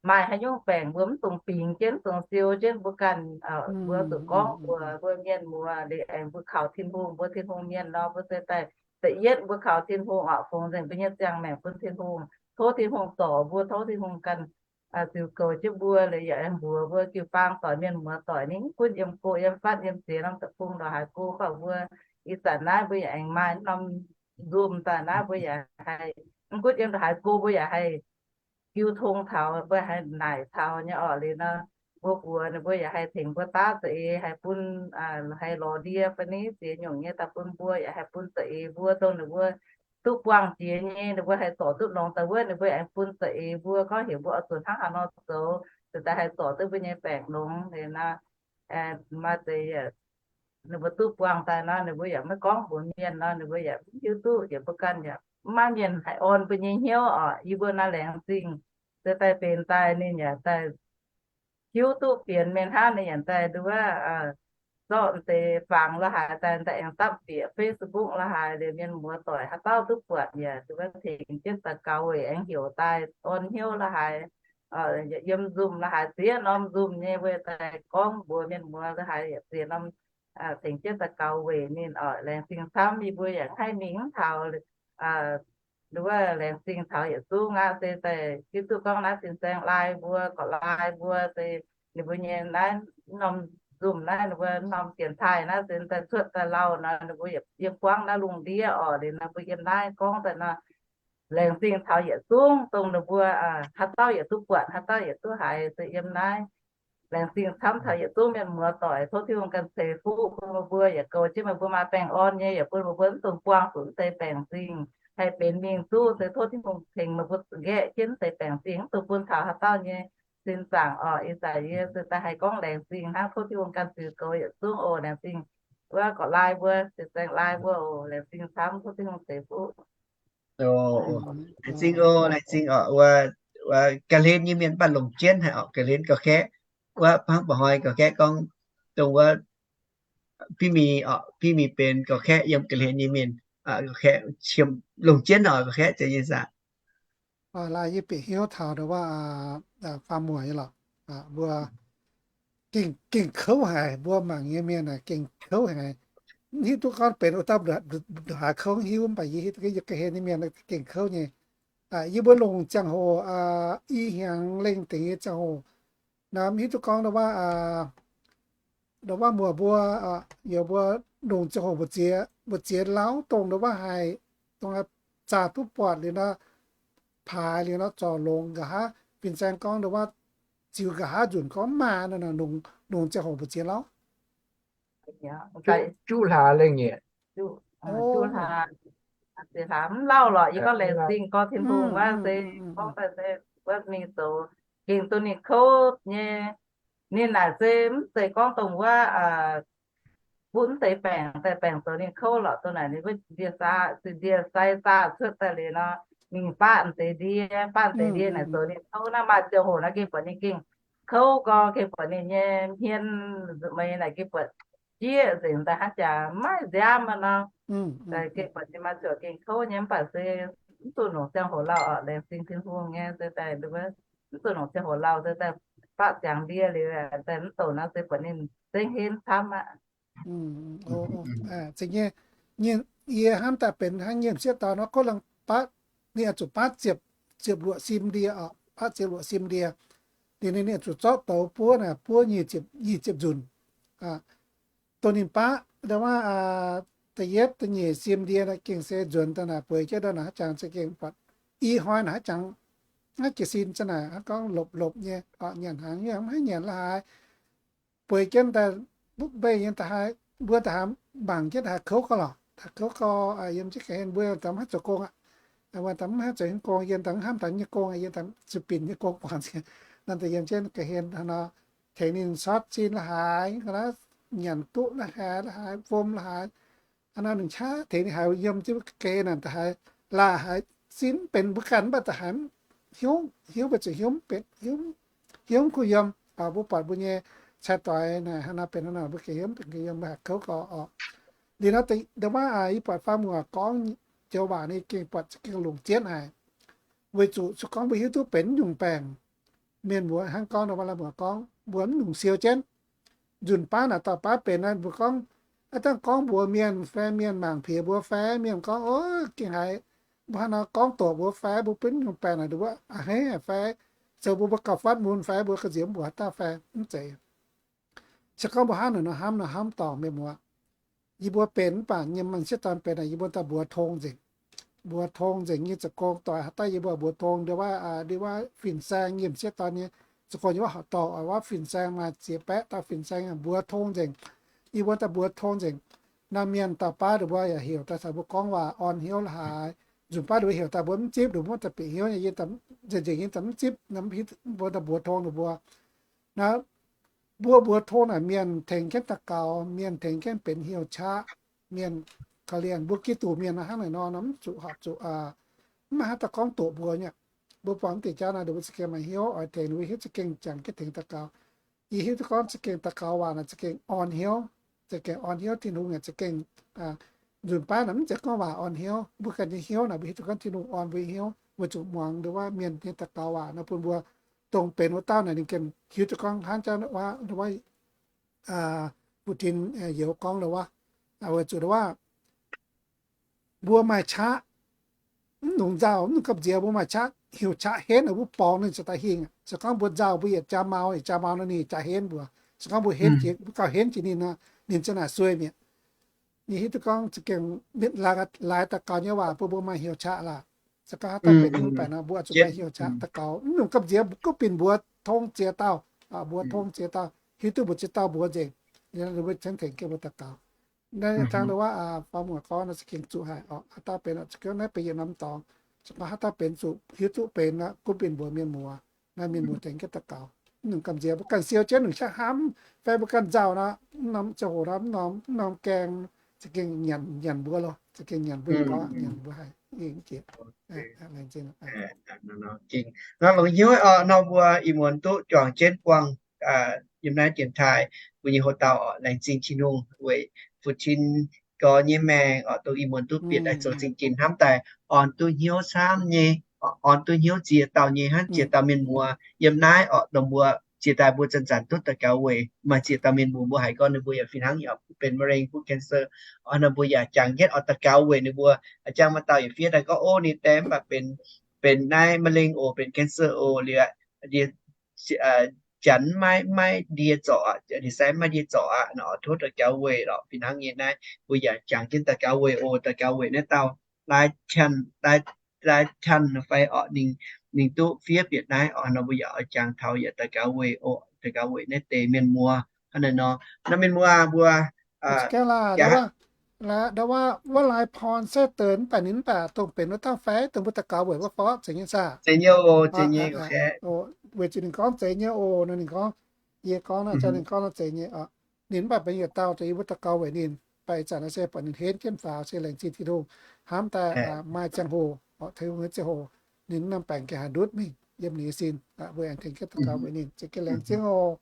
maaih haaix nyungc baengc mbuo mv dungx bingx jienv, dungx siou jienv. Mbuo ganh, mbuo zuqc gorngv mbuox mbuo mienh muoz, liuz aengx mbuo kaux Tin-Hungh, mbuo Tin-Hungh mienh nor, mbuo se daaih da'yietv mbuo kaux Tin-Hungh oc, fungx nzengc mbuo nyei ziangh maengc bun Tin-Hungh, tov Tin-Hungh zorc mbuo, tov Tin-Hungh ganh ziux goux jienv mbuo. Liuz yaac aengx mbuox mbuo jiu-baang doic, mienh muoz doic, ninh mv gunv yiem go yiem fatv, yiem ziex norm deic-bung ndongc haaix go, mv baac mbuo ih zanc naaiv mbuo yaac aengx maaih norm nzumh daaih naaiv, mbuo yaac haih, mv gunv yiem ndongc haaix go mbuo yaac haih jiu tong taux, mbuo haih naaic taux nyei oc. Liuz nor mbuo mbuox ninh mbuo yaac haih tengx mbuo daav za'eix, haih bun, haih lorz ndie fai niv ziex nyungc nyei daaih bun mbuo, yaac haih bun za'eix mbuo dongh ninh mbuo duqv buangh jiex nyei, ninh mbuo haih zorc duqv longx daaih wuov, ninh mbuo aengx bun za'eix mbuo, gorngv heuc mbuo oix zuqc hnangv haaix nor zoux, ziouc daaih haih zorc duqv mbuo nyei baengc longx. Liuz nor maaih deix ninh mbuo duqv buangh daaih nor, ninh mbuo yaac maiv gorngv mbuox mienh nor, ninh mbuo yaac mv hiuv duqv. Yaac mbuo ganh yaac mv maaih mienh haih orn mbuo nyei hnyouv oc. Yie mbuo naaiv laengz zingh se daaih benx daaih ninh yaac daaih hiuv duqv fienx mienh hnangv. Ninh yaac daaih nduov zorqv deix fangx la'haaix daaih, daaih aengx dapv bieqc Facebook la'haaix, liuz mienh muoz doic haaix dauh duqv buatc yaac nduov tengx jienv daux gaux weic aengx heuc daaih orn hnyouv la'haaix, yiem nzumh la'haaix, ziex norm nzumh nyei wuov daaih gorngv mbuox mienh muoz la'haaix, yaac ziex norm tengx jienv daux gaux weic ninh oc. Laengz zingh camv, yie mbuo yaac haih mingh mv taux, nduov laengz zingh taux yietc zungv aqv. Se daaih hiuv duqv gorngv naaiv fin-saeng laai mbuo, gorqv-laai mbuo, se ninh mbuo nyei naaiv norm nzumh naaiv, ninh mbuo norm dienx taaih naaiv se daaih cuotv daaih lauh nor, ninh mbuo yiem buangv naaiv lungh ndiev oc. Liuz nor mbuo yiem naaiv gorngv daaih nor, laengz zingh taux yietc zungv dongh ninh mbuo haaix dauh yietc duqv buatc, haaix dauh yietc duqv haiz, se yiem naaiv laengz zingh camv taux yietc zungv mienh muoz doic. Tov Tin-Hungh ganh ceix fuqv bun meih mbuo, yaac goux jienv meih mbuo maaih baengh orn nyei, yaac bun meih mbuo mv dungx buangh zuqc mv deix baengc zingh, haih benx mingh duqv. Se tov Tin-Hungh tengx meih mbuo nqaeqv jienv mv deix baengc zingh, mv dungx bun taux haaix dauh nyei sin zaangc oc. Ih zanc yie se daaih haih gorngv laengz zingh hnangv. Tov Tin-Hungh ganh ziux goux yietc zungv oc. Laengz zingh wuov gorqv-laai mbuo, fin-saeng laai mbuo oc. Laengz zingh camv, tov Tin-Hungh ceix fuqv. Laengz zingh oc, laengz zingh oc. Wuov ga'hlen nyei mienh mv baac longc jienv haic oc. Ga'hlen ga'kaeqv, wuov hnangv mba'hnoi ga'kaeqv gorngv dongh wuov biv mingh oc, biv mingh benx ga'kaeqv yiem ga'hlen nyei mienh, ga'kaeqv qiemx longc jienv oc, ga'kaeqv jiex nyei saah. Laaix yie bieqc hnyouv taux ndo wuov faam muoc nyei lorqc. Mbuo gengh kouv haic, mbuo mangc nyei mienh aah, gengh kouv haic. Mv hiuv duqv gorngv benx wuov dauh haaix kouv hiuv, mv baac yie hiuv duqv yiem ga'hlen nyei mienh gengh kouv nyei. Yie mbuo longc ziangh hoc i hnyangx lengh dingc nyei ziangh hoc nor, mv hiuv duqv gorngv ndo wuov ndo wuov muoc mbuo, yie mbuo longc ziangh hoc mbu'ziex, mbu'ziex lauv dongh ndo wuov haih, dongh haih zaah duqv buatc liuz nor, paaix liuz nor zorc longx nqa'haav. Fin-saeng gorngv ndo wuov ziux nqa'haav nzunc gorngv maaih nor, longc ziangh hoc mbu'ziex lauv. Juqv hlaax lengh nyei. Juqv hlaax mv lauh lorqc. Yie gorngv laengz zingh gorngv Tin-Hungh wuov se, gorngv daaih se wuov mingh zoux gengh duqv ninh kouv nyei. Ninh naaic se mv zeiz gorngv dongh wuov butv mv deix baengc daaih baengc zoux ninh kouv lorqc. Dongh naaic ninh mbuo ndie-sai, ndie-sai zaah cuotv daaih liuz nor, ninh baatv deix ndie, baatv deix ndie naaic zoux ninh kouv. Naaiv maaih ziangh hoc naaiv gengh buatc ninh gengh kouv gorx, gengh buatc ninh nyei hmien meix naaic gengh buatc jieqv nzengc daaih hnangv jaax maiv nziaamv nor. Gengh buatc ninh maaih ziouc gengh kouv nyei, mv baac se mv zuqc longc ziangh hoc lauh oc, laengz zingh Tin-Hungh nyei se daaih, mv zuqc longc ziangh hoc lauh se daaih baqv ziangx ndie liuz, daaih mv douc nor se buatc ninh zengv henv camv aqv. Zeiz nyei, yie hnamv daaih benx hnangv nyiemc sieqv dorn nor, kov lengh baav, ninh oix zuqc baav ziepc, ziepc luoqc sim ndie oc, baav ziepc luoqc sim ndie. Ninh, ninh, ninh oix zuqc zorqv douz buov naaic, buov nyic ziepc, nyic ziepc nzunc. Dongh ninh baav, da'yietv da'nyeic sim ndie naaiv gengh se nzuonx daaih naaic bueix jienv ndau naaic haaix jangx za'gengh buatc i hnoi naaic haaix jangx, naaiv jiez sin za'naaic hnangv gorngv lopc lopc nyei, nyanc hnaangx nyei mv haih nyanc la'haaix. Bueix jienv daaih mbeix nyei da'haaix, mbuo da'haaix mangc jienv da'haaix kouv gau lorqc, da'haaix kouv gau, yiem jienv ga'hlen mbuo daaih mv haih zoux gong aqv. Mbuo daaih mv haih zoux haaix gong, yiem daaih mv hnamv daaih nyei gong, yiem daaih zuqc binc nyei gong guangc nor, daaih yiem jienv ga'hlen nor, tengx ninh sortv sin la'haaix, nyanc duqv la'haaix, la'haaix fom la'haaix, hnangv nor ninh qaqv tengx ninh haiz yiem jienv ga'hlen naaic da'haaix, la'haaix sin mv benx mbuo ganh mv baac da'haaix hiuv, hiuv mbuo zuqc hiuv mv benx, hiuv mv kuh yiem. Mbuo buatc mbuo nyei cai-doix naaic hnangv nor benx hnangv nor, mbuo gengh hiuv mv benx gengh yiem, mbuo haih kouv gau oc. Liuz nor, nda'wuov yie buatc faam muoc gorngv joux waac ninh gengh buatc za'gengh longc jienv haic, weic zuqc se gorngv mbuo hiuv duqv benx nyungc baengc, mienh muoz hnangv gorngv nda'wuov la'muoc gorngv mbuo mv nyungc siou jienv. Nzunc baav naaic dauh baav benx naaic mbuo gorngv, aav dangh gorngv mbuox mienh fai mienh mangc piex mbuo fai mienh gorngv, o, gengh haiz mbuo hnangv nor gorngv doqc mbuo fai mbuo benx nyungc baengc naaic nda'wuov a'hneiv fai zoux mbuo, mbuo gauh fatv mun fai mbuo ga'nziex mv mbuox haaix dauh fai mv zeiz. Se gorngv mbuo hnangv naaic nor hnamv nor hnamv dorngc mienh muoz. Yie mbuo benx mv baac nyiemc mienh sieqv dorn benx naaic yie mbuo daaih mbuox tong nzengc. Mbuox tong nzengc nyei zoux gong doic haaix dauh yie mbuo mbuox tong, nda'wuov, nda'wuov fin-saeng nyiemc sieqv dorn nyei zoux gong nyei wuov horqc dorngh, wuov fin-saeng maaih ziex baeqv dauh fin-saeng mbuox tong nzengc. Yie mbuo daaih mbuox tong nzengc. Naaiv mienh dauh baav nda'wuov yaac heuc daaih caux mbuo gorngv waac orn hnyouv la'haaix. Nzunc baav nda'wuov heuc daaih mbuo mv zipv, nda'wuov daaih bieqc hnyouv nyei, yie daaih nzengc nzengc yie daaih mv zipv, mbuo daaih mbuox tong nda'wuov. Naaiv mbuo mbuox tong naaic mienh tengx jienv daux gaux, mienh tengx jienv benx heuc qaqv. Mienh korv-lienh mbuo Giduc mienh hnangv naaic nor, mv zuqc horpc zuqc, mv maaih haaix dauh gorngv doqc mbuo nyei. Mbuo buangh mv deix jauv naaic, ninh mbuo za'gengh maaih hnyouv oix tengx, ninh mbuo hiuv za'gengh jangx jienv tengx daux gaux. Yie hiuv duqv gorngv za'gengh daux gaux waac naaic za'gengh orn hnyouv, za'gengh orn hnyouv. Tin-Hungh yaac za'gengh, nzunc baav naaic mv zeiz gorngv waac orn hnyouv, mbuo ganh nyei hnyouv naaic mbuo hiuv duqv gorngv Tin-Hungh orn mbuo nyei hnyouv, weic zuqc muangx nda'wuov mienh nyei daux gaux waac nor bun mbuo, dongh benx wuov dauh naaic ninh gengh hiuv duqv gorngv hnangv jauv wuov, nda'wuov Fu-Tin Youz gorngv nda'wuov, weic zuqc nda'wuov mbuo maaih qaqv, mv nungx nzauh, mv nungx gamh nziex, mbuo maaih qaqv, heuc qaqv henv wuov borngz ninh ziouc daaih hingh. Se gorngv mbuo nzauh mbuo yietc jaa mau, yietc jaa mau nor ninh jaax henv mbuo. Se gorngv mbuo henv jiex, mbuo gauh henv jiex ninh nor, ninh ziouc naaic sueih mi'aqv. Yie hiuv duqv gorngv za'gengh laaix daux gaux nyei waac bun mbuo maaih heuc qaqv laah. Se gorngv haaix dauh benx nyungc baengc nor, mbuo zuqc maaih heuc qaqv daux gaux. Mv nungx gamh nziex mbuo gorngv binc mbuox tong ziex dauh, mbuox tong ziex dauh, hiuv duqv mbuox ziex dauh mbuox nzengc, ninh mbuo tengx jienv mbuo daux gaux. Naaiv dangh wuov faam muoc gorngv naaiv za'gengh zuqc haic oc. Haaix dauh benx oc, za'gengh naaiv benx yietc norm dorngx. Se gorngv haaix dauh benx zuqc, hiuv duqv benx aqv, gunv binc mbuox mienh muoz. Naaiv mienh muoz tengx jienv daux gaux. Mv nungx gamh nziex mbuo ganh siou jienv nungc qaqv hnamv, fai mbuo ganh nzauh nor, mv norm ziangh hoc nor, mv norm, mv norm gaeng, za'gengh nyanc, nyanc mbuo loh, za'gengh nyanc mbuo, nyanc mbuo haih, jiex. Laengz zingh. Nor longx hnyouv oc, nor mbuo ih muonz duqv juangc jienv buangh yiem naaiv dienx taaih mbuo nyei houx-dauh oc. Laengz zingh Tin-Hungh weic Fu-Tin Gorx nyei maengc oc, dongh ih muonz duqv bieqc daaih zoux zingh ginx hnamv daaih, orn duqv hnyouv camv nyei, orn duqv hnyouv ziex dauh nyei hnangv ziex dauh mienh muoz yiem naaiv oc. Dongh mbuo ziex daaih mbuo zanc-zanc duqv daux gaux weic maaih ziex dauh mienh muoz mbuo haiz gorngv ninh mbuo yaac fih hnangv yaac benx มะเร็ง bun cancer oc. Nor mbuo yaac jangx jienv oix daux gaux weic ninh mbuo. A'jang maaih dauh yaac fiev daaih gorngv, o, ninh deix mv baac benx, benx naaiv มะเร็ง oc, benx cancer oc, liuz ndie, janx maiv, maiv ndie zorc aqv, ninh sai maiv ndie zorc aqv nor, tov daux gaux weic lorqc, fih hnangv nyei naaiv mbuo yaac jangx jienv daux gaux weic oc, daux gaux weic naaiv dauh Lai Chan, Lai, Lai Chan fai oc, ninh, ninh duqv fiev bieqc naaiv oc. Nor mbuo yaac oix jangx taux yaac daux gaux weic oc, daux gaux weic naaiv deix mienh muoz hnangv naaiv nor. Nor mienh muoz mbuo, nda'wuov, nda'wuov, wuov Lai Porn se deix mv baac ninh mv baac dongh benx wuov dauh fai dongh mbuo daux gaux weic wuov fai? Zeiz nyei saah? Zeiz nyei oc, zeiz nyei. Weic zuqc ninh gorngv zeiz nyei oc nor, ninh gorngv, yie gorngv naaiv, ninh gorngv nor zeiz nyei oc. Ninh mv baac benx yietc dauh, yie mbuo daux gaux weic ninh. Mv baac ih zanc naaiv se buatc ninh henv jienv faaux, se laengz zingh Tin-Hungh hnamv daaih maaih ziangh hoc, Tin-Hungh nyei ziangh hoc, ninh norm baengc gengh haih ndutv mingh yiem ninh nyei sin. Mbuo aengx tengx jienv daux gaux weic ninh, za'gengh laengz zingh oc.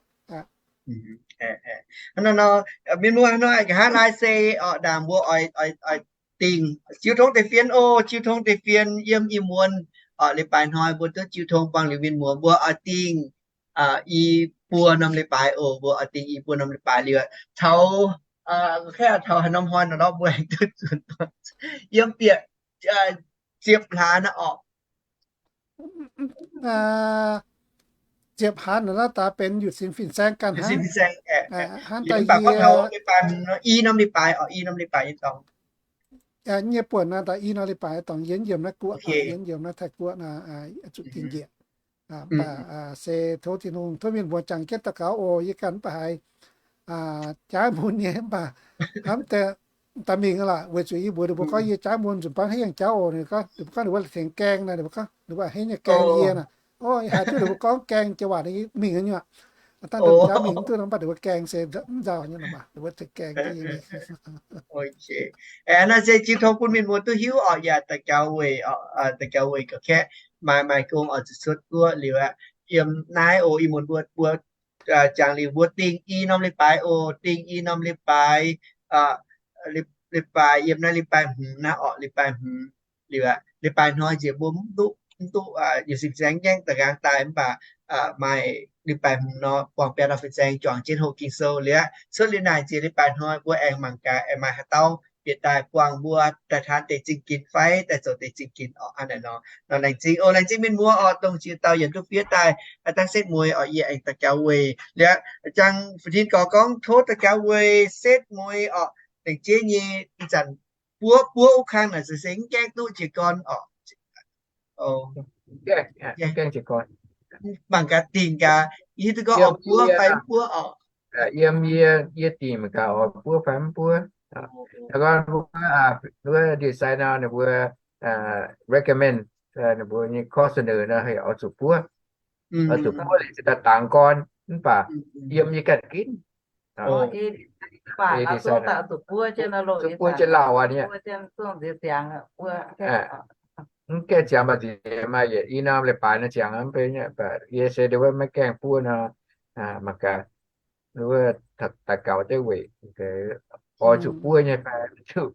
Nor, mienh muoz nor, nqa'haav laai se oc, ndaangc mbuo oix, oix, oix dingh jiu tong deix fienx oc. Jiu tong deix fienx yiem ih muonz oc, leiz-baaix hnoi mbuo duqv jiu tong buangh liuz mienh muoz mbuo oix dingh i buo norm leiz-baaix oc. Mbuo oix dingh i buo norm leiz-baaix liuz aqv. Taux, taux haaix norm hnoi nor mbuo aengx duqv zunc yiem bieqc ziepc hlaax naaiv oc. Ziepc hlaax naaiv daaih benx youth center fin-saeng ganh hnangv. Hnangv daaih yie, i norm leiz-baaix oc, i norm leiz-baaix nyei dorngx. Nyei buonc naaiv daaih i norm leiz-baaix dorngx yie yiem naaiv guoqv, yie yiem naaiv Taiv-Guoqv naaiv, zuqc dingh njiec. Mv baac se tov Tin-Hungh, tov mienh muoz jangx jienv daux gaux oc. Yie ganh mv baac haiz jaaix mun nyei, mv baac hnamv daaih mingh lorqc, weic zuqc yie mbuox ninh mbuo gorngv yie jaaix mun nzunc baav haaix yangh jauv oc. Ninh gorngv, ninh mbuo gorngv ninh mbuo tengx gaeng naaic, ninh mbuo gorngv ninh mbuo haaix nyungc gaeng yie naaic. O, yie haiz duqv ninh mbuo gorngv gaeng jiex waac mingh nyei aqv. Dangh jauv mingh mv duqv nor, mv baac ninh mbuo gaeng se mv nzauh nyei nor, ninh mbuo tengx gaeng jienv yie. Naaiv se jiu tong bun mienh muoz duqv hiuv oc. Yaac daux gaux weic, daux gaux weic gorqv-kaeqv maaih maaih gong oix zuqc cuotv guoqv liuz aqv. Yiem naaiv oc, ih muonz mbuo, mbuo jangx liuz mbuo dingh i norm leiz-baaix oc, dingh i norm leiz-baaix, leiz-baaix yiem naaiv leiz-baaix hmz naaiv oc, leiz-baaix hmz liuz aqv. Leiz-baaix hnoi nziex mbuo mv duqv, mv duqv youth center fin-saeng nyei da'nqaang daaih, mv baac maaih leiz-baaix hmz nor buangh biaa norm fin-saeng juangc jienv hoqc Ging-Sou liuz aqv. Cuotv liuz naaic nziex leiz-baaix hnoi mbuo aengx mangc gaax aengx maaih haaix dauh bieqc daaih buangh mbuo daaih taan deix zingh ginx fai daaih zoux deix zingh ginx oc. Hnangv naaic nor, nor laengz zingh oc. Laengz zingh mienh muoz oc, dongh ziex dauh yietc duqv fiev daaih aa dangh setv mueiz oc. Yie aengx daux gaux weic liuz aqv, jangx fai tin gorx gorngv tov daux gaux weic setv mueiz oc. Laengz zingh nyei. Ih zanc buov buov wuov kang naaic se mv gaengh duqv jiez gorn oc. Mangc gaax dingc gaax, hiuv duqv gorngv oix buov fai mv buov oc. Yiem yie, yie dingc mangc gaax oix buov fai mv buov. Gorngv wuov ndie-sai nor ninh mbuo recommend, ninh mbuo nyei ข้อเสนอ nor oix zuqc buov. Oix zuqc buov liuz daaih dangx gorn, mv baac yiem yie ganh ginv. Zuqc buov jienv lauh aqv nyei. Mv gaengh ziangx mv baac nziex maaih yietc i norm leiz-baaix nor ziangx mv bei nyei, mv baac yie se ndau wuov maiv gaengh buov nor, mangc gaax wuov daux gaux jienv weic oix zuqc buov nyei fai zuqc.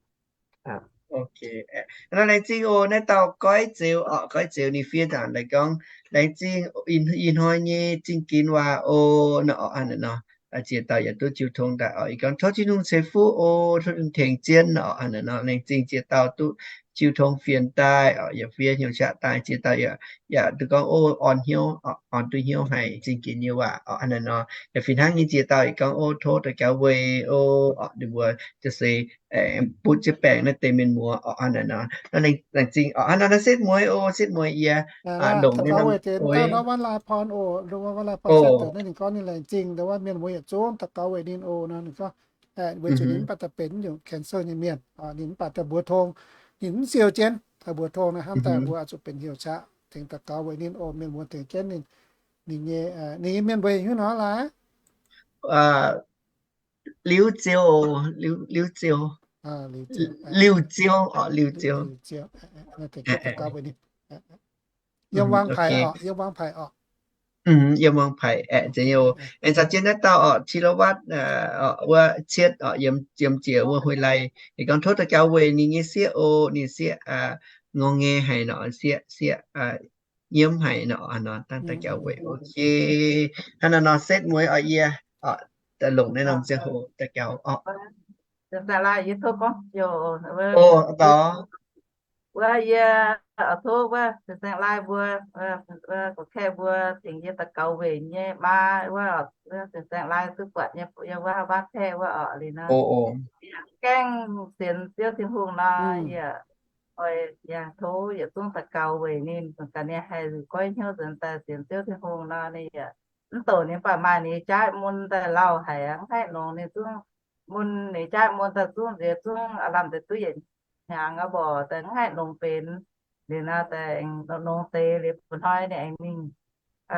Nor laengz zingh oc. Naaiv dauh Goiv Zeux oc, Goiv Zeux ninh fiev daaih gorngv, laengz zingh ih hnoi nyei zingh ginx waac oc. Nor oc, hnangv naaic nor, ziex dauh yaac duqv jiu tong daaih oc. Ih gorngv tov Tin-Hungh ceix fuqv oc, tov Tin-Hungh tengx jienv oc. Hnangv naaic nor, laengz zingh ziex dauh duqv jiu tong fienx daaih oc, yaac fiev hnyouv qaqv daaih. Ziex dauh yaac, yaac duqv gorngv oc, orn hnyouv, orn duqv hnyouv haic zingh ginx nyei waac oc. Hnangv naaic nor, yaac fih hnangv nyei ziex dauh yaac gorngv oc, tov daux gaux weic oc, ninh mbuo za'gengh butv jienv baengc naaiv deix mienh muoz oc. Hnangv naaic nor, laengz zingh oc. Hnangv naaiv nor setv mueiz oc, setv mueiz yie longc naaiv norm oc. Ninh gorngv ninh laengz zingh, ndau wuov mienh muoz yietc zungv daux gaux weic ninh oc nor. Ninh gorngv weic zuqc ninh mv baac daaih benx nyungc cancer nyei mienh, ninh mv baac daaih mbuox tong, ninh mv siou jienv daaih mbuox tong naaiv, hnamv daaih mbuo oix zuqc benx hnyouv qaqv tengx daux gaux weic ninh oc. Mienh muoz tengx jienv ninh, ninh nyei, ninh nyei mienh mbuo heuc haaix nyungc nor laaic? Liuz Ziou, Liuz Ziou, Liuz Ziou oc, Liuz Ziou. Yiem Wang Paic oc, yiem Wang Paic oc. Yiem Wang Paic aeqv, nzengc oc. Aengx caux jienv naaiv dauh oc, Thi Lo Wav, wuov Cietv oc, yiem jiex wuov Huih Lai. Ninh gorngv tov daux gaux weic ninh nyei sieqv oc, ninh sieqv ngorc ngaengc haic nor, sieqv, sieqv nyiemv haic nor, dangh daux gaux weic. Ok, hnangv naaiv nor setv mueiz oc, yie longc naaiv norm ziangh hoc daux gaux oc. Oc, daux. Wuov yie oix tov wuov fin-saeng laai mbuo, gorqv-kaeqv mbuo tengx yie daux gaux weic nyei maa, wuov fin-saeng laai duqv buatc nyei, yie wuov haav baatv paeqv wuov oc, liuz nor, gaengh sienx Ziouv Tin-Hungh nor, yie oix yaac tov yietc zungv daux gaux weic ninh, gaax ninh haih goiv hnyouv nzuonx daaih sienx Ziouv Tin-Hungh nor, ninh yaac mv douc ninh baac maaih ninh jaav mun daaih lauh haic, mv haih longx, ninh zungv mun, ninh jaav mun daaih zungv nziex zungv lamh deix duqv yietc hnyangx aqv mborqc, daaih mv haih longx benx. Liuz nor daaih aengx longx deix liuz, bun hnoi ninh aengx mingh,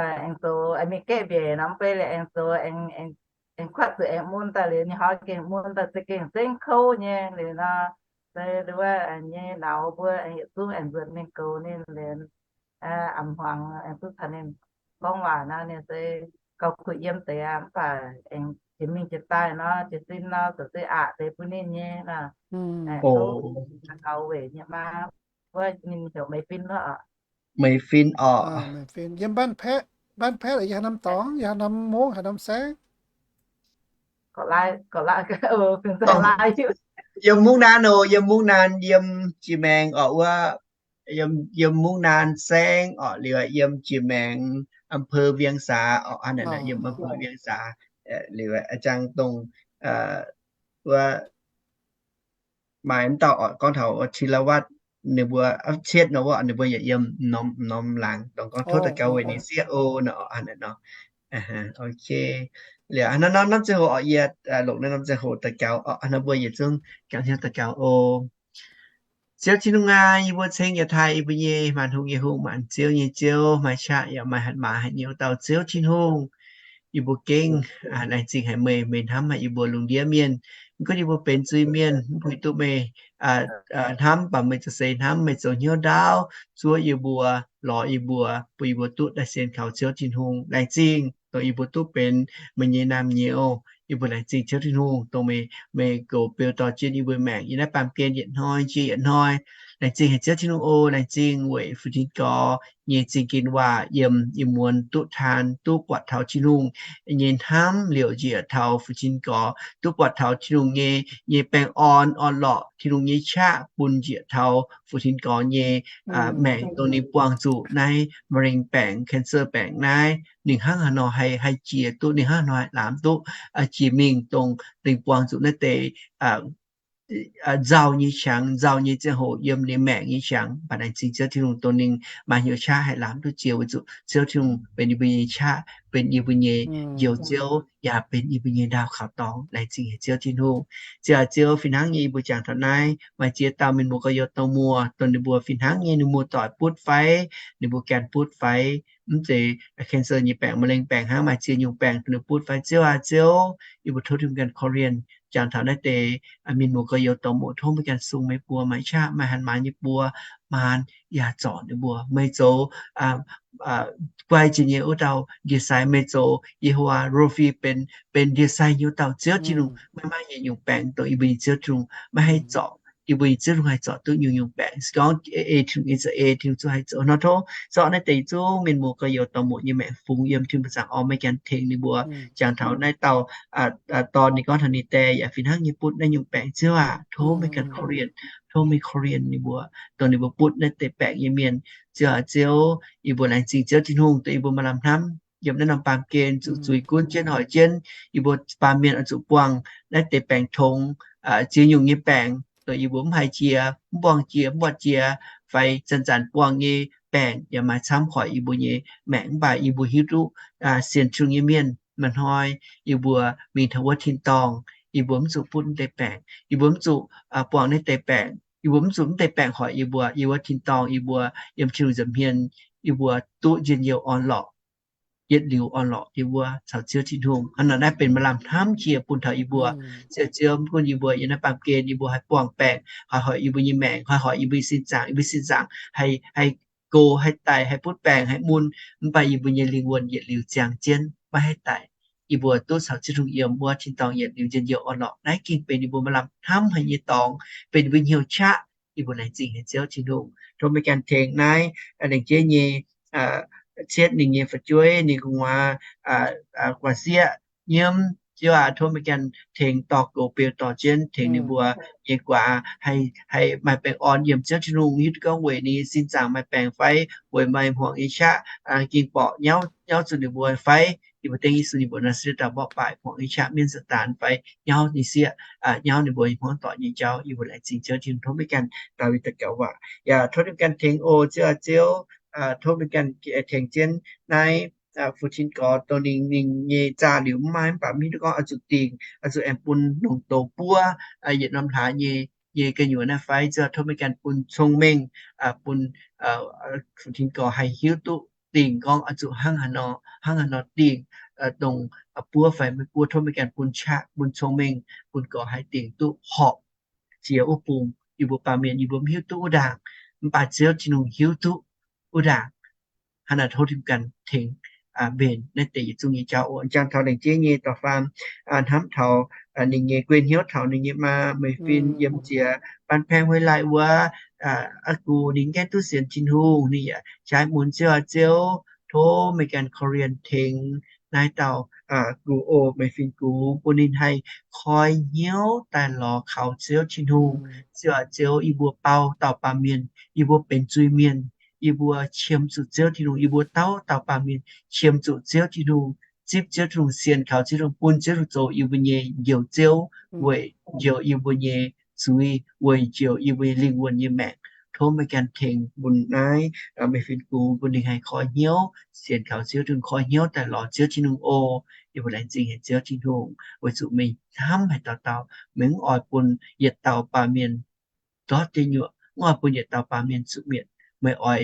aengx zoux, aengx mingh gaeqv mbiaec nor, mv bei liuz aengx zoux, aengx kuatv zuqc aengx mun daaih liuz, ninh hnoi gengh mun daaih za'gengh zengv kouv nyei. Liuz nor, se wuov nyei nauz mbuo aengx yietc zungv aengx nzuonx mingh goux ninh liuz, a'maah hmuangx aengx duqv caux ninh gorngv waac nor, ninh se gauh kuh yiem deix aqv, mv baac aengx jiex mingh jiex daaih nor, jiez sin nor, zoux zeiv aqc deix bun ninh nyei. Gaux weic nyei maa, wuov ninh heuc Meix Fin oc. Meix Fin oc. Yiem Mbaan Paeqv, Mbaan Paeqv yie haaix norm dorngx, yie haaix norm mungv, haaix norm saengv? Yiem Mungv Naan oc, yiem Mungv Naan, yiem jiex maengx oc wuov, yiem Mungv Naan saengv oc, liuz yiem jiex maengx อำเภอเวียงสา oc, hnangv naaic, yiem อำเภอเวียงสา liuz jang dongh wuov maaih mv dauh oc, gorngv taux ธีรวัฒน์ ninh mbuo, Cietv nor wuov, ninh mbuo yaac yiem norm, norm laangz, dongh gorngv tov daux gaux weic ninh sieqv oc nor, hnangv naaic nor. Ok. Liuz hnangv naaiv norm ziangh hoc oc, yie longc naaiv norm ziangh hoc daux gaux oc, hnangv naaiv mbuo yietc zungv jangx hnyouv daux gaux oc. Ziouv Tin-Hungh aac, yie mbuo ceng yaac taaih yie mbuo nyei maanc hungh nyei Hungh, maanc ziouv nyei Ziouv, maaih qaqv yaac maaih hatc maaz haic nyei wuov dauh Ziouv Tin-Hungh. Yie mbuo gengh laengz zingh haic meih, meih hnamv haic yie mbuo lungh ndiev mienh. Mv gunv yie mbuo benx zuiz-mienh, mv baac duqv meih hnamv, mv baac meih za'eix hnamv, meih zoux hnyouv ndaauv zuov yie mbuo, lorz yie mbuo, bun yie mbuo duqv daaih sienx kaux Ziouv Tin-Hungh. Laengz zingh dongh yie mbuo duqv benx meih nyei naamh nyouz. Yie mbuo laengz zingh Ziouv Tin-Hungh dongh meih, meih goux beu dorh jienv yie mbuo maengc yiem naaiv baamh gen yietc hnoi jiex yietc hnoi. Laengz zingh haic Ziouv Tin-Hungh oc. Laengz zingh weic fu-sux Tin-Gorx nyei zingh gin waac yiem ih muonz duqv taan, duqv buatc taux Tin-Hungh nyei hnamv liouc njiec taux fu-sux Tin-Gorx, duqv buatc taux Tin-Hungh nyei, nyei baengh orn orn-lorqc, Tin-Hungh nyei qaqv bun njiec taux fu-sux Tin-Gorx nyei maengc, dongh ninh buangh zuqc naaiv มะเร็ง baengc, cancer baengc naaiv, ninh hnangv haaix nor haih, haih jiex duqv, ninh hnangv haaix nor haih lamz duqv jiex mingh, dongh ninh buangh zuqc naaiv deix nzauh nyei qangx, nzauh nyei ziangh hoc yiem ninh maengc nyei qangx. Mv baac laengz zingh Ziouv Tin-Hungh dongh ninh maaih hnyouv qaqv haih lamz duqv jiex, weic zuqc Ziouv Tin-Hungh benx yie mbuo nyei qaqv, benx yie mbuo nyei Njoux Ziouv, yaac benx yie mbuo nyei ndaauh kaux dorngx. Laengz zingh haic Ziouv Tin-Hungh. Ziouv aac, Ziouv, fih hnangv nyei yie mbuo jangx taux naaiv, maaih ziex dauh mienh muoz gorx-youz dorh muoz, dongh ninh mbuo fih hnangv nyei ninh mbuo doic butv fai, ninh mbuo gan butv fai, mv zeiz cancer nyei baengc, มะเร็ง baengc hnangv, maaih ziex nyungc baengc dongh ninh butv fai. Ziouv aac, Ziouv, yie mbuo tov Tin-Hungh gan korv-lienh. Jangx taux naaiv deix mienh muoz gorx-youz dorh muoz, tov meih gan sung meih buo, maaih qaqv maaih hatc maaz nyei buo, maan yaac zorc ninh mbuo. Meih zoux guai jiex nyei wuov dauh ndie-sai, meih zoux Ye^ho^waa Ro^fi, benx, benx ndie-sai nyei wuov dauh Ziouv Tin-Hungh. Maiv maaih yietc nyungc baengc dongh yie mbuo nyei Ziouv Tin-Hungh maiv haih zorc. Yie mbuo nyei Ziouv Tin-Hungh haih zorc duqv nyungc-nyungc baengc. Se gorngv ei Tin-Hungh nyei za'eix, Tin-Hungh zungv haih zoux nor. Tov zorc naaiv deix zungv mienh muoz gorx-youz dorh muoz nyei maengc fungx yiem Tin-Hungh zaangc orn, meih gan tengx ninh mbuo. Jangx taux naaiv dauh dorn, ninh gorngv taux ninh dae yaac fih hnangv nyei butv naaiv nyungc baengc. Ziouv aac, tov meih gan korv-lienh, tov meih korv-lienh ninh mbuo, dongh ninh mbuo butv naaiv deix baengc nyei mienh. Ziouv aac, Ziouv, yie mbuo laengz zingh Ziouv Tin-Hungh dongh yie mbuo maaih lamh hnamv yiem naaiv norm baamh gen zuqc zuiz gunv jienv hoic jienv yie mbuo baamh mienh oix zuqc buangh naaiv deix baengc tongx, ziex nyungc nyei baengc, dongh yie mbuo mv haiz jiex, mv buangh jiex, mv buatc jiex, fai zanc-zanc buangh nyei baengc yaac maaih camv hoic yie mbuo nyei maengc. Mv baac yie mbuo hiuv duqv sienx Tin-Hungh nyei mienh, maaih hnoi yie mbuo mingh taux wuov tin-dorngh, yie mbuo mv zuqc butv naaiv deix baengc, yie mbuo mv zuqc buangh naaiv deix baengc, yie mbuo mv zuqc naaiv deix baengc hoic yie mbuo. Yiem wuov tin-dorngh yie mbuo yiem Tin-Hungh nza'hmien, yie mbuo duqv njien-youh orn-lorqc, yietc liuz orn-lorqc yie mbuo caux Ziouv Tin-Hungh. Hnangv naaiv benx maaih lamh hnamv jiex bun taux yie mbuo. Ziouv, Ziouv, mv gunv yie mbuo yiem naaiv baamh gen yie mbuo haih buangh baengc, haih hoic yie mbuo nyei maengc, haih hoic yie mbuo nyei sin zaangc, yie mbuo sin zaangc haih, haih go, haih daic, haih butv baengc, haih mun, mv baac yie mbuo nyei lingh wuonh yietc liuz ziangh jienv maiv haih daic. Yie mbuo duqv caux Ziouv Tin-Hungh yiem wuov tin-dorngh yietc liuz njien-youh orn-lorqc. Naaiv gengh benx yie mbuo maaih lamh hnamv haic nyei dorngx, benx yie mbuo hnyouv qaqv. Yie mbuo laengz zingh haic Ziouv Tin-Hungh. Tov meih gan tengx naaiv lengc jeiv nyei Cietv ninh nyei fu'jueiv, ninh gu'nguaaz gu'nguaaz sieqv nyiemv. Ziouv aac, tov meih gan tengx dorh goux beu dorh jienv, tengx ninh mbuo nyei guaax haih maaih baengh orn yiem Ziouv Tin-Hungh. Hiuv duqv gorngv weic ninh nyei sin zaangc maaih baengc fai, weic maaih hmuangx nyei qaqv ging borqc nyauv, nyauv zuqc ninh mbuo fai, yie mbuo dengv Yesu nyei mbuox Naa^saa^letv dauh mborqv baaic hmuangx nyei qaqv mienv Saadaan fai, nyauv ninh sieqv, nyauv ninh mbuo nyei hmuangv doic nyei jauv. Yie mbuo laengz zingh Ziouv Tin-Hungh, tov meih gan daux ninh daux gaux waac. Yaac tov meih gan tengx oc Ziouv aac, Ziouv, tov meih gan tengx jienv naaiv fu-sux Tin-Gorx dongh ninh, ninh nyei zaah liuz mv maaih, mv baac mv hiuv duqv gorngv oix zuqc dingc, oix zuqc aengx bun longc douz buov yietc norm hlaax nyei, nyei gu'nyuoz naaiv fai. Ziouv, tov meih gan bun cong-mengh bun fu-sux Tin-Gorx haih hiuv duqv dingc gorngv oix zuqc hnangv haaix nor, hnangv haaix nor dingc, dongh buov fai maiv buov. Tov meih gan bun qaqv, bun cong-mengh, bun gorx haih dingc duqv horpc jiex wuov bung. Yie mbuo baamh mienh yie mbuo mv hiuv duqv wuov ndaangc, mv baac Ziouv Tin-Hungh hiuv duqv wuov ndaangc. Hnangv naaic tov meih gan tengx mbenc naaiv deix yietc zungv nyei jauv oc. Jangx taux laengz zingh nyei da'faam, hnamv taux ninh nyei guei hnyouv taux ninh nyei maa, meih fin yiem ziex บ้านแพงห้วยไร่ wuov, aa, gux ninh gaengh duqv sienx Tin-Hungh, ninh yaac jaaix mun Ziouv, Ziouv, tov meih ganh korv-lienh tengx naaiv dauh gux oc, meih fin gux, bun ninh haih koi hnyouv daaih lorz kaux Ziouv Tin-Hungh. Ziouv, Ziouv, yie mbuo bau dauh baamh mienh, yie mbuo benx zuiz-mienh, yie mbuo qiemx zuqc Ziouv Tin-Hungh, yie mbuo dauh dauh baamh mienh qiemx zuqc Ziouv Tin-Hungh, zipv Ziouv Tin-Hungh, sienx kaux Ziouv Tin-Hungh, bun Ziouv Tin-Hungh zoux yie mbuo nyei njoux Ziouv, weic njoux yie mbuo nyei zuiz, weic njoux yie mbuo nyei lingh wuonh nyei maengc. Tov meih ganh tengx bun naaiv meih fin gux bun ninh haih koi hnyouv sienx kaux Ziouv Tin-Hungh, koi hnyouv daaih lorz Ziouv Tin-Hungh oc. Yie mbuo laengz zingh haic Ziouv Tin-Hungh weic zuqc meih hnamv haic dauh dauh, meih mv oix bun yietc dauh baamh mienh ndortv deic nyuoqc, mv oix bun yietc dauh baamh mienh zuqc mietc. Meih oix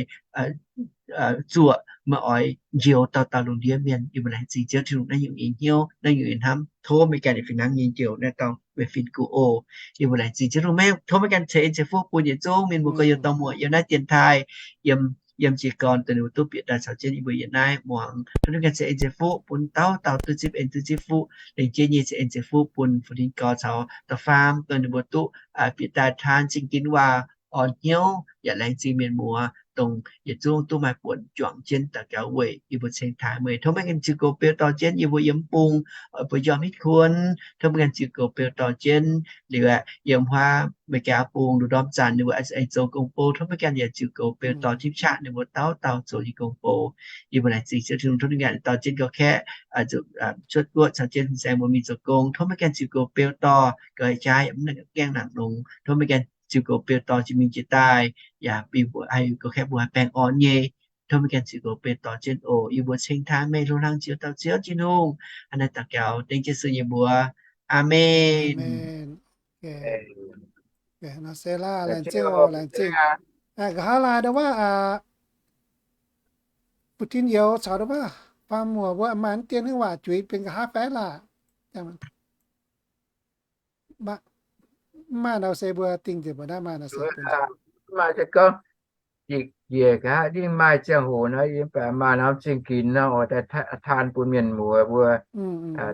zuoqc, meih oix njoux dauh dauh lungh ndiev mienh. Yie mbuo laengz zingh Ziouv Tin-Hungh naaiv nyungc nyei hnyouv, naaiv nyungc nyei hnamv. Tov meih ganh yaac fih hnangv nyei njoux naaiv dauh meih fin gux oc. Yie mbuo laengz zingh Ziouv Tin-Hungh, tov meih ganh ceix en ceix fuqv bun yietc zungv mienh mbuo gorx-youz dorh muoc yiem naaiv dienx taaih, yiem, yiem jiez gorn dongh ninh mbuo duqv bieqc daaih caux jienv yie mbuo yiem naaiv muangx. Tov meih ganh ceix en ceix fuqv bun dauh dauh duqv zipv en duqv zipv fuqv, laengz zingh nyei ceix en ceix fuqv bun fu-dinx gorx caux da'faam dongh ninh mbuo duqv bieqc daaih taan zingh ginv waac, orn hnyouv, yaac laengz zingh mienh muoz dongh yietc zungv duqv maaih buonc juangc jienv daux gaux weic yie mbuo ceng taaih meih. Tov meih ganh ziux goux beu dorh jienv yie mbuo yiem bung, mbuo njormh hitv kuonx. Tov meih ganh ziux goux beu dorh jienv liuz aeqv, yiem huaav Meigaa bung nduqc ndorm zanc ninh mbuo aengx zoux gong-bou. Tov meih ganh yaac ziux goux beu dorh tipv qaqv ninh mbuo dauh dauh zoux nyei gong-bou. Yie mbuo laengz zingh Ziouv Tin-Hungh, tov ninh ganh dorh jienv gau kaeqv, zuqc cuotv guoqv caux jienv fin-saeng mbuo mingh zoux gong. Tov meih ganh ziux goux beu dorh ga'hlen jaaix yaac mv gaengh nangc longx. Tov meih ganh ziux goux beu dorh jiex mingh jiex daaih, yaac bun mbuo haih gau kaeqv mbuo haih baengh orn nyei. Tov meih ganh ziux goux beu dorh jienv oc. Yie mbuo ceng taaih meih, hlo hlang Ziouv dauh Ziouv Tin-Hungh. Hnangv naaiv daux gaux dengv Yesu nyei mbuox. Aamen. Nor se laengz zingh oc, laengz zingh. Nqa'haav laai ndau wuov, fu-tin youz caux ndau wuov faam muoc mbuo maaih dien haaix waac juix benx nqa'haav faix laah? Mv maaih nor se mbuo dingh nzengc mbuo naaiv maaih nor se, maaih se gorngv njiec njiec nqa'haav ninh maaih ziangh hoc nor, yie mv baac maaih norm zingh ginx nor oix daaih taan bun mienh muoz mbuo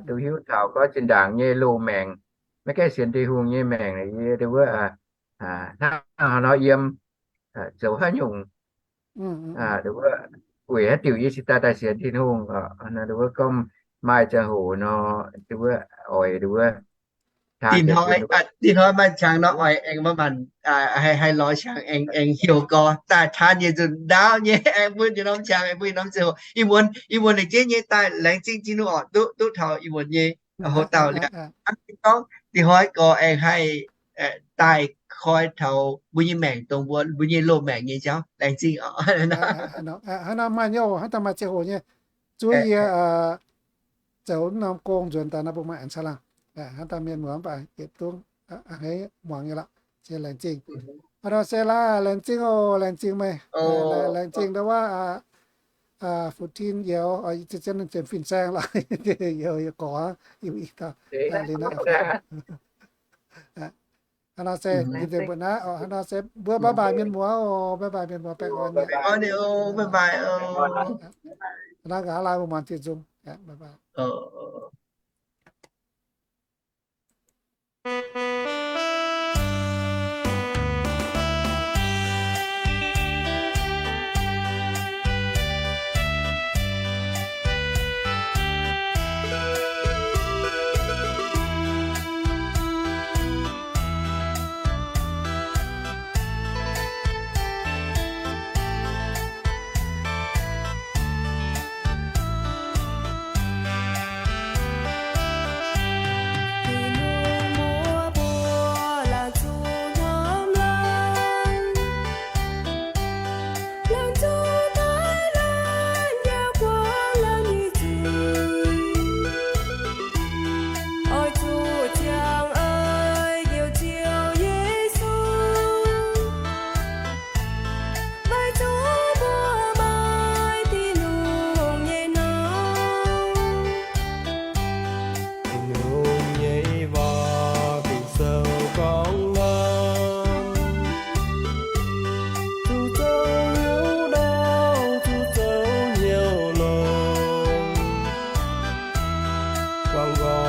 duqv hiuv taux gorngv zinh ndaangc nyei loz-maengc, maiv gaengh sienx Tin-Hungh nyei maengc, yie ndau wuov hnangv haaix nor yiem zoux haaix nyungc, ndau wuov weic haaix diuc yie cingx daaih daaih sienx Tin-Hungh. Ndau wuov gorngv maaih ziangh hoc nor, ndau wuov oix ndau wuov Dinh hnoi, dinh hnoi maaih qangx nor oix aengx maiv maanc, haih lorz qangx aengx heuc gorx daaih taan yietc nzunc ndaauv nyei, aengx bun yietc norm qangx, aengx bun yietc norm ziangh hoc. Ih muonz, ih muonz lengc jeiv nyei daaih laengz zingh Tin-Hungh oc, duqv, duqv taux ih muonz nyei hoc dauh liuz, hnangv gorngv dinh hnoi gorx aengx haih daaih koi taux mbuo nyei maengc dongh mbuo, mbuo nyei loz-maengc nyei jauv. Laengz zingh oc. Hnangv naaiv maaih nyei oc, hnangv daaih maaih ziangh hoc nyei. Zuov yie zoux norm gong nzuonx daaih nor, bun maaih aengx caangh laangh. Hnangv daaih mienh muoz mv baac yietc zungv a'hneiv muangx nyei lorqc. Se laengz zingh. Hnangv nor se laengz zingh oc, laengz zingh meih. Laengz zingh ndau wuov fu-tin youz, zien fin-saeng lorqc, youz, youz gorx, ih dauh, liuz naaiv. Hnangv nor se, ih nzengc mbuo naaiv oc. Hnangv nor se mbuo bye bye mienh muoz oc, bye bye mienh muoz, baengh orn nyei. Hnangv nor nqa'haav laai mbuo muangx diuh nzung. Bye bye.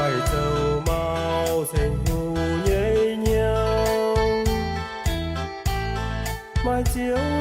Haih zoux mau ceng hungh nyei nyaanh. Maaih Ziouv